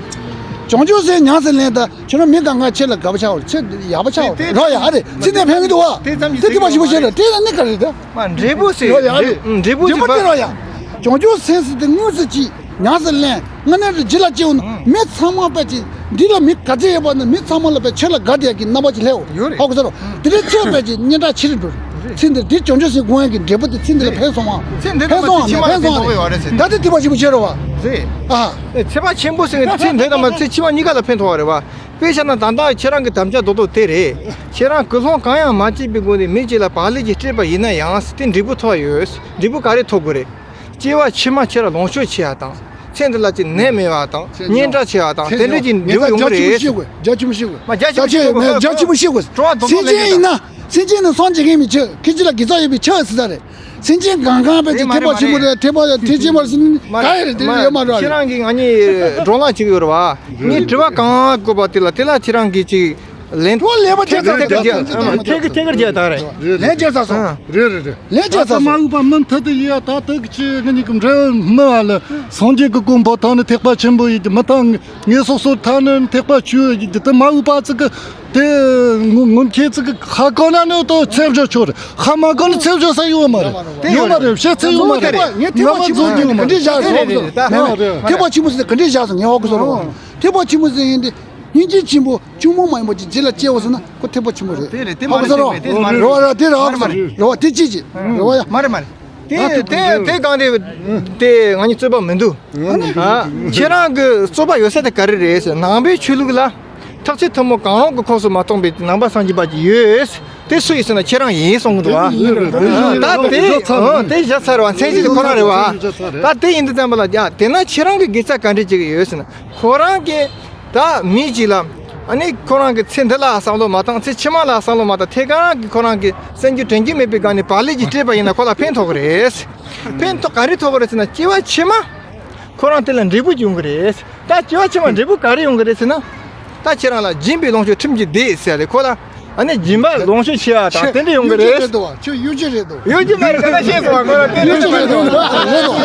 བྱང་ཆུབ་སེམས་ཉམས་སུ་ལེན་དང་ཁྱོད་རང་མི་གང་ག་ཆེ་ལ་དགའ་པོ་ཆགས་པ་རེད། ཚེ་ཡག་པོ་ཆགས་པ་རེད། རོགས་ཡ་ཨ་རེད། ཚེ་འདི་ཕན་གི་འདུག་བ། དེ་ཙམ་གྱིས་དེ་ཐེག་པ་ཆེན་པོ་ཆེ་རེད། དེ་ལ་གནས་ག་རེད་ད། མ་འབྲས་བུ་ཟེར། རོགས་ཡ་ཨ་རེད། འབྲས་བུ་འབྲས་བུ་ཅིག་དེ་རོགས་ཡ། བྱང་ཆུབ་སེམས་ཟེར་དེ་དངོས་སུ་ཅིག་ཉམས་སུ་ལེན་དངོས་གནས་རེད། རྗེས་ལ་སྐྱེ་བ་ན་མི་ཚང་མ་དཔེ་ཅིག་འདི་ལ་མི་ག་ཚད་ཡོད་པ་ན་མི་ཚང་མ་ལ་དཔེ་ཆོས་ལ་དགའ་བསྡད་ཀྱི་རྣམ་པ་ཅིག་སླེབས་འོ། ཡོད་རེད། ཧ་གོ་ས་རོ། དེ་འདྲའི་ཚོད་དཔེ་ཅིག་སྙན་གྲགས་ཆེ་རུ་འགྲོ་རེད། ཚེ་འདིར་དེ་བྱང་ཆུབ་སེམས་སྒོམ་ཡག་གི་འབྲས་བུ་དེ་ཚེ་འདི་ལ་ཕན་སོང་བ། ཚེ་འདི་ལ་ཕན་སོང་བ་མེད་ཕན་སོང་བ་རེད། ད་དེ་ཐེག་པ་ཆེན་པོ་ཆེ་རེད་བ། རེད། ཨ། ཚེག་པ་ཆེན་པོ་ཟེར་མཁན་ཚེ་འདི་ལ་མ་ཚེ་ཕྱི་མ་གཉིས་ཀ་ལ་ཕན་ཐོགས་པ་རེད་བ། དཔེ་བཞག་ན་ད་ལྟ་ཁྱེད་རང་གི་དམ་བཅའ་རྡོག་རྡོག་དེ་རེད། ཁྱེད་རང་སྐུ་གཟུགས་གང་ཡང་མ་སྐྱེས་པའི་སྒོ་ནས་མི་གཅིག་ལ་བག་ལེབ་ཅིག་སྤྲད་པ་ཡིན་ན་ཡང་དེ་འབྲས་བུ་ཐོབ་ཡོད། འབྲས་བུ་ག་རེ་ཐོབ་དགོས་རེད། སྐྱེ་བ་ཕྱི་མ་ཁྱེད་ལ་ལོངས་སྤྱོད་ཆེ་ཡ་དང་། ཚེ་འདི་ལ་ཅིག་ནད་མེད་པ་དང་སྙན་གྲགས་ཆེ་བ་དང་དེ་འདྲ་ཅིག་འབྲས་བུ་ཡོང་གི་རེད། རྒྱ་ཆེན་པོ་ཤེས་དགོས། རྒྱ་ཆེན་པོ་ཤེས་དགོས། མ་རྒྱ་ཆེན་པོ་ཤེས་དགོས། རྒྱ་ཆེན་པོ་ཤེས་དགོས། སེམས་ཅན་ཡིན་ན་སེམས་ཅན་ནི་སངས་རྒྱས་མཁན་མི་ཆོས་ཁྱེད་ཅི་ལ་དགེ་རྩ་ཡོད་པའི་ཆོས་ཟེར་ད་རེད། སེམས་ཅན་གང་གང་བས་ཀྱི་ཐེག་པ་ཆེན་པོ་རེད། ཐེག་པ་ཐེག་ཆེན་པར་ཟིན་ག་ཡ་རེད། དེ་ཡོད་མ་རེད། ཁྱེད་རང་གིས་ང་གཉིས་བགྲོ་གླེང་བྱེད་ཀྱི་ཡོད་རེད་བ། ངས་དྲི་བ་གང་བཀོད་པ་དེ་ལ་དེ་ལ་ཁྱེད་རང་གིས་ཅིག་ལན་ཐོ་ལེ་བ་ཐད་ཀར་ཐད་ཀར་རྒྱག་ཐད་ཀར་ཐད་ཀར་རྒྱག་ད་རེད། ལན་རྒྱག་ས་སོང་། རེད་རེད་རེད། ལན་རྒྱག་ས་སོང་། མ་འོངས་པ་མུ་མཐུད་དུ་ཡིན་ཡ། ད་ལྟ་གི་ཆེ་ངེད་གཉིས་ཀྱི་འབྲེལ་མི་བ་ལ་སངས་རྒྱས་ཀྱི་གོ་འཕང་ཐོབ་ནས་ཐེག་པ་ཆེན་པོ་ཡིན་གྱི་མི་ཐང་། ངེས་སོ་སོར་ཐ་ནི་ཐེག་པ་ཆོས་ཡིན་གྱི་དེ་མ་འོངས་པ་ཚིག་གི་དེ་ངོ་ངོ་མཁྱེན་ཚིག་གི་ཧ་གོ་ན་ནི་དོ་ཚེ་འཇོག་ཆོག་རེད། ཧ་མ་གོ་ན་ཚེ་འཇོག་ས་ཡོད་མ་རེད། ཡོད་མ་རེད། བཤད་ཚེ་ཡོད་མ་རེད། ངས་ཐེག་པ་ཆེན་པོ་ཟེར་ག་འདྲས་བཞག་སོང་། ཐེག་པ་ཆེན་པོ་ཟེར་ག་འདྲས་བཞག་སོང་། ངས་ཧ་གོ་སོང་རེད་བ། ཐེག་པ་ཆེན་པོ་ཟེར་ཡིན་ཏེ། སྙིང་རྗེ་ཆེན་པོ་གཅུང་མོ་མ་ཡིན་པ་ཅིག་རྗེས་ལ་སྐྱེ་བ་ཟེར་ན་ཁོ་ཐེག་པ་ཆེན་པོ་རེད། དེ་རེད། དེ་མ་རེད། ཧ་གོ་ས་རེད། དེ་མ་རེད། རེད་བ་རེད། དེ་རེད། ཧ་གོ་ས་རེད། རེད་བ། དེ་ཅི་ཅི་རེད་བ་ཡ། མ་རེད་མ་རེད། དེ་དེ་དེ་གང་དེ་དེ་ང་གཉིས་རྩོད་པ་མི་འདུག་ཨ་ཁྱེད་རང་གི་རྩོད་པ་ཡོད་ས་དེ་ག་རེ་རེད་ཟེར། ནང་པའི་ཆོས་ལུགས་ལ་ཐེག་ཆེན་ཐུན་མོང་གང་རུང་གི་ཁོངས་སུ་མ་གཏོགས་པའི་ནང་པ་སངས་རྒྱས་པ་ཅིག་ཡོད། དེ་སུ་ཡིན་ཟེར་ན་ཁྱེད་རང་ཡིན་གསུང་གི་འདུག་ཨ། ད་དེ་དེ་བཞག་ཚར་བ་མཚན་གཞི་དེ་ཁོ་རང་རེད་བ། ད་དེ་ཡིན་དུས་ཙམ་པ་ལ་ཡ་དེ་ན་ཁྱེད་རང་གི་དགེ་རྩ་ག་འདྲས་བྱེད་ཀྱི་ཡོད་ཟེར་ན། ཁོ་རང་གིས་ད་མི་གཅིག་ལ་ཨ་ནི་ཁོ་རང་གི་ཚེ་འདི་ལ་བསམ་བློ་མ་བཏང་། ཚེ་ཕྱི་མ་ལ་བསམ་བློ་མ་བཏང་། ཐད་ཀར་གྱི་ཁོ་རང་གི་སེམས་རྒྱུད་དྲན་རྒྱུ་མེད་པའི་སྒང་ནས་བག་ལེབ་ཅིག་སྤྲད་པ་ཡིན་ན་ཁོ་ལ་ཕན་ཐོགས་ཀྱི་རེད། ཕན་ཐོགས་ག་རེ་ཐོགས་ཀྱི་རེད་ཟེར་ན་སྐྱེ་བ་ཕྱི་མ་ཁོ་རང་དེ་ལ་འབྲས་བུ་ཡོང་གི་རེད། ད་སྐྱེ་བ་ཕྱི་མ་འབྲས་བུ་ག་རེ་ཡོང་གི་རེད་ཟེར་ན། ད་ཁྱེད་རང་ལ་སྦྱིན་པའི་ལོངས་སྤྱོད་ཁྲིམས་ཀྱིས་བདེ་ཟེར་ཡ་རེད། ཁོ་ལ་ཨ་ནི་སྦྱིན་པ་ལོངས་སྤྱོད་ཆེ་བ་དང་དེ་འདྲ་ཡོང་གི་རེད། ཁྱོད་ཡོད་ཀྱི་རེད་དོ། ཁྱོད་ཡོད་ཀྱི་མ་རེད། ག་ན་ཤེས་སོང་བ་ཁོ་ལ་དེ་ཡོད་ཀྱི་རེད་དོ། རེད་དོ།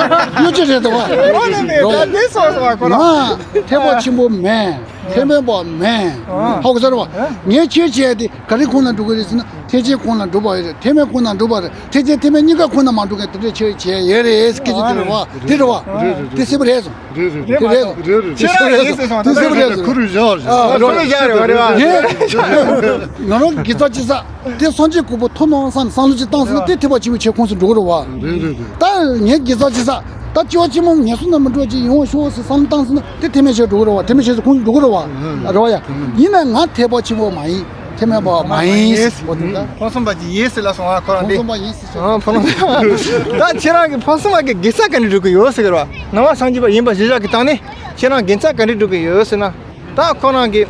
ཡོད་ཀྱི་རེད་དོ། ཁོ་ལ་མེད། ད་དེ་སོང་སོང་བ་ཁོ་ལ། ང་ཐེག་པ་ཆེན་པོ་མིན། ཐེག་དམན་པ་མིན། ཧ་གོ་ས་རེད་བ། ངས་ཁྱོད་བྱས་ཏེ་ག་རེ་ཁོང་ལ་འགྲོ་གི་རེད་ཟེར་ན་ཐེག་ཆེན་ཁོང་ལ་འགྲོ་བ་རེད། ཐེག་དམན་ཁོང་ལ་འགྲོ་བ་རེད། ཐེག་ཆེན་ཐེག་དམན་གཉིས་ཀ་ཁོང་ལ་མ་འགྲོ་མཁན་དེ་འདྲས་ཁྱོད་བྱས་ཡོད་རེད་ཟེར་གི་ཅིག་དེ་རེད་བ། དེ་རེད་བ། དེ་སྲིད་པ་རེད་སོང་། རེད་རེད་རེད། དེ་རེད་སོང་། རེད་རེད། ཁྱོད་རང་ཡིན་ཟེར་སོང་། དེ་སྲིད་པ་རེད་སོང་། ཁུ་རུ་བཞག་རེད། ཨ་ཁུ་རུ་བཞག་རེད་བ། རེད་བ། ངས་ང་རང་དགེ་རྩ་ཅི་ས་དེ་སངས་རྒྱས་གོ་འཕང་ཐོབ་ནོ་བསམ་བསམ་བློ་ཅིག་བཏང་སོང་ན་དེ་ཐེག་པ་ཆེན་པོའི་ཆོས་ཁོངས་སུ་འགྲོ་གི་རེད་བ། རེད་རེད་རེད། ད་ངས་དགེ་རྩ་ཅི་ས་ད་སྐྱེ་བ་ཕྱི་མ་ངན་སོང་ན་མི་འགྲོ་ཅིག་ཡོང་བ་ཤོག་ཟེར་བསམ་བློ་བཏང་སོང་ན་དེ་ཐེག་དམན་ཆོས་འགྲོ་གི་རེད་བ། ཐེག་དམན་ཆོས་སུ་ཁོངས་སུ་འགྲོ་གི་རེད་བ། རེད་བ་ཡ། ཡིན་ན་ང་ཐེག་པ་ཆེན་པོ་མ་ཡིན། ཐེག་དམན་པ་མ་ཡིན། འོ་དེ་ད། ཕུན་སུམ་པ་ཅིག་ཡིན་ཟེར་ལབ་སོང་ང་ཁོ་རང་འདི། ཕུན་སུམ་པ་ཡིན་ཟེར་སོང་། ཨ་ཕུན་སུམ་པ། ད་ཁྱེད་རང་གི་ཕུན་སུམ་པ་གི་དགེ་རྩ་ག་འདྲ་སྒྲུབ་ཀྱི་ཡོད་ཟེར་གི་རེད་བ། ནང་པ་སངས་རྒྱས་པ་ཡིན་པ་གཞིར་བཞག་གི་སྟེང་ནས་ཁྱེད་རང་དགེ་རྩ་ག་འདྲ་སྒྲུབ་ཀྱི་ཡོད་ཟེར་ན། ད་ཁོ་རང་གི་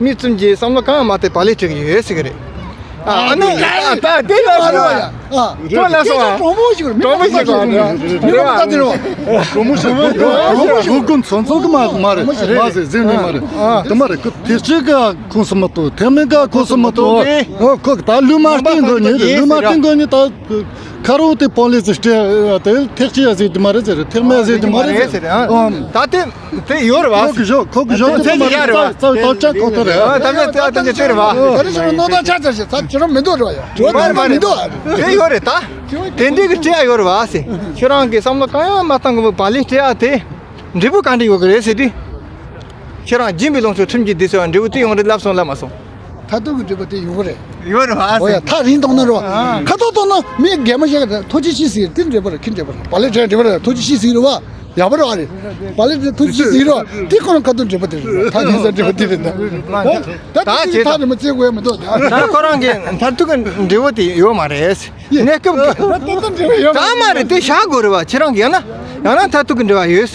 མི་གསུམ་གྱིས་བསམ་བློ་གང་ཡང་མ་བཏང་བག་ལེབ་སྤྲད་ཀྱི་ཡོད་ཟེར་གི་རེད། ཨ་ཨ་ནི་ཨ་ད་དེ་ལ་ཟེར་བ་ཡ། ཨ་ཁོ་ལ་སོང་བ། གྲོགས་པོ་ཞིག་རེད། གྲོགས་པོ་ཞིག་རེད། གྲོགས་པོ་ཞིག་རེད། གྲོགས་པོ་ཞིག་རེད། གྲོགས་པོ་ཞིག་རེད། གྲོགས་པོ་ཞིག་རེད། གྲོགས་པོ་ཞིག་རེད། གྲོགས་པོ་ཞིག་རེད། ཨ་དེ་མ་རེད། ཁོ་ཐེག་ཆེན་ག་ཁོངས་སུ་མ་གཏོགས། ཐེག་དམན་ག་ཁོངས་སུ་མ་གཏོགས། ཨོ་ཁོ་ད་ལུས་མ་བསྟེན་དགོས་ནི་རེད། ལུས་མ་བསྟེན་དགོས་ནི་ད་ཁ་རོག་དེ་སྤང་ལེ་ཟེར་སྤྲད་དེ་ཐེག་ཆེན་ཟེར་དེ་མ་རེད་ཟེར། ཐེག་དམན་ཟེར་དེ་མ་རེད་ཟེར། ཨོ་ད་དེ་དེ་ཡོད་རེད་བ། ཁོ་གི་ཞོ་ཁོ་གི་ཞོ་དེ་མ་རེད། ད་ད་ད་ཆ་ཁོ་ཐོ་རེད། ཨ་ད་ད་ད་ད་དེ་རེད་བ། ད་རེ་ཞོ་ནོ་ད་ཆ་ཆ་ཞེ་ད་ཁྱོད་རང་མི་འདུག་རེད་བ་ཡ། ཁྱོད་རང་མི་འདུག་རེད། དེ་ཡོད་རེད་ད། དེ་འདྲའི་གི་སྤྲད་ཡ་ཡོད་རེད་བ་ཟེར། ཁྱོད་རང་གི་བསམ་བློ་གང་ཡང་མ་བཏང་གི་བག་ལེབ་སྤྲད་ཡ་དེ། འབྲས་བུ་ག་འདྲ་ཡོང་གི་རེད་ཟེར་དུས། ཁྱེད་རང་སྦྱིན་པའི་ལོངས་སྤྱོད་ཁྲིམས་ཀྱིས་བདེ་ཟེར་བ་འབྲས་བུ་དེ་ཡོང་རེད་ལབ་སོང་ལབ་མ་སོང་། མཐར་ཐུག་གི་འབྲས་བུ་དེ་ཡོང་གི་རེད། ཡོད་རེད་བ། འོ་ཡ་ཐག་རིང་གཏོང་ན་རེད་བ། ཁ་ཐོག་གཏོང་ན་མི་རྒན་མོ་ཞིག་གིས་ཐུགས་རྗེ་ཆེ་ཟེར་དེ་འབྲས་བུ་རེད། ཁྱི་འབྲས་བུ་རེད། བག་ལེབ་སྤྲད་འབྲས་བུ་རེད། ཐུགས་རྗེ་ཆེ་ཟེར་རེད་བ། ཡག་པོ་རེད་བ་རེད། བག་ལེབ་དེ་ཐུགས་རྗེ་ཆེ་ཟེར་རོགས། དེ་ཁོ་རང་ཁ་ཐུག་འབྲས་བུ་དེ་རེད། ད་ཉན་ས་འབྲས་བུ་དེ་རེད། ད་ད་ད་དེ་ཐག་རིང་མོ་བརྩི་དགོས་མི་འདུག་ད་ཁོ་རང་གི་མཐར་ཐུག་གི་འབྲས་བུ་དེ་ཡོད་མ་རེད། གནས་སྐབས་ཀྱི་ད་ལྟ་འབྲས་བུ་ཡོད་མ་རེད། ད་མ་རེད། དེ་བཞག་དགོས་རེད་བ། ཁྱེད་རང་གི་ཡང་ན་ཡང་ན་མཐར་ཐུག་གི་འབྲས་བུ་ཡོད།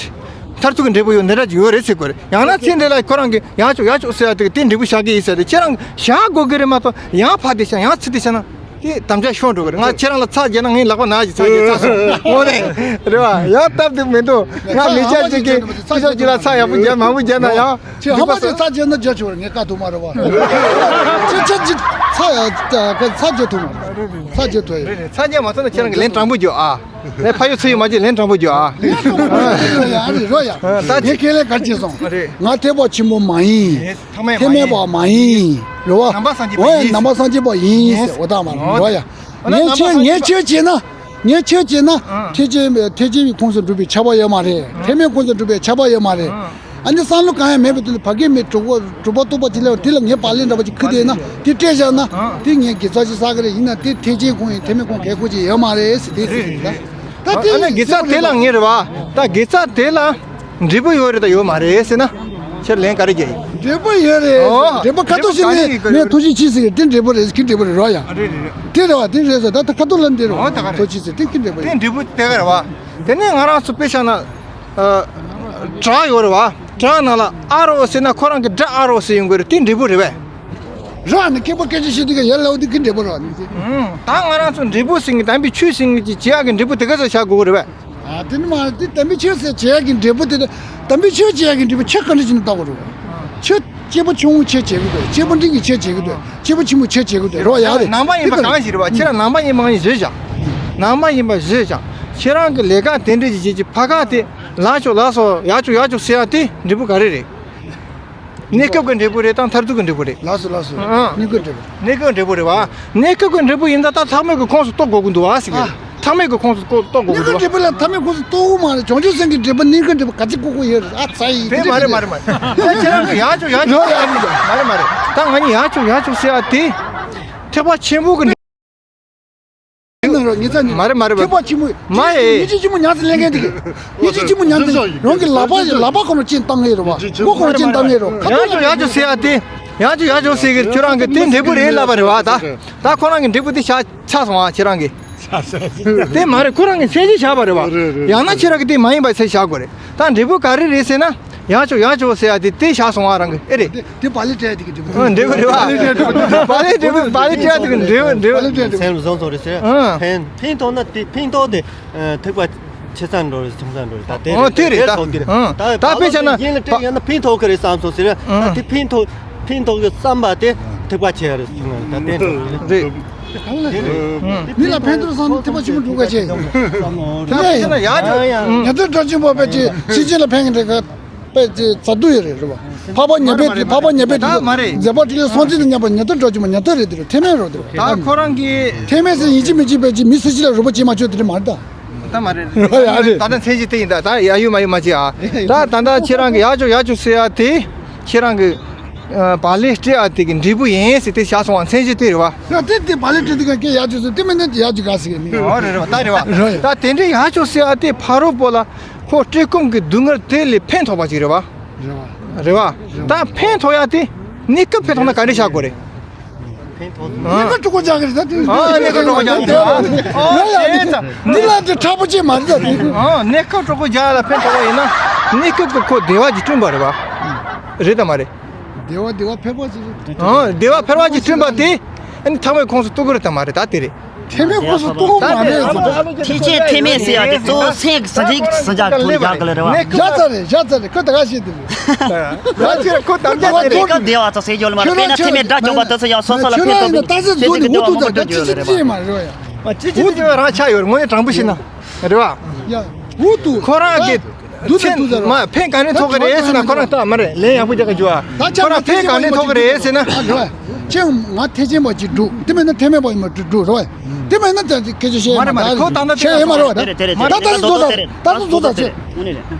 མཐར་ཐུག་གི་འབྲས་བུ་ཡོད་འདི་འདྲ་ཅིག་ཡོད་རེད་ཟེར་དགོས་རེད། ཡང་ན་ཚེ་འདི་ལ་ཁོ་རང་གི་ཡག་ཆོག་ཡག་ཆོག་ཟེར་ཡ་དེ་དེ་འབྲས་བུ་བཞག་གི་ཡིན་ཟེར་ཏེ་ཁྱེད་རང་བཞག་དགོས་གི་རེད་མ་གཏོགས། ཡང་ཕར་དེ་བཞག་ཡང་ཚུར་དེ་བཞག་ན་དེ་དམ་བཅའ་ཤོར་འགྲོ་གི་རེད། ང་ཁྱེད་རང་ལ་ཚར་བརྒྱབ་ན་ངའི་ལག་པ་ན་ཞིག་ཚར་བརྒྱབ་ཚར་སོང་། འོ་ནས་རེད་བ། ཡང་སྟབས་བདེ་མི་འདུག་ང་མི་སྐྱ་ཅིག་གིས་སྐུ་ཞབས་ཅིག་ལ་ཚར་ཡག་པོ་བརྒྱབ། མང་པོ་བརྒྱབ་ན་ཡང་ཁྱེད་ཧ་མ་ཅིག་ཚར་བརྒྱབ་ན་བརྒྱབ་ཆོག་རེད། ངས་བཀའ་ཐུབ་མ་རེད་བ། ཁྱེད་ཁྱེད་ཅིག་ཚར་ཚར་བརྒྱབ་ཐུབ་མ་རེད། ཚར་བརྒྱབ་ཐུབ་ཡོད། ཚར་བརྒྱབ་མ་ཐུབ་ན་ཁྱེད་རང་གི་ལན་དྲང་པོ་རྒྱོབ་ཨ། ལན་ཕ་ཡུལ་ཚུར་ཡོད་མ་བརྗེད་ལན་དྲང་པོ་རྒྱོབ་ཨ། ལན་དྲང་པོ་རྒྱོབ་ཡ། ཨ་རེད་རོ་ཡ། ཨ་ད་ངས་ཁས་ལེན་ག་རེ་བྱས་སོང་། རེད། ང་ཐེག་པ་ཆེན་པོ་མ་ཡིན། ཐ་མལ་པ་མ་ཡིན། རེད་བ། ནང་པ་སངས་རྒྱས་པ་ཡིན། ནང་པ་སངས་རྒྱས་པ་ཡིན་ཟེར། འོ་ད་མ་རེད་རོ་ཡ། ངས་ཆོས་ངས་ཆོས་བྱས་ན། ངས་ཆོས་བྱས་ན། ཨ་ཐེག་ཆེན་ཐེག་ཆེན་གྱི་ཁོངས་སུ་འགྲོ་བའི་ཆགས་པ་ཡོད་མ་རེད། ཐེག་དམན་ཁོངས་སུ་འགྲོ་བའི་ཆགས་པ་ཡོད་མ་རེད། ཨ་ནི་བསམ་བློ་གང་ཡང་མེད་པའི་དུས་ལ་ཕ་གི་མི་གྲུབ་པ་གྲུབ་པ་རྟོགས་པ་ཅིག་སླེབས་པ་དེ་ལ་ངས་བག་ལེབ་འདྲ་པོ་ཅིག་ཁུར་བསྡད་ན་དེ་སྤྲད་བཞག་ན་དེ་ངས་དགེ་རྩ་ཅིག་བསགས་ཀྱི་རེད། ཡིན་ན་དེ་ཐེག་ཆེན་ཁོངས་ཡིན་ཐེག་དམན་ཁོངས་གལ་ཁོ་ཅིག་ཡོད་མ་རེད་ཟེར་དེ་ཟེར་གྱི་ཡིན་ད། ད་དེ་ཨ་ན་དགེ་རྩ་དེ་ལ་ངས་རེད་བ། ད་དགེ་རྩ་དེ་ལ་འབྲས་བུ་ཡོད་རེད་ད་ཡོད་མ་རེད་ཟེར་ན་ཁྱེད་ལན་ག་རེ་རྒྱག་ཡིན། འབྲས་བུ་ཡོད་རེད། ཨོ། འབྲས་བུ་ཁ་ཐུག་ཞིག་ནས་ངས་ཐུགས་རྗེ་ཆེ་ཟེར་གྱི་དེ་འབྲས་བུ་རེད། ཁྱི་འབྲས་བུ་རེད་རོ་ཡ། ཨ་རེད་རེད་རེད། དེ་རེད་བ། དེ་རེད་ཟེར་ད་ད་ཁ་ཐུག་ལ་འདི་རེད་བ། ཨོ་ད་ག་རེད། ཐུགས་རྗེ་ཆེ་དེ་ཁྱི་འབྲས་བུ་རེད། དེ་འབྲས་བུ་དེ་ག་རེད་བ། དེ་ནས་ང་རང་ཚོ་དཔེ་བཞག་ན། ཨ། བྲག་ཡོད་རེད་བ། བྲག་ནང་ལ་ཨ་རོ་ཟེར་ན་ཁོ་རང་གི་སྒྲ་ཨ་རོ་ཟེར་ཡོང་གི་རེད། དེ་འབྲས་བུ་རེད་བས། རོ་ཨ་ནི་སྐད་པོ་སྐད་ཆ་བཤད་དུས་ཀ་ཡར་ལ་འོ་དེ་ཁྱི་འབྲས་བུ་རོ་ཨ་ནི་དེ། ཨུམ། ད་ང་རང་ཚོ་འབྲས་བུ་ཟེར་མཁན་དམ་པའི་ཆོས་ཟེར་མཁན་གྱི་བྱེད་ཡག་གི་འབྲས་བུ་དེ་ག་ཚོད་བཞག་དགོས་ཀྱི་རེད་བས། ཨ་དེ་ནི་མ་དེ་དམ་པའི་ཆོས་ཟེར་བྱེད་ཡག་གི་འབྲས་བུ་དེ་དང་དམ་པའི་ཆོས་བྱེད་ཡག་གི་འབྲས་བུ་ཆོས་ག་འདྲ་ཞིག་ནས་བཏགས་པ་རེད། ཆོས་སྐྱེས་བུ་ཆུང་ངུ་ཆོས་བྱེད་ཀྱི་འདུག་སྐྱེས་བུ་འབྲིང་གི་ཆོས་བྱེད་ཀྱི་འདུག་སྐྱེས་བུ་ཆེན་པོ་ཆོས་བྱེད་ཀྱི་འདུག་རོ་ཡག་རེད། ནང་པ་ཡིན་པ་གང་ཞིག་རེད་བ། ཁྱེད་རང་ནང་པ་ཡིན་མ་ཡིན་བཟོས་བཞག་ནང་པ་ཡིན་པ་བཟོས་བཞག་ཁྱེད་རང་གི་ལས་ཀ་དེ་འདྲ་ཞིག་བྱེད་ཀྱི་ཕ་ཁ་དེ་ལག་ཆོག་ལགས་སོ་ཡག་ཆོག་ཡག་ཆོག་ཟེར་ཡག་དེ་འབྲས་བུ་ག་རེ་རེད། གནས་སྐབས་ཀྱི་འབྲས་བུ་རེད་དང་མཐར་ཐུག་གི་འབྲས་བུ་རེད། ལགས་སོ་ལགས་སོ། ཨང་། གནས་སྐབས་འབྲས་བུ། གནས་སྐབས་འབྲས་བུ་རེད་བ། གནས་སྐབས་ཀྱི་འབྲས་བུ་ཡིན་ད་ད་ཐ་མལ་གྱི་ཁོངས་སུ་གཏོགས་དགོས་ཀྱི་འདུག་བ་ཟེར་གྱི། ཨ། ཐ་མལ་གྱི་ཁོངས་སུ་གཏོགས་གཏོགས་དགོས་ཀྱི་འདུག་བ། གནས་སྐབས་འབྲས་བུ་ལ་ཐ་མལ་ཁོངས་སུ་གཏོགས་དགོས་མ་རེད། བྱང་ཆུབ་སེམས་ཀྱི་འབྲས་བུ་གནས་སྐབས་འབྲས་བུ་ག་ཚོད་དགོས་དགོས་ཡོད་རེད། ཨ་ཚ་ཡི་དེ་མ་རེད་མ་རེད་མ་རེད། ད་ཁྱེད་རང་གི་ཡག་ཆོག་ཡག་ཆོག་ཡོད་ཡ་མ་རེད་མ་རེད། ད་ང་གཉིས་ཡག་ཆོག་ཡག་ཆོག་ཟེར་ཡ་དེ་ཐེག་པ་ཆེན་པོ་གི། ཡིན་ནོ་རོ་ངེད་ཚ་ནི། མ་རེད་མ་རེད་མ་རེད། ཐེག་པ་ཆེན་པོ། མ་ཡེ། ཉི་ཁྲི་ཆེན་མོ་ཉག་ཙི་ལེན་མཁན་དེ་གི། ཉི་ཁྲི་ཆེན་མོ་ཉག་ཙི་ལེན། རང་གི་ལག་པ་ལག་པ་ཁོ་ན་ཅན་བཏང་ངེ་རེད་བ། མགོ་ཁོ་ན་ཅན་བཏང་ངེ་རེད། ཁ་ཡག་ཆོག་ཡག་ཆོག་ཟེར་ཡ་དེ། ཡག་ཆོག་ཡག་ཆོག་ཟེར་གི་ཁྱོད་རང་གི་དེ་འབྲས་བུ་རེད་ལབ་པ་རེད་བ་ད། ད་ཁོ་རང་གི་འབྲས་བུ་དེ་ཆགས་ཆགས་སོང་ཨ་ཁྱེད་རང་གི། དེ་མ་རེད། ཁོ་རང་གི་མཚན་གཞི་བཞག་པ་རེད་བ། རེད་རེད། ཡང་ན་ཁྱེད་རང་གི་དེ་མ་ཡིན་པ་མཚན་བཞག་དགོས་རེད། ད་འབྲས་བུ་ག་རེ་རེད་ཟེར་ན། ཡག་ཆོག་ཡག་ཆོག་ཟེར་ཡ་དེ་དེ་བཞག་སོང་ཨ་རང་གི་ཨེ་རེད། དེ་བག་ལེབ་སྤྲད་དེ་གི་འབྲས་བུ། ཨ་འབྲས་བུ་རེད་བ། བག་ལེབ་འབྲས་བུ་བག་ལེབ་སྤྲད་དེ་གི་འབྲས་བུ་འབྲས་བུ། བག་ལེབ་སྤྲད་དེ་གི། སེམས་བཟང་བཟང་རེད་ཟེར། ཨ། ཕན་ཕན་ཐོགས་ན་དེ་ཕན་ཐོགས་དེ་ཐེག་པ་ཆེ་ས་འགྲོ་རེད་ཆུང་ས་འགྲོ་རེད་ད་དེ་ཨ་དེ་རེད་ད། ཐོགས་ཀྱི་རེད། ཨ་ད་དཔེ་བྱས་ན་ཡིན་ལ་སྤྲད་ཡང་ན་ཕན་ཐོགས་ཀྱི་རེད་བསམ་སོང་ཟེར་ཨ་དེ་ཕན་ཐོགས་ཕན་ཐོགས་ཀྱི་བསམ་པ་དེ་ཐེག་པ་ཆེ་ཡ་རེད་ཆུང་ས་ད་དེ་འགྲོ་རེད། རེད། མི་ལ་ཕན་ཐོགས་བསམ་ན་ཐེག་པ་ཆེན་པོ་འགྲོ་དགོས་ཆེ། དེ་ནས་ཡང་ཉན་ཐོས་གྲགས་ཆེན་པོ་དཔེ་ཅིག་ཕྱིན་ཆད་ལ་ཕན་གྱི་འདྲ་ག་དཔེ་ཅིག་ཛ་དུ་ཡོད་རེད་རེད་བ། འཕགས་པ་ཉན་པའི་འཕགས་པ་ཉན་པའི་འཕགས་པ་ཉན་པའི་མཛད་པ་ཕྲིན་ལས་གསུམ་ཚུལ་དུ་མཉམ་པ་ཉན་ཐོས་གྲགས་ཆེན་པོ་ཉན་ཐོས་རེད་དེ་རེད་ཐེག་དམན་རེད་དེ་རེད། ད་ཁོ་རང་གིས་ཐེག་དམན་ཟེར་ཡིན་གཅིག་མིན་གཅིག་དཔེ་ཅིག་མི་སུ་གཅིག་ལ་རོགས་པ་བྱེད་མ་ཆོག་དེ་འདྲ་མ་རེད་ད། ད་མ་རེད། ཡ་རེད། ད་ལྟ་མཚན་གཞི་དེ་ཡིན་ད་ད་ཡ་ཡུ་མ་ཡུ་མ་བྱེད་ཨ། ད་ད་ལྟ་ཁྱེད་རང་གི་ཡག་ཆོག་ཡག་ཆོག་ཟེར་ཡ་དེ་ཁྱེད་རང་གི་ཨ་བག་ལེབ་སྤྲད་ཨ་དེ་གི་འབྲས་བུ་ཡིན་ཟེར་དེ་བཞག་སོང་བ་མཚན་གཞི་དེ་རེད་བ། ཡ་དེ་དེ་བག་ལེབ་སྤྲད་དེ་ག་སྐད་ཡག་ཆོག་ཟེར་དེ་མིན་ན་ཡག་ཆོག་ག་ཟེར་གི་མིན། ཨོ་རེད་རེད་བ་ད་རེད་བ། རེད་ཡ། ད་དེ་འདྲའི་ཡག་ཆོག་ཟེར་ཨ་དེ་ཕ་རོལ་པོ་ལ་ཁོ་བཀྲེས་སྐོམ་གི་སྡུག་བསྔལ་དེ་ལས་ཕན་ཐོགས་པ་ཅིག་རེད་བ། རེད་བ། རེད་བ། ད་ཕན་ཐོགས་ཡ་དེ་གནས་སྐབས་ཕན་ཐོགས་ན་ག་འདྲ་བཞག་དགོས་རེད། ཕན་ཐོགས་ནི་ཀ་གྲོགས་པོ་རྒྱག་གི་རེད་ད་དེ། ཨ་ནི་ཀ་གྲོགས་པོ་རྒྱག་གི་རེད། ཨ་ནི་ལ་དེ་ཁྲག་པོ་ཅན་མ་རེད་ད་དེ། ཨ་ནི་ཀ་གྲོགས་པོ་རྒྱག་ལ་ཕན་ཐོགས་པ་ཡིན་ན་གནས་སྐབས་ཀྱི་ཁོ་བདེ་བ་ཅིག་བསྐྲུན་པ་རེད་བ། རེད་དམ་མ་རེད། བདེ་བ་བདེ་བ་ཕལ་པ་ཅིག་རེད། ཨ་བདེ་བ་ཕལ་པ་ཅིག་བསྐྲུན་པ་དེ་ཨ་ནི་ཐ་མའི་ཁོངས་སུ་གཏོགས་ཀྱི་རེད་དམ་མ་རེད་ད་དེ་རེད། ཐེག་དམན་ཁོངས་སུ་གཏོགས་མ་རེད་ཟེར། ཐེག་ཆེན་ཐེག་དམན་ཟེར་ཡ་དེ་གཙོ་བོ་སེམས་ཀྱི་སངས་རྒྱས་ཀྱི་སངས་རྒྱས་ཀྱི་ཐོག་ནས་རྒྱག་གི་ལ་རེད་བ། བཞག་ཚར་རེད་བཞག་ཚར་རེད་ཁོ་ད་ག་ཤེས་དེ་རེད། ད་ཁྱེད་ཁོ་དམ་བཅའ་དེ་རེད། སྐབས་བདེ་བ་ཚོ་ཟེར་རྒྱུ་ལ་མ་རེད། དཔེར་ན་ཐེག་དམན་དགྲ་བཅོམ་པ་དེ་ཚོ་ཡང་སོ་སོ་ལ་ཕན་ཐོགས་པའི་ཆེད་དུ་གི་འདུག་བ་མང་པོ་སྤྲོད་རྒྱུ་ལ་རེད་བ། ཅི་ཅི་ཅི་རང་ཆ་ཡོད་རེད་དངོས་གནས་དྲང་པོ་བཤད་ན་རེད་བ། ཁོ་རང་གི་ཕན་ག་ནས་ཐོགས་ཀྱི་རེད་ཟེར་ན་ཁོ་རང་ལྟ་མ་རེད་ལན་ཡག་པོ་རྒྱག་གི་འཇུ་བ། ཁོ་རང་ཕན་ག་ནས་ཐོགས་ཀྱི་རེད་ཟེར་ན། ཁྱེད་ང་ཐེག་ཆེན་པ་ཅིག་འགྲོ་དེ་མིན་ན་ཐེག་དམན་པ་ཡིན་པ་འགྲོ་རོགས། དེ་མིན་ན་ད་སྐད་ཆ་བཤད་མ་རེད་ཁོ་ད་ལྟ་བཤད་ཡོད་མ་རེད་བ། ད་ད་ད་ཟོ་ད་ད་ད་ཟོ་ད་ཆེ་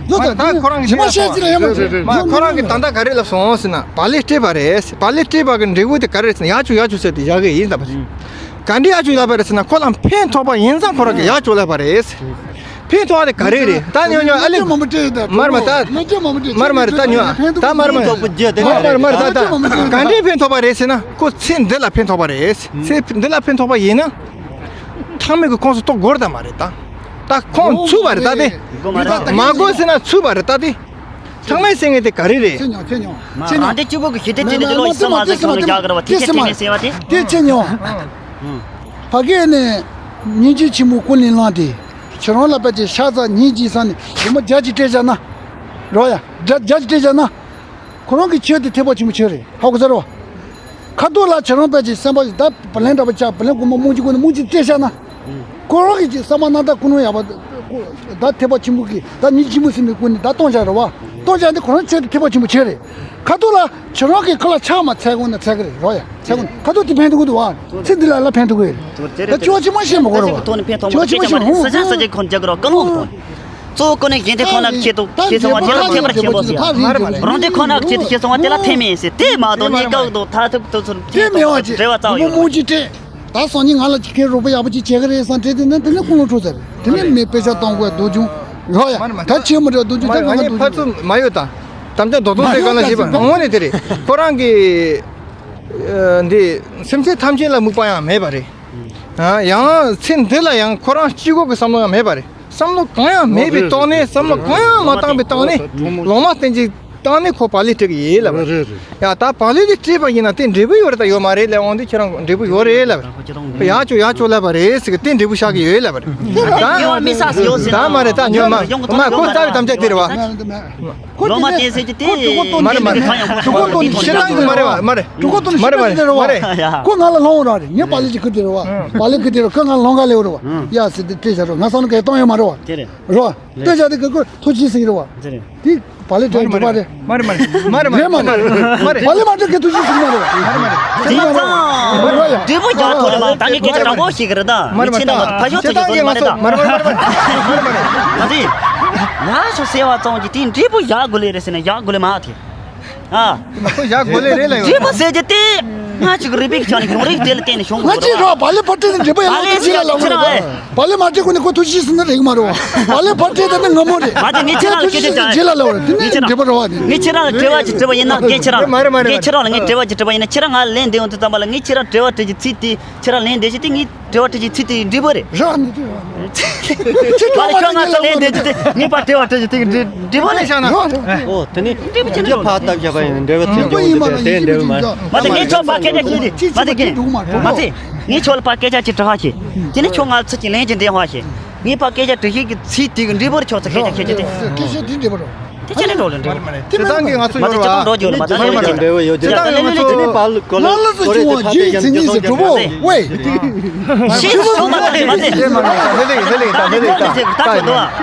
ཟོ་ད་ད་ཁོ་རང་གི་ཉི་མ་བཤད་ཅི་ལ་ཡོད་མ་རེད། མ་ཁོ་རང་གི་ད་ལྟ་ག་རེ་ལབ་སོང་ཟེར་ན་བག་ལེབ་སྤྲད་པ་རེད། བག་ལེབ་སྤྲད་པ་གི་འབྲས་བུ་དེ་ག་རེ་རེད་ཟེར་ན་ཡག་བཅུག་ཡག་བཅུག་ཟེར་ཏེ་བཞག་གི་ཡིན་ད་པ་རེད། ག་འདྲ་ཡག་བཅུག་ལབ་པ་རེད་ཟེར་ན་ཁོ་ལ་ཕན་ཐོགས་པ་ཡིན་ཙང་ཁོ་རང་གི་ཡག་བཅུག་ལབ་པ་རེད། ཕན་ཐོགས་པ་དེ་ག་རེ་རེད། ད་ཉོ་ཉོ་ཨ་ལེ། མ་རེད་མ་རེད་ད། མ་རེད་མ་རེད་ད་ཉོ། ད་མ་རེད་མ་རེད་ད་ད་མ་རེད་མ་རེད་ད། ག་འདྲས་ཕན་ཐོགས་པ་རེད་ཟེར་ན་ཁོ་ཚེ་འདི་ལ་ཕན་ཐོགས་པ་རེད། ཚེ་འདི་ལ་ཕན་ཐོགས་པ་ཡིན་ན། ཚང་མས་ཀྱི་ཁོངས་སུ་གཏོགས་དགོས་རེད་ད་མ་རེད་ད། ད་ཁོང་ཚུད་པ་རེད་ད་དེ། མ་དགོས་ཟེར་ན་ཚུད་པ་རེད་ད་དེ། ཚང་མས་ཟེར་མཁན་དེ་ག་རེ་རེད། ཚེ་ཉོ་ཚེ་ཉོ་ཚེ་ཉོ། རང་སྡེ་གཅིག་པོ་གི་ཞི་བདེ་བརྟན་ལྷིང་དེ་ལོ་ཡི་སེམས་མ་ཟེར་ཁྱོད་ལ་རྒྱག་གི་རེད་བ། དེ་ཚེ་མ་ཟེར་བ་དེ། དེ་ཚེ་ཉོ། ཕ་གི་ནས་སྙིང་རྗེ་ཆེན་པོ་ཀུན་ལས་བླངས་ཏེ། ཁྱེད་རང་ལ་དཔེ་ཅིག་ཤ་ཚ་སྙིང་རྗེ་ས་ནས་ཞི་མོ་བརྒྱ་ཅིག་སྤྲད་བཞག་ན། རོ་ཡ་བརྒྱ་བརྒྱ་ཅིག་སྤྲད་བཞག་ན། ཁོ་རང་གི་ཆོས་དེ་ཐེག་པ་ཆེན་པོ་ཆོས་རེད། ཧ་གོ་ཚར་བ། ཁ་ཐུག་ལ་ཁྱེད་རང་དཔེ་ཅིག་སེམས་པ་ཞིག་ད་བུ་ལན་འདྲ་པོ་ཆགས་བུ་ལན་གོང་མ་རྨོངས་ཅིག་གོ་ནས་རྨོངས་ཅིག་སྤྲད་བཞག་ན། ཁོ་རང་གི་ཅིག་བསམ་པ་རྣམ་དག་ཀུན་སློང་ཡག་པོ། ད་ཐེག་པ་ཆེན་པོ་གི་ད་སྙིང་རྗེ་ཆེན་པོ་ཟེར་མི་ཀུན་ནས་ད་གཏོང་བཞག་རེད་བ། གཏོང་བཞག་འདི་ཁོ་རང་ཆོས་དེ་ཐེག་པ་ཆེན་པོ་ཆོས་རེད། ཁ་ཐུག་ལ་ཁྱེད་རང་གི་ཁ་ལ་ཆགས་མ་ཚད་གོང་ནས་ཚད་གི་རེད་རོ་ཡ། ཚད་གོང་ནས་ཁ་ཐུག་དེ་ཕན་ཐོགས་གི་འདུག་བ། ཚེ་འདི་ལ་ལ་ཕན་ཐོགས་གི་རེད། ད་ཆོས་ཆེན་མོ་ཤེས་མ་གོ་རོ་བ། ཐོག་ནས་ཕན་ཐོགས་མ་ཆོས་ཆེན་མོ་ཤེས་མ་ཧུང་ཧུང་ཧུང་། ས་ཆ་ས་ཆའི་ཁོ་རྒྱག་གི་རོ་ཀ་ལོང་ཐོག་ནས། གཙོ་བོ་ཀུན་ནས་གཞན་དེ་ཁོ་ན་ཆེད་དུ་ཤེས་སོང་བ་དེ་ལ་ཐེག་པ་ཆེན་པོ་ཟེར། རང་དེ་ཁོ་ན་ཆེད་དུ་ཤེས་སོང་བ་དེ་ལ་ཐེག་མེད་ཟེར་དེ་མ་གཏོགས་ངས་བཀག་འདུག་ད་ཐུབ་ཐུབ་ཚུར་ཐེག་ཐུབ་འབྲེལ་བ་རྩ་བ་ཡོད་མ་རེད། ད་སང་ཉིན་ང་ལ་ཁྱེད་རོགས་པ་ཡག་པོ་ཅིག་བྱེད་ཀྱི་རེད་བསམ་དྲན་དེ་ནས་དེ་ནས་ཁོང་ལ་འཕྲོ་ཚར་རེད། དེ་ནས་མི་དཔེ་ཆ་གཏོང་དགོས་སྡུག་ཅུང་རོགས་ཡ། ད་ཆེ་མི་འདྲ་སྡུག་ཅུང་ད་ང་ནི་ཕར་ཚུར་མ་ཡོད་ད། དམ་བཅའ་རྡོག་རྡོག་དེ་ག་ལ་བྱེད་པ་དངོས་གནས་དེ་རེད། ཁོ་རང་གི་འདི་སེམས་ཅན་ཐམས་ཅད་ལ་དམིགས་པ་ཡང་མེད་པ་རེད། ཡང་ཚེ་འདི་ལ་ཡང་ཁོ་རང་གཅིག་པོ་གི་བསམ་བློ་ཡང་མེད་པ་རེད། བསམ་བློ་གང་ཡང་མེད་པའི་ཐོག་ནས་བསམ་བློ་གང་ཡང་མ་བཏང་པའི་ཐོག་ནས་ལོང་མ་བསྟན་གྱི་བཏང་ནས་ཁོ་བག་ལེབ་སྤྲད་ཀྱི་ཡིན་ལབ་པ་རེད། ཡ་ད་བག་ལེབ་དེ་སྤྲད་པ་ཡིན་ན་དེ་འབྲས་བུ་ཡོད་རེད་ད་ཡོད་མ་རེད་ལབ་འོང་དུས་ཁྱེད་རང་འབྲས་བུ་ཡོད་རེད་ལབ་པ་རེད། ཡག་ཆོག་ཡག་ཆོག་ལབ་པ་རེད་ཟེར་གི་དེ་འབྲས་བུ་བཞག་གི་ཡོད་ལབ་པ་རེད། ད་ཡོད་མི་ས་ཡོད་ཟེར་ད་མ་རེད་ད་ཉོན་མ་མ་ཁོ་རྩ་བའི་དམ་བཅའ་དེ་རེད་བ། ལོང་མ་བསྟན་ཟེར་གྱི་དེ་མ་རེད་མ་རེད་མ་རེད། ཤེས་སྟངས་ཀྱི་མ་རེད་བ་མ་རེད། གྲུ་ཁོ་ཏོ་ནི་ཤི་ཏ་ཡིན་རེད་བ། ཁོ་ང་ལ་ལོང་ར་རེད། ངས་བག་ལེབ་ཅིག་ཁུར་དེ་རེད་བ། བག་ལེབ་ཁུར་དེ་རེད། ཁོས་ང་ལ་ལོང་ག་ལེ་རེད་བ། ཡ་ཟེར་དེ་སྤྲད་བཞག་རོགས། ང་བསམ་བློ་གས་གཏོང་ཡོད་མ་རེད་བ། རེད། སྤྲད་བཞག་དེ་ག་ཁོས་ཐུགས་རྗེ་ཟིག་རེད་བ། དེ་བག་ལེབ་སྤྲད་འགྲོ་པ་རེད། མ་རེད་མ་རེད་མ་རེད་མ་རེད་མ་རེད། བག་ལེབ་མ་སྤྲད་གི་ཐུགས་རྗེ་ཟིག་མ་རེད་བ། དེ་ཙང་འབྲས་བུ་རྒྱག་ཐུབ་ལེ་མ་ད་ངས་སྐད་ཆ་དྲང་པོ་ཞིག་གི་རེད་ད། མ་རེད་མ་རེད། ཕ་ཤོག་ཚོ་ཞིག་གོ་མ་རེད་ད། མ་རེད་མ་རེད་མ་རེད། ང་ཚོས་ང་ཚོ་ཟེར་བ་ཙང་གི་དེ་འབྲས་བུ་ཡག་དགོས་ལེ་རེད་ཟེར་ན་ཡག་དགོས་ལེ་མ་དེ། ཨ། ཁོ་ཡག་དགོས་ལེ་རེད་ལ་ཡོད། འབྲས་བུ་ཟེར་རྒྱུ་དེ། ང་ཅིག་རིག་པའི་ཆ་ནས་གཞུང་རིག་དེ་ལ་བརྟེན་ནས་བྱུང་དགོས་རེད། ང་ཅིག་རོ་བག་ལེབ་ཕར་སྤྲད་ནས་འབྲས་བུ་ཡག་ལ་ཅི་ལ་ལབ་རེད། བག་ལེབ་མ་སྤྲད་གོང་ནས་ཁོ་ཐུགས་རྗེ་ཆེ་ཟེར་ན་རིག་མ་རེད་བ། བག་ལེབ་ཕར་སྤྲད་ད་ནི་ངོ་མ་རེད། མ་དེ་ངས་ཁྱེད་རང་ལ་སྐད་ཆ་ཅིག་རྗེས་ལ་ལབ་རེད། དེ་ནས་འབྲས་བུ་རེད་བ་དེ། ངས་ཁྱེད་རང་ལ་དྲི་བ་ཅིག་དྲི་བ་ཡིན་ན་ངས་ཁྱེད་རང་མ་རེད་མ་རེད། ངས་ཁྱེད་རང་ལ་ངས་དྲི་བ་ཅིག་དྲི་བ་ཡིན་ན་ཁྱེད་རང་ང་ལན་འདེབས་ཡོང་དུས་ཙམ་པ་ལ་ངས་ཁྱེད་རང་དྲི་བ་དྲི་རྒྱུ་ཚིག་དེ་ཁྱེད་རང་ལན་འདེབས་ཤིག་དེ་ངས། དྲི་བ་དྲི་རྒྱུའི་ཚིག་དེ་འབྲས་བུ་རེད། རོགས་ནི་དྲི་བ། པ་ལ་ཁྱོད་ང་ཚོ་ལན་འདེབས་རྒྱུ་དེ་ངས་པ་དྲི་བ་དྲི་རྒྱུ་དེ་འབྲས་བུ་རེད་ཤག་ན། རོགས་རེད། ཨོ་དེ་ནི་འབྲས་བུ་ཅི་འདྲ་ཕར་བཏབ་བཞག་པ་ཡིན་འབྲས་བུ་ཚིག་འབྲས་བུ་ཡིན་མ་རེད། འབྲས་བུ་མ་རེད། མ་དེ་ངས་ཁྱོད་པ་སྐད་ཆ་ཁྱེད་དེ་མ་དེ་ཁྱེད་མ་དེ་ངས་ཁྱོད་ལ་པ་སྐད་ཆ་ཅིག་དྲི་བ་ཞིག་དེ་ནི་ཁྱོད་ང་ཚོ་གི་ལན་ཅིག་འདེབས་བ་ཞིག་ངས་པ་སྐད་ཆ་དྲི་རྒྱུའི་ཚིག་དེ་གི་འབྲས་བུ་རེད། ཁྱོད་ཚོ་སྐད་ཆ་ཁྱེད་ཀྱི་དེ། སྐད་ཆ་དེ་འབྲས་བུ་རེད། དེ་ཆ་ནས་འགྲོ་ལེ་འགྲོ། དེ་ཚང་གི་ང་ཚོ་མ་ཡོད་ར། དེ་ཚང་གི་ང་ཚོ་ཡོད་ར། དེ་ཚང་གི་ང་ཚོ་ཡོད་ར། ལ་ལ་ཟེར་བྱུང་བ་ཇི་ཚིག་ནི་ཟེར་གྲུ་བོ་ཝེ། ཤི་སོང་མ་ཐག་མ་ཐག་ལེ་ལེ་ད་ལེ་ལེ་ད་ད་ད་ད། ཁྱེད་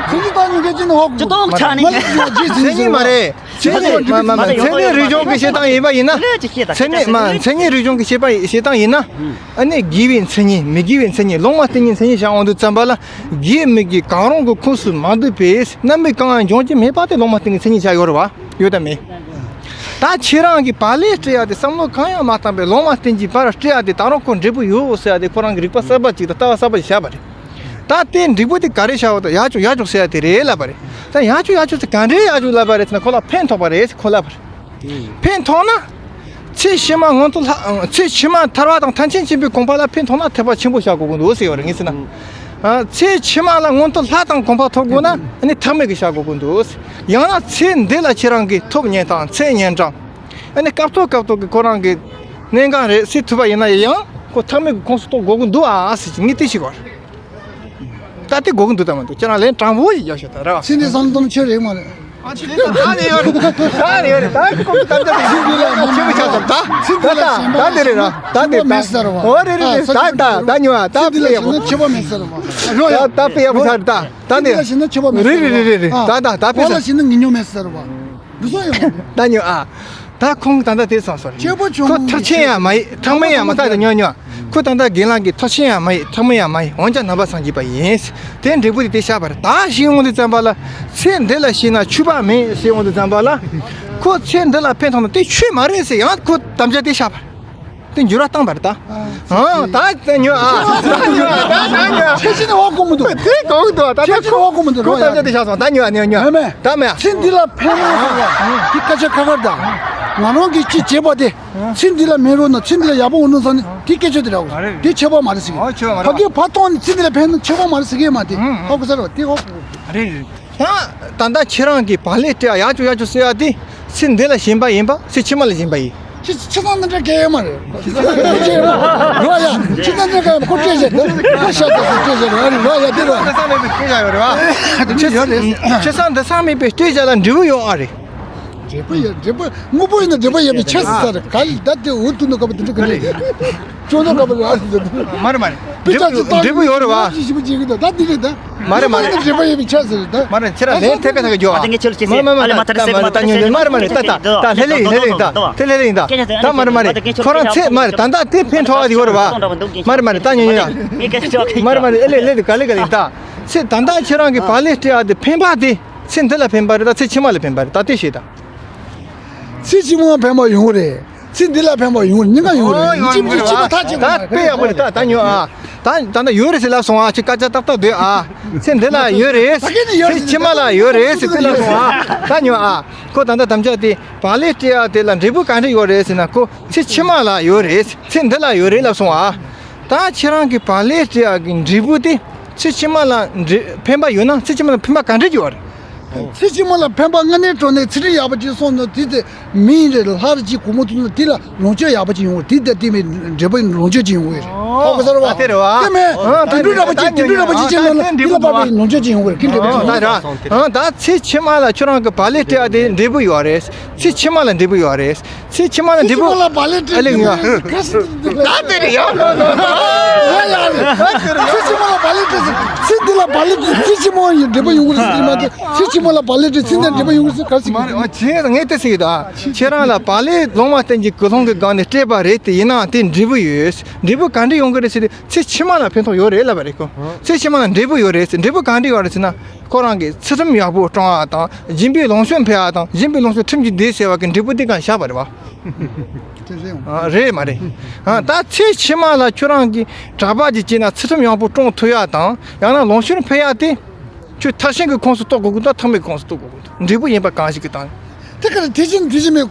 ཀྱི་ད་ཉུང་གི་ཅི་ནི་ཧོག་ཇི་ཏོང་ཆ་ནི། ལ་ལ་ཟེར་བྱུང་བ་ཇི་ཚིག་ནི་མ་རེད། ཚེ་ནི་མ་མ་མ་ཚེ་ནི་རིག་གཞུང་གི་བཤད་སྟངས་ཡིན་པ་ཡིན་ན། ཚེ་ནི་མ་ཚེ་ནི་རིག་གཞུང་གི་བཤད་པ་བཤད་སྟངས་ཡིན་ན། ཨ་ནི་དགེ་བའི་མཚན་ཉིད་མི་དགེ་བའི་མཚན་ཉིད་ལོང་མ་བསྟན་གྱི་མཚན་ཉིད་བཞག་འོང་དུས་ཙམ་པ་ལ། དགེ་མི་དགེ་གང་རུང་གི་ཁུངས་སུ་མ་འདུས་པས་རྣམ་སྨིན་གང་ཡང་འབྱུང་རྒྱུ་མེད་པ་དེ་ལོང་མ་བསྟན་གྱི་མཚན་ཉིད་བཞག་ཡོད་རེད་བ། ཡོད་དམ་མེད། ད་ཁྱེད་རང་གིས་བག་ལེབ་སྤྲད་ཡག་དེ་བསམ་བློ་གང་ཡང་མ་བཏང་བའི་ལོང་མ་བསྟན་གྱི་བར་སྤྲད་ཡག་དེ་ད་རུང་ཁོ་འབྲས་བུ་ཡོད་ཟེར་ཡག་དེ་ཁོ་རང་གི་རིག་པ་གསར་པ་ཅིག་དང་ལྟ་བ་གསར་པ་ཞིག་བཞག་པ་རེད། ད་དེ་འབྲས་བུ་དེ་ག་རེ་བཞག་པ་དང་ཡག་བྱུང་ཡག་བྱུང་ཟེར་ཡག་དེ་རེད་ལབ་པ་རེད། ད་ཡག་བྱུང་ཡག་བྱུང་ཟེར་ག་འདྲའི་ཡག་བྱུང་ལབ་པ་རེད་ཟེར་ན་ཁོ་ལ་ཕན་ཐོགས་པ་རེད་ཟེར་ཁོ་ལབ་པ་རེད། ཕན་ཐོགས་ན། ཚེ་ཕྱི་མ་མངོན་མཐོ་ལྷ། ཚེ་ཕྱི་མ་ཐར་པ་དང་ཐམས་ཅད་མཁྱེན་པའི་གོ་འཕང་ལ་ཕན་ཐོགས་ན་ཐེག་པ་ཆེན་པོ་བཞག་དགོས་ཀྱི་འདུག་ཟེར་བ་རེད་ངས་ཟེར་ན། ཚེ་ཕྱི་མ་ལ་མངོན་མཐོ་ལྷ་དང་གོ་འཕང་ཐོབ་དགོས་ན་ཨ་ནི་ཐེག་དམན་གྱི་བཞག་དགོས་ཀྱི་འདུག་ཡང་ན་ཚེ་འདི་ལ་ཁྱེད་རང་གིས་ཐོབ་ཉན་དང་ཚད་ཉན་དང་། ཨ་ནི་སྐབས་ཐོག་སྐབས་ཐོག་གི་ཁོ་རང་གི་གནད་འགག་རེད་སེལ་ཐུབ་པ་ཡིན་ན་ཡང་ཁོ་ཐེག་དམན་གྱི་ཁོངས་སུ་གཏོགས་དགོས་ཀྱི་འདུག་ཨ་ཟེར་གྱི་ངས་དེ་ཞིག་བར། ད་དེ་དགོས་ཀྱི་འདུག་དང་མ་འདུག་ཁྱེད་རང་ལན་དྲང་པོ་ཡིས་རྒྱག་ཤོག་ད་ར། ཚེ་འདི་བསམ་བློ་གཏོང་ཆོས་རེད་མ་རེད། ཨ་ཆེ་ད་ད་ནས་ཡོད་རེད་ད་ནས་ཡོད་རེད་ད་ཁོང་གི་ད་ལྟ་དེ་ཤིན་ཏུ་ལ་མ་ཆེ་བ་ཆགས་ཙམ་ད་ད་ད་ད་ནས་རེད་ར་ད་དེ་ད་ཨོ་རེད་རེད་རེད་ད་ད་ད་ཉོ་ཨ་ད་ཕེ་ཡག་པོ་ཆེ་བ་མེད་ཟེར་བ། ད་ད་ཕེ་ཡག་པོ་ཆགས་རེད་ད་ད་ནས་རེད་རེད་རེད་རེད་ད་ད་ད་ཕེ་ཟེར་ད་ཉོ་ཨ། ད་ཁོང་ད་ལྟ་དེ་སོང་སོང་རེད། ཁོ་ཐེག་ཆེན་ཡང་མ་ཡིན་ཐེག་དམན་ཡང་མ་ཐག་ཏུ་ཉོ་ཉོ། ཁོ་ད་ལྟ་རྒན་ལགས་ཀྱིས་ཐེག་ཆེན་ཡང་མ་ཡིན་ཐེག་དམན་ཡང་མ་ཡིན་འོན་ཀྱང་ནང་པ་སངས་རྒྱས་པ་ཡིན། དེ་འབྲས་བུ་དེ་དེ་བཞག་པ་རེད་ད་ཞེས་འོང་དུས་ཙམ་པ་ལ། ཚེ་འདི་ལ་ཤི་ན་ཆོས་པ་མེད་ཞེས་འོང་དུས་ཙམ་པ་ལ། ཁོ་ཚེ་འདི་ལ་ཕན་ཐོགས་ན་དེ་ཆོས་མ་རེད་ཟེར་ཡང་ཁོ་དམ་བཅའ་དེ་བཞག་པ་རེད། འགྱུར་བ་བཏང་བར་ད། ཨ། ད་ད་ཉོ་ཨ། ད་ད་ཉོ་ཨ། ད་ད་ཉོ་ཨ། ཁྱེད་ཀྱིས་ནི་བ་གོ་མི་འདུག་ཁྱེད་ཀྱིས་ནི་བ་གོ་མི་འདུག་ཁོ་ད་ད་དེ་ཤག་སོང་ད་ཉོ་ཨ་ཉོ་ཉོ། མེད་མེད། ད་མེད་ཨ། ཚེ་འདི་ལ་ཕན་མ་ཐོགས་ཡ་དེ་སྐད་ཆ་ཁ་ཁར་ད། ང་རང་གིས་ཅི་བྱེད་པ་དེ། ཚེ་འདི་ལ་མེད་རུང་ན་ཚེ་འདི་ལ་ཡག་པོ་འོང་ནོ་ཟེར་ནས་དེ་སྐད་ཆ་དེ་ར་འོ། དེ་ཁྱད་པར་མ་རེད་ཟེར་གི། ཕ་གིའི་ཕ་ཐོག་ནས་ཚེ་འདི་ལ་ཕན་ན་ཁྱད་པར་མ་རེད་ཟེར་གི་མ་དེ་ཧ་གོ་ས་རེད་བ་དེ་ཧ་གོ། རེད་རེད། ད་ད་ལྟ་ཁྱེད་རང་གིས་བག་ལེབ་སྤྲད་ཡག་ཅོ་ཡག་ཅོ་ཟེར་ཡ་དེ་ཚེ་འདི་ལ་ཞེན་པ་ཡིན་པ་ཚེ་ཕྱི་མ་ལ་ཞེན་པ་ཡིན། ཁྱེད་ཁྱེད་ཚང་འདི་འདྲ་གལ་ཡོད་མ་རེད། རོ་ཡ་ཁྱེད་ཚང་འདི་འདྲ་གལ་ཡོད་མ་ཁོ་སྤྲད་བྱས་འདུག་ཁོ་ཤ་ཚ་ཚ་སྤྲད་བྱས་རོ་ཡ་རོ་ཡ་དེ་རོ། ཁྱེད་ཚང་འདི་ཚང་མེད་པའི་སྤྲད་བྱས་ལ་འབྲས་བུ་ཡོད་ཨ་རེད། འབྲས་བུ་ཡོད་འབྲས་བུ་དངོས་པོ་ཡིན་ན་འབྲས་བུ་ཡོད་པའི་ཆ་ཟེར་ས་རེད་ག་ལ་ད་དེ་འུ་ཐུག་ནོ་ག་པ་དེ་འདྲ་ག་རེད། ཅོ་ནོ་ག་པ་ར་ཟེར་ད། མ་རེད་མ་རེད། པི་ཅག་ཅིག་བཏང་འབྲས་བུ་ཡོད་རེད་བ། ཞིབ་པོ་བྱེད་ཀྱི་འདུག་ད་འདི་རེད་ད། མ་རེད་མ་རེད། འབྲས་བུ་ཡོད་པའི་ཆ་ཟེར་ད། མ་རེད་ཁྱེད་རང་ལན་ཐད་ཀ་ཐད་ཀ་རྒྱོ་ཨ། མ་མ་མ་ད་མ་རེད་ད་ཉོ་ཉོ་མ་རེད་མ་རེད་ད་ད་ད་ལྷེ་ལེ་ཡིན་ལྷེ་ལེ་ཡིན་ད་དེ་ལྷེ་ལེ་ཡིན་ད་ད་མ་རེད་མ་རེད་ཁོ་རང་ཚེ་མ་རེད་ད་ད་དེ་ཕན་ཐོགས་ཨ་དེ་ཡོད་རེད་བ། མ་རེད་མ་རེད་ད་ཉོ་ཉོ་ཡ། མ་རེད་མ་རེད་ཨེ་ལེ་ལེ་དེ་ག་ལེ་ག་ལེ་ཡིན་ད། ཚེ་ད་ད་ཁྱེད་རང་གི་བག་ལེབ་སྤྲད་ཨ་དེ་ཕན་པ་དེ། ཚེ་འདི་ལ་ཕན་པ་རེད་ད་ཚེ་ཕྱི་མ་ལ་ཕན་པ་རེད་ད་དེ་ཤེས་དང་། ཚེ་ཕྱི་མ་ཕན་པ་ཡོང་རེད། ཚེ་འདི་ལ་ཕན་པ་ཡོང་རེད་གཉིས་ཀ་ཡོང་རེད། ཨོ་ཡོང་གཅིག་རེད་གཅིག་པ་ཐག་བཅད་དགོས་མ་རེད། ད་དཔེ་ཡག་པོ་རེད་ད་ད་ཉོ་ཨ། ད་ད་ད་ཡོད་རེད་ཟེར་ལབ་སོང་ཨ་ཅིག་སྐད་ཆ་ཏག་ཏག་སྡོད་ཨ། ཚེ་འདི་ལ་ཡོད་རེད། ད་གིན་ནས་ཡོད་ཚེ་ཕྱི་མ་ལ་ཡོད་རེད་ཟེར་དེ་ལབ་སོང་ཨ། ད་ཉོ་ཨ། ཁོ་ད་ལྟ་དམ་བཅའ་དེ་བག་ལེབ་སྤྲད་ཨ་དེ་ལ་འབྲས་བུ་ག་འདྲ་ཡོད་རེད་ཟེར་ན་ཁོ་ཚེ་ཕྱི་མ་ལ་ཡོད་རེད་ཚེ་འདི་ལ་ཡོད་རེད་ལབ་སོང་ཨ། ད་ཁྱེད་རང་གི་བག་ལེབ་སྤྲད་ཨ་གི་འབྲས་བུ་དེ་ཚེ་ཕྱི་མ་ལ་འབྲས་ཕན་པ་ཡོད་ན་ཚེ་ཕྱི་མ་ལ་ཕན་པ་ག་འདྲ་ཡོད་རེད། ཚེ་ཕྱི་མ་ལ་ཕན་པ་སྔ་ནས་འགྲོ་ནས་ཚེ་རིང་ཡག་པོ་ཅིག་སོང་ན་དེ་ཚེ་མི་ཡིན་རེད་ལྷ་རེད་ཅིག་གོ་མོ་ཐུག་ན་དེ་ལ་ལོངས་སྤྱོད་ཡག་པོ་ཅིག་ཡོང་བ་དེ་ལྟ་དེ་མི་འབྲས་བུ་ལོངས་སྤྱོད་ཅིག་ཡོང་གི་རེད། ཧ་གོ་ས་རེད་བ། དེ་རེད་བ། དེ་མིན་དུད་འགྲོ་འདྲ་པོ་ཅིག་དུད་འགྲོ་འདྲ་པོ་ཅིག་ཅིག་ལ་དེ་ལ་དཔག་པའི་ལོངས་སྤྱོད་ཅིག་ཡོང་གི་རེད་ཀི་འབྲས་བུ་ཅིག་ཡོང་གི་རེད། ད་ཚེ་ཕྱི་མ་ལ་ཁྱོད་རང་གི་བག་ལེབ་སྤྲད་ཡ་དེ་འབྲས་བུ་ཡོད་རེད། ཚེ་ཕྱི་མ་ལ་འབྲས་བུ་ཡོད་རེད། ཚེ་ཕྱི་མ་ལ་འབྲས་བུ་ཨ་ལེ་ཡོད། ད་དེ་རེད་ཡ། ཚེ་ཕྱི་མ་ལ་བག་ལེབ་སྤྲད་ཚེ་འདི་ལ་བག་ལེབ་སྤྲད་ཚེ་ཕྱི་མ་ཡི་འབྲས་བུ་ཡོང་གི་རེད་ཟེར་མ་གཏོགས་ཚེ་ཕྱི་མ་ལ་བག་ལེབ་སྤྲད་ཚེ་འདི་འབྲས་བུ་ཡོང་གི་རེད་ཟེར་ག་རེ་ཟེར་གི་རེད། ཨ་ཁྱེད་ངས་དེ་ཟེར་གི་ད། ཁྱེད་རང་ལ་བག་ལེབ་ལོང་བ་བསྟན་གྱི་ཀུན་སློང་གི་སྒང་ནས་སྤྲད་པ་རེད་དེ་ཡིན་ནའང་དེ་འབྲས་བུ་ཡོད། འབྲས་བུ་ག་འདྲ་ཡོང་གི་རེད་ཟེར་དུས་ཚེ་ཕྱི་མ་ལ་ཕན་ཐོགས་ཡོད་རེད་ལབ་པ་རེད་ཁོ། ཚེ་ཕྱི་མ་ལ་འབྲས་བུ་ཡོད་རེད་ཟེར་འབྲས་བུ་ག་འདྲ་ཡོད་རེད་ཟེར་ན། ཁོ་རང་གི་ཚུལ་ཁྲིམས་ཡག་པོ་སྲུང་བ་དང་སྦྱིན་པའི་ལོངས་སྤྱོད་འཕེལ་བ་དང་སྦྱིན་པའི་ལོངས་སྤྱོད་ཁྲིམས་ཀྱིས་བདེ་ཟེར་བ་གི་འབྲས་བུ་འདི་གང་བཞག་པ་རེད་བ། ཨ་རེད་མ་རེད། ཨ་ད་ཚེ་ཕྱི་མ་ལ་ཁྱོད་རང་གིས་གྲྭ་པ་ཅིག་བྱས་ན་ཚུལ་ཁྲིམས་ཡག་པོ་སྲུང་ཐུབ་ཡ་དང་ཡང་ན་ལོངས་སྤྱོད་འཕེལ་ཡ་དེ། ཁྱོད་ཐར་ཕྱིན་གྱི་ཁོངས་སུ་གཏོགས་དགོས་ཀྱི་འདུག་ཐར་མེད་ཀྱི་ཁོངས་སུ་གཏོགས་དགོས་ཀྱི་འདུག་འབྲས་བུ་ཡིན་པ་གང་ཞིག་གི་དང་། དེ་ག་རེ་ཐེག་ཆེན་ཐེག་ཆེན་མེད་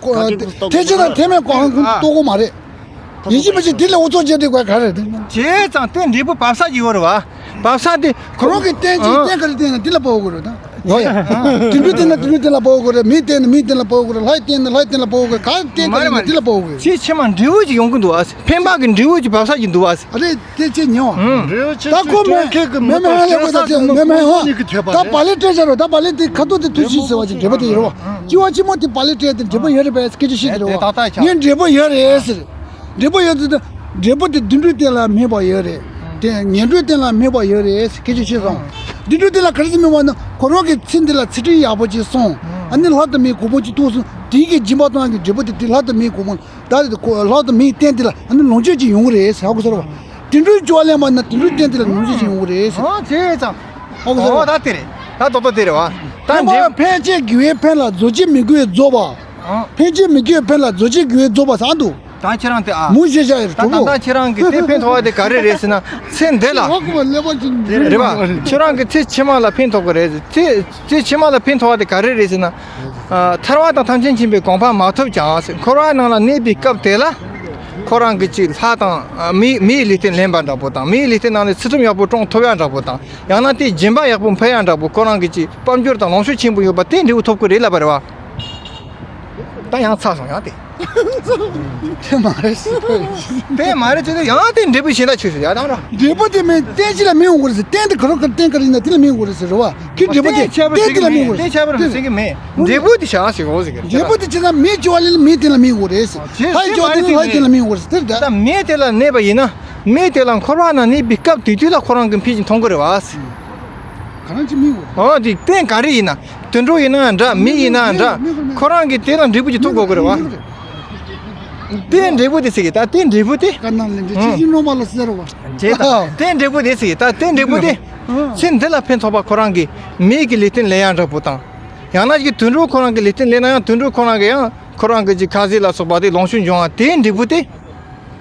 ཐེག་ཆེན་དང་ཐེག་མེད་ཀྱི་ཁོངས་སུ་གཏོགས་དགོས་མ་རེད། ཡིན་གཅིག་མིན་གཅིག་དེ་ལས་འུ་ཚོ་བྱས་ཏེ་དགོས་ག་རེ་རེད། བྱས་ཙང་དེ་འབྲས་བུ་བབས་ས་ཅིག་ཡོད་རེད་བ། བབས་ས་དེ་ཁོ་རང་གི་རྟེན་ཅིག་རྟེན་ག་རེ་བརྟེན་ན་དེ་ལ་དཔག་དགོས་རེད་ད། ཡོ་ཡ། དུད་འགྲོ་བརྟེན་ན་དུད་འགྲོ་དེ་ལ་དཔག་དགོས་རེད། མི་བརྟེན་ན་མི་དེ་ལ་དཔག་དགོས་རེད། ལྷ་ཡི་བརྟེན་ན་ལྷ་ཡི་དེ་ལ་དཔག་དགོས་རེད། ག་རེ་བརྟེན་ན་དེ་ལ་དཔག་དགོས་རེད། ཚེ་ཕྱི་མ་འབྲས་བུ་ཅིག་ཡོང་གི་འདུག་བ། ཕན་པ་གི་འབྲས་བུ་ཅིག་བབས་ས་ཅིག་འདུག་བ། ཨ་རེད་དེ་ཅི་ཉོ་བ། འབྲས་བུ་ཅིག་ད་ཁོ་མེ་མེ་མེ་ཧ་ལས་གོ་ད་ཅི་མེ་མེ་ཧ། ད་བག་ལེབ་སྤྲད་བྱ་རོགས། ད་བག་ལེབ་དེ་ཁ་ཐུག་དེ་ཐུགས་ཤིག་ཟེར་བ་ཅིག་འབྲས་བུ་དེ་ཡོད་རེད་བ། སྐྱེ་བ་ཕྱི་མ་དེ་བག་ལེབ་སྤྲད་དེ་འབྲས་བུ་ཡོད་རེད་པས་སྐད་ཆ་བཤད་དེ་རེད་བ། ངས་འབྲས་བུ་ཡོད་རེད་ཟེར། འབྲས་བུ་ཡོད་ཚེ་འབྲས་བུ་དེ་དུད་འགྲོའི་སྟེང་ལ་དམིགས་པ་ཡོད་རེད། དེ་ངན་འགྲོའི་སྟེང་ལ་དམིགས་པ་ཡོད་རེད་སྐད་ཆ་བཤད་སོང་། དུད་འགྲོའི་སྟེང་ལ་ག་རེ་ཟེར་དམིགས་པ་ན་ཁོ་རང་གི་ཚེ་འདི་ལ་ཚུལ་ཁྲིམས་ཡག་པོ་ཅིག་སྲུང་། ཨ་ནི་ལྷ་དང་མིའི་གོ་འཕང་ཅིག་ཐོབ་སོང་དེའི་གི་སྦྱིན་པ་བཏང་གི་འབྲས་བུ་དེ་དེ་ལྷ་དང་མིའི་གོ་འཕང་ད་དེ་ཁོ་ལྷ་དང་མིའི་རྟེན་དེ་ལ་ཨ་ནི་ལོངས་སྤྱོད་ཅིག་ཡོང་གི་རེད་ཟེར་ཧ་གོ་ས་རེད་བ། དུད་འགྲོའི་སྤྱོད་པ་ལེན་པ་ན་དུད་འགྲོའི་རྟེན་དེ་ལ་ལོངས་སྤྱོད་ཅིག་ཡོང་གི་རེད་ཟེར། ཨོ་བྱས་ཙང་། ཧ་གོ་ས་རེད་བ། ཨོ་ད་དེ་རེད། ད་རྡོག་རྡོག་དེ་རེད་བ། ད་འབྲས་ཕན་བཅས་དགེ་བའི་ཕན་ལ་རྫོགས་བྱེད་མི་དགེ་བའི་རྫོགས་པ། ཕན་བཅས་མི་དགེ་བའི་ཕན་ལ་རྫོགས་བྱེད་དགེ་བའི་རྫོགས་པ་ཟེར་འདུག་ད་ཁྱེད་རང་དེ་ཨ། མུ་བཞེས་བཞག་ཡོད་ད་གྲོགས་ད་པོ། ད་ཁྱེད་རང་གི་དེ་ཕན་ཐོགས་པ་དེ་ག་རེ་རེད་ཟེར་ན་ཚེ་འདི་ལ། ཧ་གོ་བ་ཀླད་པ་ཅིག་རེད་བ། ཁྱེད་རང་གི་ཚེ་ཕྱི་མ་ལ་ཕན་ཐོགས་པ་རེད་ཟེར། ཚེ་ཚེ་ཕྱི་མ་ལ་ཕན་ཐོགས་པ་དེ་ག་རེ་རེད་ཟེར་ན། ཨ། ཐར་པ་དང་ཐམས་ཅད་མཁྱེན་པའི་གོ་འཕང་མ་ཐོབ་ཀྱང་ཟེར་འཁོར་བ་ནང་ལ་གནས་པའི་སྐབས་དེ་ལ། ཁོ་རང་གི་ཅིག་ལྷ་དང་ཨ། མི་མིའི་ལུས་རྟེན་ལེན་པ་འདྲ་པོ་དང་མིའི་ལུས་རྟེན་ནང་ནས་ཚུལ་ཁྲིམས་ཡག་པོ་སྲུང་ཐུབ་ཡ་འདྲ་པོ་དང་ཡང་ན་དེའི་སྦྱིན་པ་ཡག་པོ་འཕེལ་ཡ་འདྲ་པོ་ཁོ་རང་གི་ཅིག་དཔལ་འབྱོར་དང་ལོངས་སྤྱོད་ཆེན་པོ་ཡོད་པ་དེ་འབྲས་བུ་ཐོབ་ཀྱི་རེད་ལབ་པ་རེད་བ། ད་ཡང་ཚར་སོང་ཡང་དེ། དེ་མ་རེད་ཟེར། དེ་མ་རེད་ཟེར་ཡང་དེ་འབྲས་བུ་གཞན་དག་ཆོས་ཟེར་ཡ་དང་ར། འབྲས་བུ་དེ་མིན་རྟེན་གཅིག་ལ་མི་ཡོང་གི་རེད་ཟེར། རྟེན་དེ་ག་རོ་ག་རྟེན་ག་རེ་ཡིན་ན་དེ་ལ་མི་ཡོང་གི་རེད་ཟེར་རེད་བ། ཁྱོད་འབྲས་བུ་དེ་རྟེན་དེ་ལ་མི་ཡོང་གི་རེད་ཟེར། རྟེན་ཆད་པར་ཟེར་གི་མེད། འབྲས་བུ་དེ་བྱ་ཟེར་གོ་ཟེར་གི་རེད། འབྲས་བུ་དེ་བྱས་ན་མིའི་སྤྱོད་པ་ལས་མིའི་རྟེན་ལ་མི་ཡོང་གི་རེད་ཟེར། ལྷའི་སྤྱོད་པ་ལས་ལྷའི་རྟེན་ལ་མི་ཡོང་གི་རེད་ཟེར། དེ་ད་མིའི་རྟེན་ལ་གནས་པ་ཡིན་ན་མིའི་རྟེན་ལ་འཁོར་བ་ན་གནས་པའི་སྐབས་དེ་དུས་ལ་ཁོ་རང་གི་འཕེལ་ཞིང་མཐོང་གི་རེད་བ་ཟེར། ག་རང་ཅི་མི་ཡོང་གི་རེད། ཨོ་དེ་རྟེན་ག་རེ་ཡིན་ན། དུད་འགྲོ་ཡིན་ན་འདྲ་མི་ཡིན་ན་འདྲ་ཁོ་རང་གི་དེ་ལ་འབྲས་བུ་ཅིག་ཐོབ་དགོས་ཀྱི་རེད་བ། དེ་འབྲས་བུ་དེ་ཟེར་གི་ད་དེ་འབྲས་བུ་དེ། དཀར་ནག་ལས་འབྲས་ཆོས་ཅན་སློབ་མ་ལ་ཟེར་བ། བྱས་ད་དེ་འབྲས་བུ་དེ་ཟེར་གི་ད་དེ་འབྲས་བུ་དེ། ཚེ་འདི་ལ་ཕན་ཐོགས་པ་ཁོ་རང་གི་མིའི་གི་ལུས་རྟེན་ལེན་ཡག་འདྲ་པོ་དང་། ཡང་ན་གི་དུད་འགྲོ་ཁོ་རང་གི་ལུས་རྟེན་ལེན་ན་ཡང་དུད་འགྲོ་ཁོ་རང་གི་ཡང་ཁོ་རང་གི་ཅིག་ཁ་ཟས་ལ་སོགས་པ་དེ་ལོངས་སྤྱོད་འབྱུང་བ་དེ་འབྲས་བུ་དེ།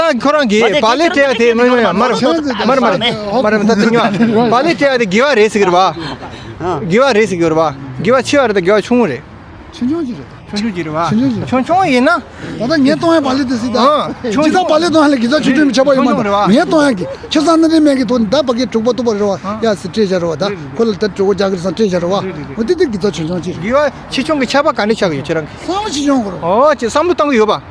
ལ་ཁོ་རང་གིས་བག་ལེབ་སྤྲད་ཡ་དེ་མི་མི་མ་རེད། མ་རེད་མ་རེད་མ་རེད། ད་དེ་ཉོ་བག་ལེབ་སྤྲད་ཡ་དེ་དགེ་བ་རེད་ཟེར་གི་རེད་བ། དགེ་བ་རེད་ཟེར་གི་རེད་བ། དགེ་བ་ཆེ་བ་རེད། ད་དགེ་བ་ཆུང་ངུ་རེད། ཆུང་ཆུང་ཅིག་རེད། ཆུང་ཆུང་ཅིག་རེད་བ། ཆུང་ཆུང་ཅིག་ཆུང་ཆུང་ཡིན་ན། ད་ལྟ་ངས་གཏོང་ཡ་བག་ལེབ་དེ་སྲིད་ད། ཨ། ཇི་ལྟར་བག་ལེབ་གཏོང་ཡ་ལ་དགེ་རྩ་ཆུང་ཆུང་མི་ཁྱབ་པ་ཡོད་མ་རེད། ངས་གཏོང་ཡ་གི་ཁྱེད་ཚང་སྣ་འདྲེན་མེད་གི་ཐོག་ནས་ད་བ་གི་དྲུག་པ་ཐུག་པ་རེད་བ། ཡ་སི་སྤྲད་བཞག་རེད་བ། ད་ཁོ་ལ་ད་དྲུག་པ་རྒྱག་གི་རེད་བསམ་སྤྲད་བཞག་རེད་བ། འོ་དེ་དེ་དགེ་རྩ་ཆུང་ཆུང་ཅིག་རེད། དགེ་བ་ཆེ་ཆུང་གི་ཁྱད་པར་ག་འདྲ་ཆགས་ཀྱི་ཡོད་ཁྱེད་རང་གི། བསམ་བློ་ཆེ་ཆུང་གི་རེད། ཨོ་ཅེ་བསམ་བློ་བཏང་གི་ཡོད་པ།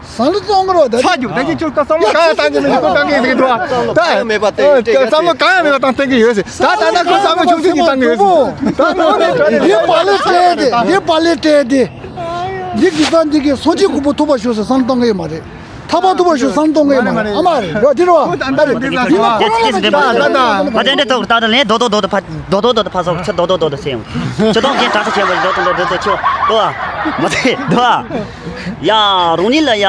བསམ་བློ་གཏོང་གི་རོགས་ད། ཚ་རྒྱུག་ད་ཅི་ཁྱོད་ད་བསམ་བློ་གང་ཡང་བཏང་གི་མེད་ཁོ་བཏང་གི་ཡོད་ཟེར་གི་འདུག་ཨ། ད་གང་ཡང་མེད་པ་བཏང་གི་ཡོད་ཟེར། ད་ད་ད་ཁོ་བསམ་བློ་ཆུང་ཆུང་ཅིག་བཏང་གི་ཡོད་ཟེར། ད་ངོ་ནས་དྲ་ནས་འདི་བག་ལེབ་སྤྲད་དེ་འདི་བག་ལེབ་སྤྲད་དེ། འདི་གི་ས་འདི་གི་སངས་རྒྱས་གོ་འཕང་ཐོབ་པར་ཤོག་ཟེར་བསམ་བློ་གཏོང་གི་ཡོད་མ་རེད། ཐར་པ་ཐོབ་པར་ཤོག་བསམ་བློ་གཏོང་གི་ཡོད་མ་རེད། ཨ་མ་རེད་རོ་འདི་རོ། ཨ་ད་རེད་འདི་ས་ད་ད་ད་ད་ད་ད་དེ་འདྲ་ཐོག་ད་ད་ལན་རྡོ་རྡོ་རྡོ་ད་ཕ་རྡོ་རྡོ་རྡོ་ད་ཕ་སོགས་ཆུ་རྡོ་རྡོ་རྡོ་ད་སེ་ཡོང་། ཆུ་དོང་གི་དྲག་ཆ་ཆེན་པོ་རྡོ་རྡོ་རྡོ་ད་ཆུ་རྡོ་མ་དེ་རྡོ། ཡ་རང་ཉིད་ལ་ཡ།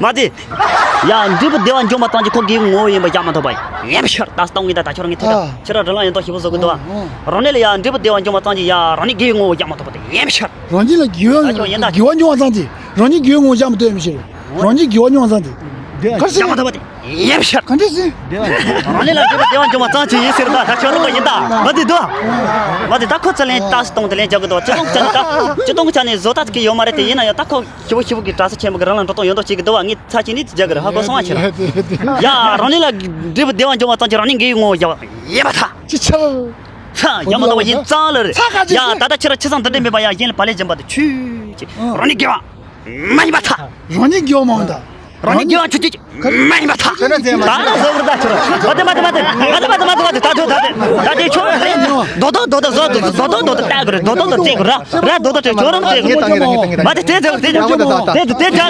མ་དེ། ཡ་འབྲས་བུ་བདེ་བ་འབྱུང་བ་ཙམ་གྱིས་ཁོ་དགེ་བའི་ངོ་བོ་ཡིན་པ་ཡ་མ་ཐོབ་པ། ཡིན་ཕྱིར་ད་སྟོང་ངེས་ད་ད་ཁྱོད་རང་ངས་ཐོས་ད་ཨ། ཁྱོད་རང་རི་ལང་ཡོད་མདོག་ཞིབ་པོ་བཟོ་གི་འདུག་ཨ། ཨ། རང་ཉིད་ལ་ཡ་འབྲས་བུ་བདེ་བ་འབྱུང་བ་ཙམ་གྱིས་ཡ་རང་ཉིད་དགེ་བའི་ངོ་བོ་ཡ་མ་ཐོབ་པ་དེ་ཡིན་ཕྱིར། རང་ཉིད་ལ་དགེ་བ་ད་ཁྱོད་ཡིན་ད། དགེ་བ་འབྱུང་བ་ཙམ་གྱིས་རང་ཉིད་དགེ་བའི་ངོ་བོ་ཡ་མ་ཐོབ་ཡིན་ཕྱིར། རང་ཉིད་དགེ་བ་འབྱུང་བ་ཙམ་གྱིས། ག་རེ་ཟེར། ཡ་མ་ཐོབ་པ་དེ་ཡིན་ཕྱིར། ག་འདྲ་ཟེར། རང་ཉིད་ལ་འབྲས་བུ་བདེ་བ་འབྱུང་བ་ཙམ་གྱིས་ཡིན་ཟེར་ད་ད་ཁྱོད་རང་ཡིན་ད། མ་དེ་འདུག་ཨ། མ་དེ་ད་ཁོ་ཚ་ལན་ད་སྟོང་དེ་ལན་རྒྱག་གི་འདུག་ཨ། སྤྱི་སྟོང་ཆ་ནས་ད་སྤྱི་སྟོང་ཆ་ནས་བཟོ་ལྟ་གི་ཡོད་མ་རེད་དེ་ཡིན་ན་ཡང་ད་ཁོ། ཞེ་པོ་ཞེ་པོ་གི་གྲྭ་ས་ཆེན་པོ་གི་རང་ལ་འགྲོ་སྟངས་ཡོད་མདོག་བྱེད་ཀྱི་འདུག་བ། ངས་ཚ་ཅིག་ནི་དེ་རྒྱག་གི་རེད། ཧ་གོ་སོང་བ་ཁྱེད་རང་། ཡ་རང་ཉིད་ལ་འབྲས་བུ་བདེ་བ་འབྱུང་བ་ཙམ་གྱིས་རང་ཉིད་དགེ་བའི་ངོ་བོ་ཡ་ཡིན་པ་ཐལ། ཅི་ཆགས། ཚ་ཡ་མ་གཏོགས་པ་ཡིན་ཙང་ལ་རེད། ཡ་ད་ལྟ་ཁྱེད་རང་ཆུ་ཚང་འདི་འདྲས་མེད་པ་ཡ་གཞན་ལ་བག་ལེབ་སྦྱིན་པ་དེ་ཆུ་ཅིག་རང་ཉིད་དགེ་བ་མ་ཡིན་པ་ཐལ། རང་ཉིད་དགེ་བ་མ་ཡིན་ད། རང་ཉིད་དགེ་བ་ཆུ་ཆུ་ཅིག་མ་ཡིན་པ་ཐལ། ད་ལྟ་བཟོ་གི་རེད་ད་ཁྱོད་རང་། མ་དེ་མ་དེ་མ་དེ་མ་དེ་མ་དེ་མ་དེ་མ་དེ་ད་དེ་ད་དེ་ད་དེ་ཁྱོད་རེད། རྡོ་རྡོ་རྡོ་རྡོ་བཟོ་རྡོ་རྡོ་རྡོ་རྡོ་རྡོ་བལྟ་དགོས་རེད། རྡོ་རྡོ་རྡོ་བལྟ་དགོས་ར་ར་རྡོ་རྡོ་བལྟ་ཁྱོད་རང་བལྟ་དགོས། མ་དེ་དེ་དེ་དེ་དེ་དེ་དེ་དེ་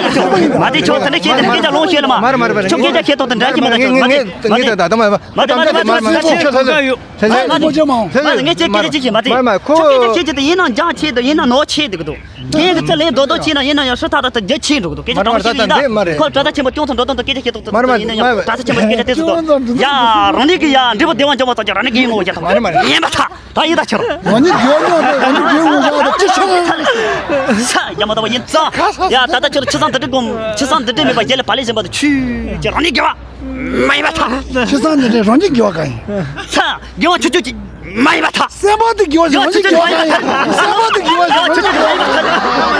ཁྱོད་ཚ་ནས་ཁྱེད་དེ་སྐད་ཆ་ལོང་ཤེས་ལ་མ་ཁྱོད་སྐད་ཆ་ཁྱེད་ཐོག་ཏུ་འདྲ་ཞིག་མ་ད་ཁྱོད་མ་དེ་མ་དེ་མ་དེ་མ་དེ་ཁྱོད་སྐད་ཆ་ཁྱེད་ཐོག་ཏུ་འདྲ་ཞིག་མ་དེ་ཁྱོད་སྐད་ཆ་ཁྱེད་ཐོག་ཏུ་འདྲ་ཞིག་མ་དེ་ཁྱོད་སྐད་ཆ་ཁྱེད་ཐོག་ཏུ་འདྲ་ཞིག་མ་དེ་ཁྱོད་སྐད་ཆ་ཁྱེད་ཐོག་ཏུ་འདྲ་ཞིག་མ་དེ་ཁྱོད་སྐད་ཆ་ཁྱེད་ཀྱི་དེ་ཡིན་ན་འཇང་ཆེ་དེ་ཡིན་ན་ནོར་ཆེ་དེ་གི་འདུག་ངས་གི་ཚེ་ལས་རྡོག་རྡོག་བྱས་ན་ཡིན་ན་ཡང་ཧྲི་ཐག་ཐག་ཏུ་རྒྱ་ཆེ་འགྲོ་གི་འདུག་སྐད་ཆ་དྲང་ཤེས་ཡིན་ན་ཁོ་གྲྭ་ཚང་ཆེན་པོ་སྐྱོང་ཚོ་འགྲོ་དོན་དུ་སྐད་ཆ་ཁྱེད་ཐོག་ཏུ་ཡིན་ན་ཡང་གྲྭ་ཚང་ཆེན་པོ་སྐད་ཆ་དེ་ཚོ་དང་ཡ་རང་ཉིད་ཀྱི་ཡ་འབྲས་བུ་བདེ་བ་འབྱུང་བ་ཙམ་གྱིས་རང་ཉིད་ཀྱི་ངོ་བོ་ཡ་ཐག་ཡིན་པ་ཐག་ད་ཡིན་ད་ཁྱེད་རང་ཉིད་དགེ་བ་ཉོ་རེད། རང་ཉིད་དགེ་བ་ངོ་བོ་ཡ་ད་ཅི་ཆགས་ཡ་མ་ད་བ་ཡིན་ཙང་ཡ་ད་ལྟ་ཁྱེད་རང་ཆུ་ཚང་འདི་འདྲ་གོམ་ཆུ་ཚང་འདི་འདྲ་མེད་པ་རྒྱལ་ལ་བག་ལེབ་སྦྱིན་པ་དེ་ཆུ་ཅེ་རང་ཉིད་དགེ་བ་མ་ཡིན་པ་ཐག་ཆུ་ཚང་འདི་འདྲ་རང་ཉིད་དགེ་བ་གང་ཡིན། ཚ། དགེ་བ་ཆུ་ཆུ་ཅིག་མ་ཡིན་པ་ཐག་སེམས་པ་དེ་དགེ་བ་ཞིག་རང་ཉིད་དགེ་བ་གང་ཡིན། སེམས་པ་དེ་དགེ་བ་ཞིག་རང་ཉིད་དགེ་བ་གང་ཡིན།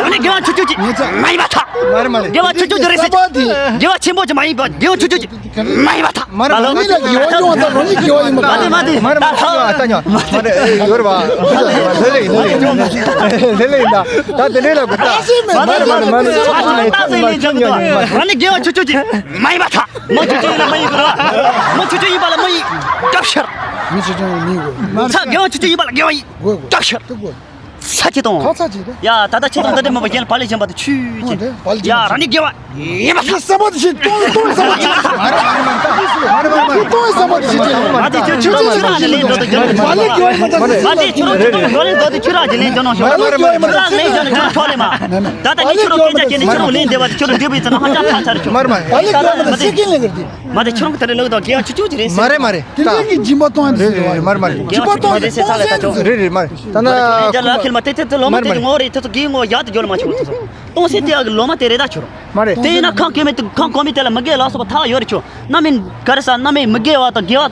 རང་ཉིད་དགེ་བ་ཆུ་ཆུ་ཅིག་མ་ཡིན་པ་ཐག་མ་རེད་མ་རེད། དགེ་བ་ཆུ་ཆུ་ཅིག་རེད་ཟེར། སེམས་པ་དེ་དགེ་བ་ཆེན་པོ་ཅིག་མ་ཡིན་པ་དགེ་བ་ཆུ་ཆུ་ཅིག་མ་ཡིན་པ་ཐག་མ་རེད་མ་རེད། རང་ཉིད་ལ་དགེ་བ་སྐྱོང་བ་དང་རང་ཉིད་དགེ་བ་ཡིན་པ་གང་ཡིན། མ་རེད་མ་རེད་མ་རེད་མ་རེད་ད་ཐག་མ་རེད་ཡོད་རེད་བ། ལེ་ལེ་ཡིན་ད་ལེ་ལེ་ཡིན་ད་ད་དེ་འདྲའི་ལ་གོ་ད་མ་རེད་མ་རེད་མ་རེད་མ་རེད། རང་ཉིད་དགེ་བ་ཆུ་ཆུ་ཅིག་མ་ཡིན་པ་ཐག་མ་ཆུ་ཆུ་ཡིན་ལ་མ་ཡིན་དགོས་ར། མ་ཆུ་ཆུ་ཡིན་པ་ལ་མ་ཡིན། སྐབས་ཤར། མི་ཆུ་ཆུ་ཡིན་མི་དགོས། ཚ་དགེ་བ་ཆུ་ཆུ་ཡིན་པ་ལ་དགེ་བ་ཡིན། དགོས་དགོས། སྐབས་ཤར། དགོས་དགོས། ཚ་ཆེ་དང་། ཁ་ཚ་ཆེ་དང་། ཡ་ད་ལྟ་ཆེ་དང་འདི་འདྲ་མ་བ་ཡན་བ་ལས་གཞན་པ་དུ་ཆུ་ཆེ། ཡ་རང་ནི་དགེ་བ་ཡིན་པ་ཐག་སེམས་པ་དུ་ཆེ་གཏོང་གཏོང་སེམས་པ་ཆེ། མ་རེད་མ་རེད་མ་རེད་མ་རེད། གཏོང་སེམས་པ་དུ་ཆེ་ཆེ། མ་དེ་ཆུ་ཆུ་ཆུ་ར་ནི་ལེན་འགྲོ་དུ་རྒྱུ་རེད། བ་ལས་དགེ་བ་ཡིན་པ་ཐག་མ་དེ་ཆུ་ར་ཆུ་ཆུ་འགྲོ་ལེན་འགྲོ་དུ་ཆུ་ར་ཅི་ལེན་འགྲོ་ནོ་ཤོག་ཆུ་ར་ལེན་འགྲོ་ནི་ཆུ་ར་ཆོག་ལེ་མ། ད་ལྟ་ནི་ཆུ་ར་སྐད་ཆ་བྱས་ནི་ཆུ་ར་ལེན་བདེ་བ་ཆུ་ར་འདི་བའི་ཚ་ན་ཧ་ཅང་ཕ་ཚར་ཆོག་མ་རེད་མ་རེད། ད་ལྟ་ནི་མ་དེ་མ་དེ་ཆུ་ར་གི་ད་ལྟ་ལོག་དང་དགེ་བ་ཆུ་ཆུ་ཅི་རེད། མ་རེད་མ་རེད། དེ་འདྲ་གི་སྦྱིན་པ་གཏོང་ཡ་དེ་རེད་རེད་མ་རེད་མ་རེད། སྦྱིན་པ་གཏོང་ཡ་དེ་གཏོང་སེམས་དེ་རེད་རེད་མ་རེད། ད་ན་ཁྱེད་ལ་ཁེལ་མ་དེ་དེ་དེ་ལོ་མ་དེ་ངོ་རེད། དེ་ཚོ་གི་ངོ་ཡག་ཏུ་འགྱོ་ལ་མ་ཆོག་དེ་ཚོ་གཏོང་སེམས་དེ་ཡག་གི་ལོ་མ་དེ་རེད་ད་ཆོག་མ་རེད། དེ་ཡིན་ན་ཁང་གོ་མེད་དུ་ཁང་གོ་མེད་དེ་ལ་མི་དགེ་ལ་སོགས་པ་ཐག་ཡོད་རེད་ཆོག་རྣམ་སྨིན་ག་རེ་ས་རྣམ་སྨིན་མི་དགེ་བ་དང་དགེ་བ།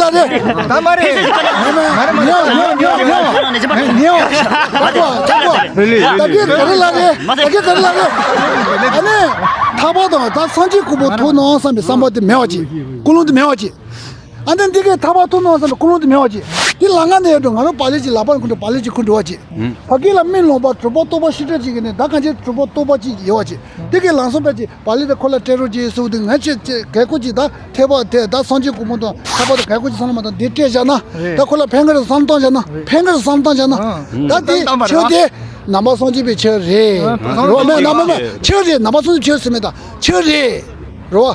ལ་རེད། ད་མ་རེད། ཉེ་བ་ཉེ་བ་ཉེ་བ་ཉེ་བ་ཉེ་བ་ཉེ་བ། ད་གི་ག་རེ་ལ་རེད། ད་གི་ག་རེ་ལ་རེད། ཨ་ནི་ཐར་པ་དང་ད་སངས་རྒྱས་གོ་འཕང་ཐོབ་ནའང་བསམ་པའི་བསམ་པ་དེ་མེད་པ་ཅིག་ཀུན་སློང་དེ་མེད་པ་ཅིག་ཨ་ནི་འདི་གའི་ཐར་པ་ཐོབ་ནའང་བསམ་པའི་ཀུན་སློང་དེ་མེད་པ་ཅིག་དེ་ལ་ང་ནས་ཡོད་འགྲོ། ང་རང་བག་ལེབ་ཅིག་ལག་པ་ནས་ཁུར་འགྲོ། བག་ལེབ་ཅིག་ཁུར་འགྲོ་བ་ཅིག་ཕ་གི་ལ་མི་ལོངས་པ་གྲུབ་པ་རྟོགས་པ་ཤེས་སྒྲིབ་ཅིག་གི་ནས་ད་གང་ཅི་གྲུབ་པ་རྟོགས་པ་ཅིག་ཡོད་པ་ཅིག་དེ་གའི་ལམ་སང་ཕལ་ཆེར་བག་ལེབ་དེ་ཁོ་ལ་སྤྲད་རོགས་ཅིག་ཟེར་དུས་ང་ཆེ་ཆེ་གལ་ཁོ་ཅིག་ད་ཐེག་པ་དེ་ད་སངས་རྒྱས་གོ་འཕང་དང་ཐར་པ་དང་གལ་ཁོ་ཅིག་བསམ་བློ་མ་བཏང་དེ་སྤྲད་བཞག་ན་ད་ཁོ་ལ་ཕན་གི་རེད་བསམ་བཏང་བཞག་ན་ཕན་གི་རེད་བསམ་བཏང་བཞག་ན་ད་དེ་ཆོས་དེ་ནང་པ་སངས་རྒྱས་པའི་ཆོས་རེད། རོ་མེད་ནང་པ་མེད་ཆོས་རེད། ནང་པ་སངས་རྒྱས་ཆོས་ཟེར་མེད་ད་ཆོས་རེད། རོ།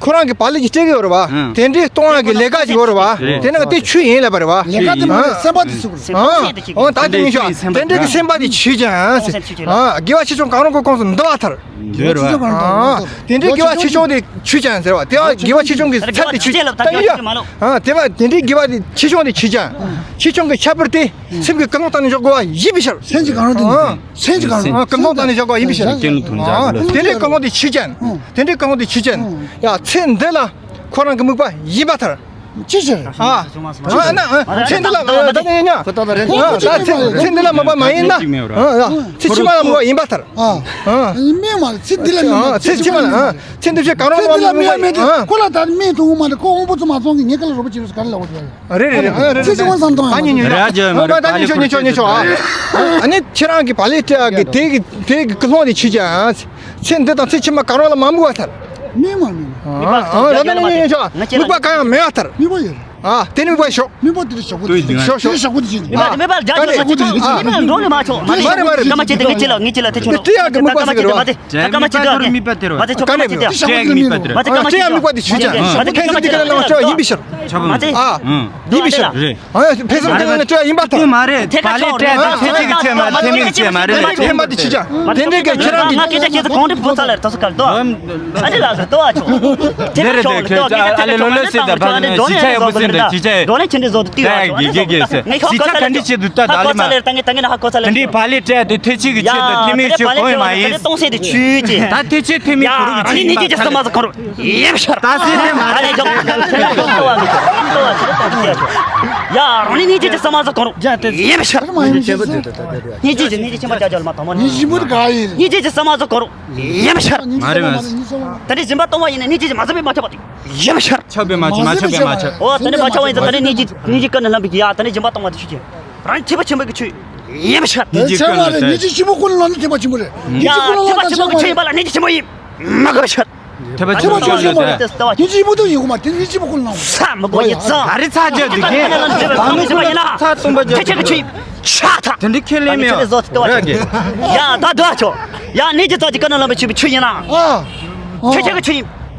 ཁོ་རང་གི་བག་ལེབ་ཅིག་སྤྲད་ཀྱི་ཡོད་རེད་བ། ཨང་། དེ་འདྲའི་གཏོང་ཡག་གི་ལས་ཀ་ཅིག་ཡོད་རེད་བ། རེད། དེ་ནི་དེ་ཆུ་ཡིན་ལབ་པ་རེད་བ། ལས་ཀ་དེ་མ་རེད། སེམས་པ་དེ་ཚུགས་རེད། ཨང་། ཨང་། ད་དེ་ངས་ཤོག་དེ་འདྲའི་གི་སེམས་པ་དེ་ཆུ་ཅན། ཨང་། དགེ་བ་ཆེ་ཆུང་གང་རུང་གི་ཁོངས་སུ་འདུ་བ་ཐལ། འདུ་བ་ཐལ། ཨང་། དེ་འདྲའི་དགེ་བ་ཆེ་ཆུང་དེ་ཆུ་ཅན་ཟེར་བ། དེ་བ་དགེ་བ་ཆེ་ཆུང་གི་ཚད་དེ་ཆུ་ཅན། ཨང་། དེ་བ་དེ་འདྲའི་དགེ་བ་དེ་ཆེ་ཆུང་དེ་ཆུ་ཅན། ཆེ་ཆུང་གི་ཁྱད་པར་དེ། སེམས་ཀྱི་ཀུན་སློང་བཏང་ནས་འཇོག་དགོས་པ་ཡིན་པའི་ཕྱིར། སེམས་ཀྱི་ཀུན་སློང་དེ་ནི། ཨང་། སེམས་ཀྱི་ཀུན་སློང་། ཨང་། ཀུན་སློང་བཏང་ནས་འཇོག་དགོས་པ་ཡིན་པའི་ཕྱིར། ཀུན་སློང་དེ་ཆུ་ཅན། ཨང་། དེ་འདྲའི་ཀུན་སློང་དེ་ཆུ་ཅན། ཨང་། ཡ། ཚེ་འདི་ལ་ཁོ་རང་གི་དམིགས་པ་ཡིན་པ་ལྟར། ཅི་ཕྱིར། ཨ། ཨ་ན། ཨ། ཚེ་འདི་ལ། ཨ། ད་ནི་ཡིན་ན། ཨ། ད་ཚེ་ཚེ་འདི་ལ་དམིགས་པ་མ་ཡིན་ན། ཨ། ཡ། ཚེ་ཕྱི་མ་ལ་དམིགས་པ་ཡིན་པ་ལྟར། ཨ། ཨ། སྨྲས་མ་རེད། ཚེ་འདི་ལ་དམིགས་པ། ཨ། ཚེ་ཕྱི་མ་ལ། ཨ། ཚེ་འདི་ཕྱི་གང་རུང་ལ་དམིགས་པ་ཡིན། ཨ། ཁོ་ལ་ད་སྨན་འཐུང་གི་མ་རེད། ཁོ་དབང་པོ་ཚོ་མ་ཚང་གི་ངས་ག་ལ་རོགས་བྱེད་རོགས་ག་རེ་ལབ་དགོས་རེད། རེད་རེད། ཨ། རེད་རེད། ཚེ་ཕྱི་མ་བསམ་བཏང་། ད་ཉན་ཉན། རེད་ཨ། ཅི་མ་རེད། ད་ཉན་ཆོག་ཉན་ཆོག་ཉན་ཆོག་ཨ། ཨ་ནི་ཁྱེད་རང་གི་བག་ལེབ་སྤྲད་ཡག་གི་དེ་གི་དེ་གི་ཀུན་སློང་དེ་ཆུ་ཅན། ཚེ་འདི་དང་ཚེ་ཕྱི་མ་གང་རུང་ལ་མ་དམིགས་པ་ལྟར། དམིགས་མ་དམིགས་མ། ཨ། ཨ། ད་ཉན་ཉན་ཆོག་དམིགས་པ་གང་ཡང་མེད་པ་ལྟར། དམིགས་པ་ཡོད། ཨ། དེ་ནི་དམིགས་པ་ཞོག་དམིགས་པ་དེ་ཞོག་གོ་དེ་ཞོག་ཞོག་དམིགས་པ་དེ་ཞོག་གོ་དེ་ཞོག་དམིགས་པ་དེ་ཞོག་གོ་དེ་ཞོག་དམིགས་པ་དེ་ཞོག་གོ་དེ་ཞོག་དམིགས་པ་འགྲོ་ནི་མ་ཆོག་མ་རེད། མ་རེད་མ་རེད། སྐར་མ་ཆེ་དེ་ངས་ཅི་ལ་ངས་ཅི་ལ་དེ་ཆོག་ནོ། དེ་ཡག་གི་དམིགས་པ་ཟེར་གི་རེད་བ། སྐར་མ་ཆེ་དེ་མ་དེ་སྐར་མ་ཆེ་དེ་མ་དེ་ཆོག་སྐར་མ་ཆེ་དེ་མ་དེ་སྐར་མ་ཆེ་དེ་དམིགས་པ་དེ་ཆུ་ཅན། ཁྱེད་ཚོ་དེ་ག་ལ་ལ་ཆོག་ཡིན་པའི་ཕྱིར། མ་དེ་ཨ། ཡིན་པའི་ཕྱིར། ཨ། ཡིན་པའི་ཕྱིར། ཨ། ཕན་སེམས་ཀྱི་ངང་ནས་སྤྲོད་ཡིན་པ་ལྟར། དེ་མ་རེད། བག་ལེབ་སྤྲད་དེ་ཚེ་གཅིག་གི་ཚེ་མ་ཐེ་མིག་ཚེ་མ་རེད། ཕན་པ་དེ་ཆུ་ཅན། དེ་འདྲའི་གི་ཁྱེད་རང་གི་ང་སྐད་ཆ་བཤད་ཚེ་གོང་དུ་བུ་ཚ་ལེར་ད་སོ་གར་དོ། ཨ་ཅི་ལ་གར་དོ་ཨ་ཆོ། དེ་རེད་དེ་ཁྱོད་ཨ་ལེ་ལོ་ལོ་ཟེར་ད་བ་ནི་ཞི་ཆ་ཡག་པོ་ཟེར་ད་ཞི་ཆ་ཡག་པོ་ཟེར་ད། ཞི་ཆ་ག་འདྲི་བྱེད་འདུག་ད་ད་ལེ་མ་རེད། དེ་འདྲའི་བག་ལེབ་སྤྲད་དེ་ཚེ་གཅིག་གི་ཆེད་དུ་ཐེ་གཅིག་གི་ཆེད་དུ་ཐེ་མིག་ཆེ་གོ་ཡི་མ་ཡིན། ད་ཐེ་ཆེ་ཐེ་མིག་གུ་རུ་གི་ཆེད་དུ་ད་ཐེ་ཆེ་ཐེ་མིག་གུ་རུ་གི་ཆེད་དུ། ཡེ་ཤར། ད་སེ་ནས་མ་རེད། ཨ་ནེ་ཇོ། ཡ་རང་ནི་ཉིད་ཀྱི་ས་མ་ཟ་གོ་རུ། ཡེ་ཤར། ཉིད་ཀྱི་ཉིད་ཀྱི་ཁྱིམ་པ་ཅག་ཅག་ལ་མ་ཐོང་མ་ནི། ཉིད་ཀྱི་ས་མ་ཟ་གོ་རུ། ཡེ་ཤར། མ་རེད་མ་རེད། ད་ནི་སྦྱིན་པ་གཏོང་བ་ཡིན་ན་ཉིད་ཀྱི་མ་ཟ་བས་མ་ཆགས་པ་དེ། ཡེ་ཤར། ཆགས་པས་མ་ཆགས། མ་ཆགས་པས་མ་ཆགས། འོ་ད་ནི་མ་ཆགས་པ་ཡིན་ད་ད་ནི་ཉིད་ཀྱི་ཉིད་ཀྱི་ཀ་ནི་ལྷམ་པའི་ཡ་ད་ནི་སྦྱིན་པ་གཏོང་བ་དེ་ཆུ་ཆེ། རང་ཁྱིམ་པ་ཆེན་པོ་གི་ཆུ། ཡེ་ཤར། ཉིད་ཀྱི་ཀ་ནི་ལྷམ་པའི། ཉིད་ཀྱི་ཆེན་པོ་ཀུན་ལ་ནི་ཁྱིམ་པ་ཆེན་པོ་རེད། ཡ་ཉིད་ཀྱི་ཀུན་ལ་ཁྱིམ་པ་ཆེན་པོ་གི་ཆུ་ཡིན་པ་ལ་ཉིད་ཀྱི་ཆེན་པོ་ཡིན། མ་དགའ་བའི་ཕྱིར། ཐེག་པ་ཆེན་པོ་ཆོས་ཡོད་དེ། ཉིད་ཀྱི་མུ་མཐུད་ཡིན་གོ་མ་དེ་ཉིད་ཀྱི་མུ་ཁུལ་ལ། ས་མི་དགོས་ཉིད་ཚང་། ད་རེས་ཚ་རྒྱབ་འདུག་གས། ད་མི་ཁུལ་ལ་ཚ་སྟོང་པ་རྒྱབ། ཁྱེད་ཁྱེད་ཀྱི་ཆུ་ཡིན། ཤ་ཐག་དེ་འདྲའི་ཁས་ལེན་མེད་ཨ། རེད་གས། ཡ་ད་འདུག་ཨ་ཆོ། ཡ་ནི་ཅི་ཚ་ཅི་ཀ་ན་ལམ་པའི་ཆུ་བའི་ཆུ་ཡིན་ན། ཨ། ཁྱེད་ཁྱེད་ཀྱི་ཆུ་ཡིན།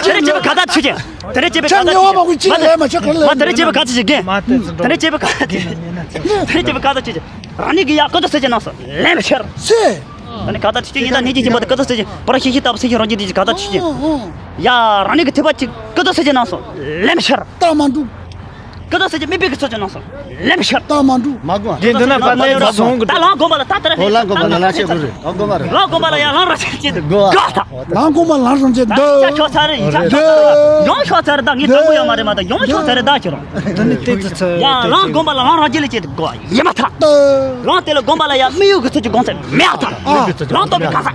ལ་དེ་རེད་ཅེས་པའི་ག་ད་ཆུ་ཅན། དེ་རེད་ཅེས་པའི་ག་ད་ཆུ་ཅན། མ་དེ་རེད་ཅེས་པའི་ག་ད་ཆུ་ཅན། དེ་རེད་ཅེས་པའི་ག་ད་ཆུ་ཅན། དེ་རེད་ཅེས་པའི་ག་ད་ཆུ་ཅན། རང་ཉིད་ཀྱི་ཡ་ཀི་ཏོ་ཟེར་གྱི་ནང་སོ་ལེན་ཤར། སེ། ད་ནི་ག་ད་ཆུ་ཅན་ཡིན་ད་ནི་ཅི་ཅི་མ་དེ་ཀི་ཏོ་ཟེར་གྱི་པར་ཤི་ཤི་ལྟ་བུ་ཟེར་གྱི་རང་རྒྱུད་དེ་ག་ད་ཆུ་ཅན། ཡ་རང་ཉིད་ཀྱི་ཐེག་པ་ཅིག་ཀི་ཏོ་ཟེར་གྱི་ནང་སོ་ལེན་ཤར། ལྟ་མ་འདུག་ཀི་ཏོ་ཟེར་གྱི་མི་དཔེ་གི་ཚོ་ཅན་ནང་སོ་ལེན་ཤར། ལྟ་མ་འདུག་མ་དགོས། དེ་འདི་ན་པ་ནས་ད་སོང་གི། ད་ལང་དགོན་པ་ལ་ད་དེ་རེད། ཨོ་ལང་དགོན་པ་ལ་ལ་ཤེས་དགོས་རེད། ཨོ་དགོན་པ་རེད། ལང་དགོན་པ་ལ་ཡང་ལང་ར་ཤེས་ཀྱི་དགོས། ད་ལང་དགོན་པ་ལང་རང་བྱེད་ད་འདོད། ཤ་ཆོག་ཚར་རེད། ཡིན་ཆ་ཆོག་ཚར་རེད། ཡོང་ཆོག་ཚར་རེད། ད་ངས་དྲང་པོ་ཡོད་མ་རེད་མ་ད་ཡོང་ཆོག་ཚར་རེད། ད་ཁྱེད་རང་། ད་ནི་ཏོག་ཙམ་ཚོད་ཡང་ལང་དགོན་པ་ལ་ལང་རང་རྒྱུད་ལ་བྱེད་དགོས་ཡིན་མ་ཐག་ལང་དེ་ལ་དགོན་པ་ལ་ཡང་མི་ཡུལ་གི་ཚོད་ཀྱི་དགོངས་ཚད་མེད་ཐག་ལང་སྟོན་པའི་གང་ཟག་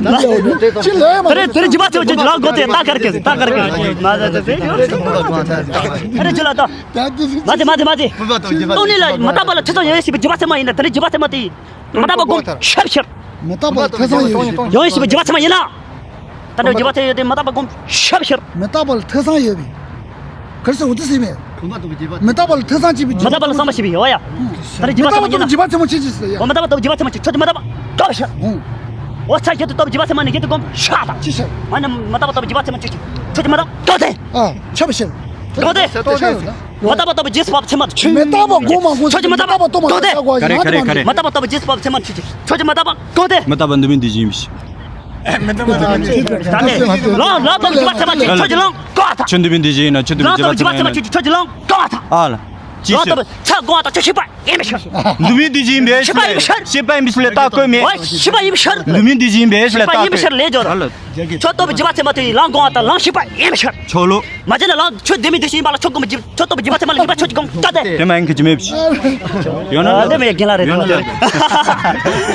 ཅི་ལས་མ། དེ་རེད་དེ་རེད། རྗེས་མ་ཚེ་མ་ཅིག་ལ་འགོ་དེ་ད་གར་གེ་ད་གར་གེ་མ་ཟ་ཟ་ཟེར་ཡོད། ཨ་རེ་ཅི་ལ་ད། མ་དེ་མ་དེ་མ་དེ། ཨོ་ནི་ལ་མི་རྟག་པ་ལ་ཐེ་ཚོམ་ཡོད་ཞེས་པའི་རྗེས་མ་ཚེ་མ་ཡིན་ན། དེ་རེད་རྗེས་མ་ཚེ་མ་དེ་མི་རྟག་པ་སྒོམ་ཤབ་ཤར། མི་རྟག་པ་ལ་ཐེ་ཚོམ་ཡོད་པའི། ཡོད་ཞེས་པའི་རྗེས་མ་ཚེ་མ་ཡིན་ན། ད་ནི་རྗེས་མ་ཚེ་ཡོད་དེ་མི་རྟག་པ་སྒོམ་ཤབ་ཤར། མི་རྟག་པ་ལ་ཐེ་ཚོམ་ཡོད་པའི། གར་སོ་འུ་ཚུགས་སེ་མེད། མི་རྟག་པ་ལ་ཐེ་ཚོམ་བྱེད་པའི། མི་རྟག་པ་ལ་བསམ་པ་བྱེད་པའི་ཡོད་ཡ། ད་ནི་རྗེས་མ་ཚེ་མ་ཡིན་ན། མི་རྟག་པ་སྟོབས་རྗེས་མ་ཚེ་མ་ཆོས་ཀྱི། འོ་མི་རྟག་པ་སྟོབས་རྗེས་མ་ཚེ་མ་ཆོས་ཀྱི་མི་རྟག་པ་སྟོབས་ཤར། འོ་ཚ་ཁྱོད་དུ་སྟོབས་རྗེས་མ་ཚེ་མ་ནི་ཁྱོད་དུ་སྒོམ་ཤ་དང་། ཅི་ཤར། མ་ནི་མི་རྟག་པ་སྟོབས་རྗེས་མ་ཚེ་མ་ཆོས་ཀྱི་ཆོས་ཀྱི་མི་རྟག་པ་སྟོབས་ལྡན། ཨ་ཆོས་པ་ཤར། སྟོབས་ལྡན། མི་རྟག་པ་སྟོབས་རྗེས་མ་ཚེ་མ་ཆོས་ཀྱི། མི་རྟག་པ་སྒོམ་མ་སྒོམ་ཆོས་ཀྱི་མི་རྟག་པ་སྟོབས་མ་ཆོས་ཀྱི་ཆོས་ཀྱི་མི་རྟག་པ་སྟོབས་རྗེས་མ་ཚེ་མ་ཆོས་ཀྱི་ཆོས་ཀྱི་མི་རྟག་པ་སྟོབས་ལྡན། མི་རྟག་པ་འདུན་མའི་འདུ་བྱེད་ཡིན་པའི་ཕྱིར། ད་ནི་ལོངས་ལོངས་སྟོབས་རྗེས་མ་ཚེ་མ་ཆོས་ཀྱི་ཆོས་ཀྱི་ལོངས་སྐུ་ཐ། ཁྱོད་འདུན་མའི་འདུ་བྱེད་ཡིན་ན་ཁྱོད་འདུན་མའི་རྗེས་མ་ཚེ་མ་ཡིན་ན། ལོངས་སྟོབས་རྗེས་མ་ཚེ་མ་ཆོས་ཀྱི་ཆོས་ཀྱི་ལོངས་སྐུ་ཐ། ཨ་ལ། ཅི་ལོངས་ཤེས། སྟོབས་ཚ་དགོངས་དང་ཆོས་ཤེས་པ་ཡིན་པའི་ཕྱིར། འདུན་མའི་འདུ་བྱེད་ཡིན་པའི་ཕྱིར། འདུན་མའི་འདུ་བྱེད་ཡིན་པའི་ཕྱིར་ལས་རྟགས་བཀོད་མེད། འོ་ཤེས་པ་ཡིན་པའི་ཕྱིར། འདུན་མའི་འདུ་བྱེད་ཡིན་པའི་ཕྱིར་ལས་རྟགས་བཀོད་མེད། ཤེས་པ་ཡིན་པའི་ཕྱིར་ལས་སྦྱོར། ཨ་ལ། ཁྱོད་སྟོབས་རྗེས་མ་ཚེ་མ་ཐུབ་ཡིན་ལོངས་དགོངས་དང་ལོངས་ཤེས་པ་ཡིན་པའི་ཕྱིར། ཆོག་ལོ། མ་བྱས་ན་ལོངས་ཁྱོད་འདུན་མའི་འདུ་བྱེད་ཡིན་པ་ལ་ཁྱོད་སྒོམ་རྗེས་ཁྱོད་སྟོབས་རྗེས་མ་ཚེ་མ་ལ་ཡིན་པ་ཆོས་ཀྱི་སྒོམ་སྟོབས་ལྡན། དེ་མ་ཡིན་གི་ཅི་མེད་པའི་ཕྱིར། ཡོད་ན་ལ། འདི་མེད་རྒན་ལགས་རེད། ཡོད་ན་ལ།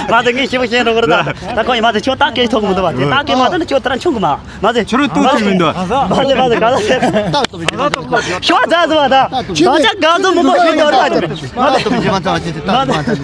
མ་ཚེ་ངས་ཞིབ་པོ་བཤད་འགྲོ་གི་རེད་ད། ད་ཁོ་ཡིན་མ་ཚེ་ཁྱོད་ད་སྐད་ཐོག་མི་འདུག་བ། ད་སྐད་མ་ཐོག་ན་ཁྱོད་ད་ར་ཆུང་གི་མ། མ་ཚེ། ཁྱོད་རང་ཏོག་ཙམ་མི་འདུག་མ་ཚེ་མ་ཚེ་ག་ལ་ཟེར། ཤོག་ཚ་ཚ་བ་ད། ད་ཆ་ག་ཚོད་མི་མོ་ཞིག་ཡོད་རེད་ད། མ་ཚེ།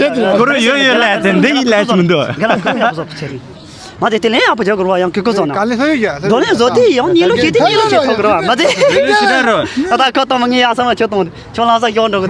ཡོད་ཡོད་ལས་དེ་འདི་ཡིན་ལས་མི་འདུག་ག་ལ་ཁོ་ཡག་པོ་བཟོ་ཆེ་རིང་། མ་དེ་དེ་ལས་ཡག་པོ་བྱ་དགོས་ར་བ། ཡང་ཁུ་ཁུ་བཟོ་ན། ག་ལེ་ཧོ་ཡོད་ཡ། རྡོ་ལེན་བཟོ་དེ་ཡང་གཉིད་ལོག་བྱེད་དེ་གཉིད་ལོག་བྱེད་ཐོག་གི་ར་བ། མ་དེ། ལེ་ལེ་ཞིག་ན་རོ། ད་ད་ཁ་གཏོང་མ་ངས་ཡག་ས་མ་ཁྱོད་གཏོང་། ཁྱོད་ལྷ་ས་ཡོང་འགྲོ་གི་འདུག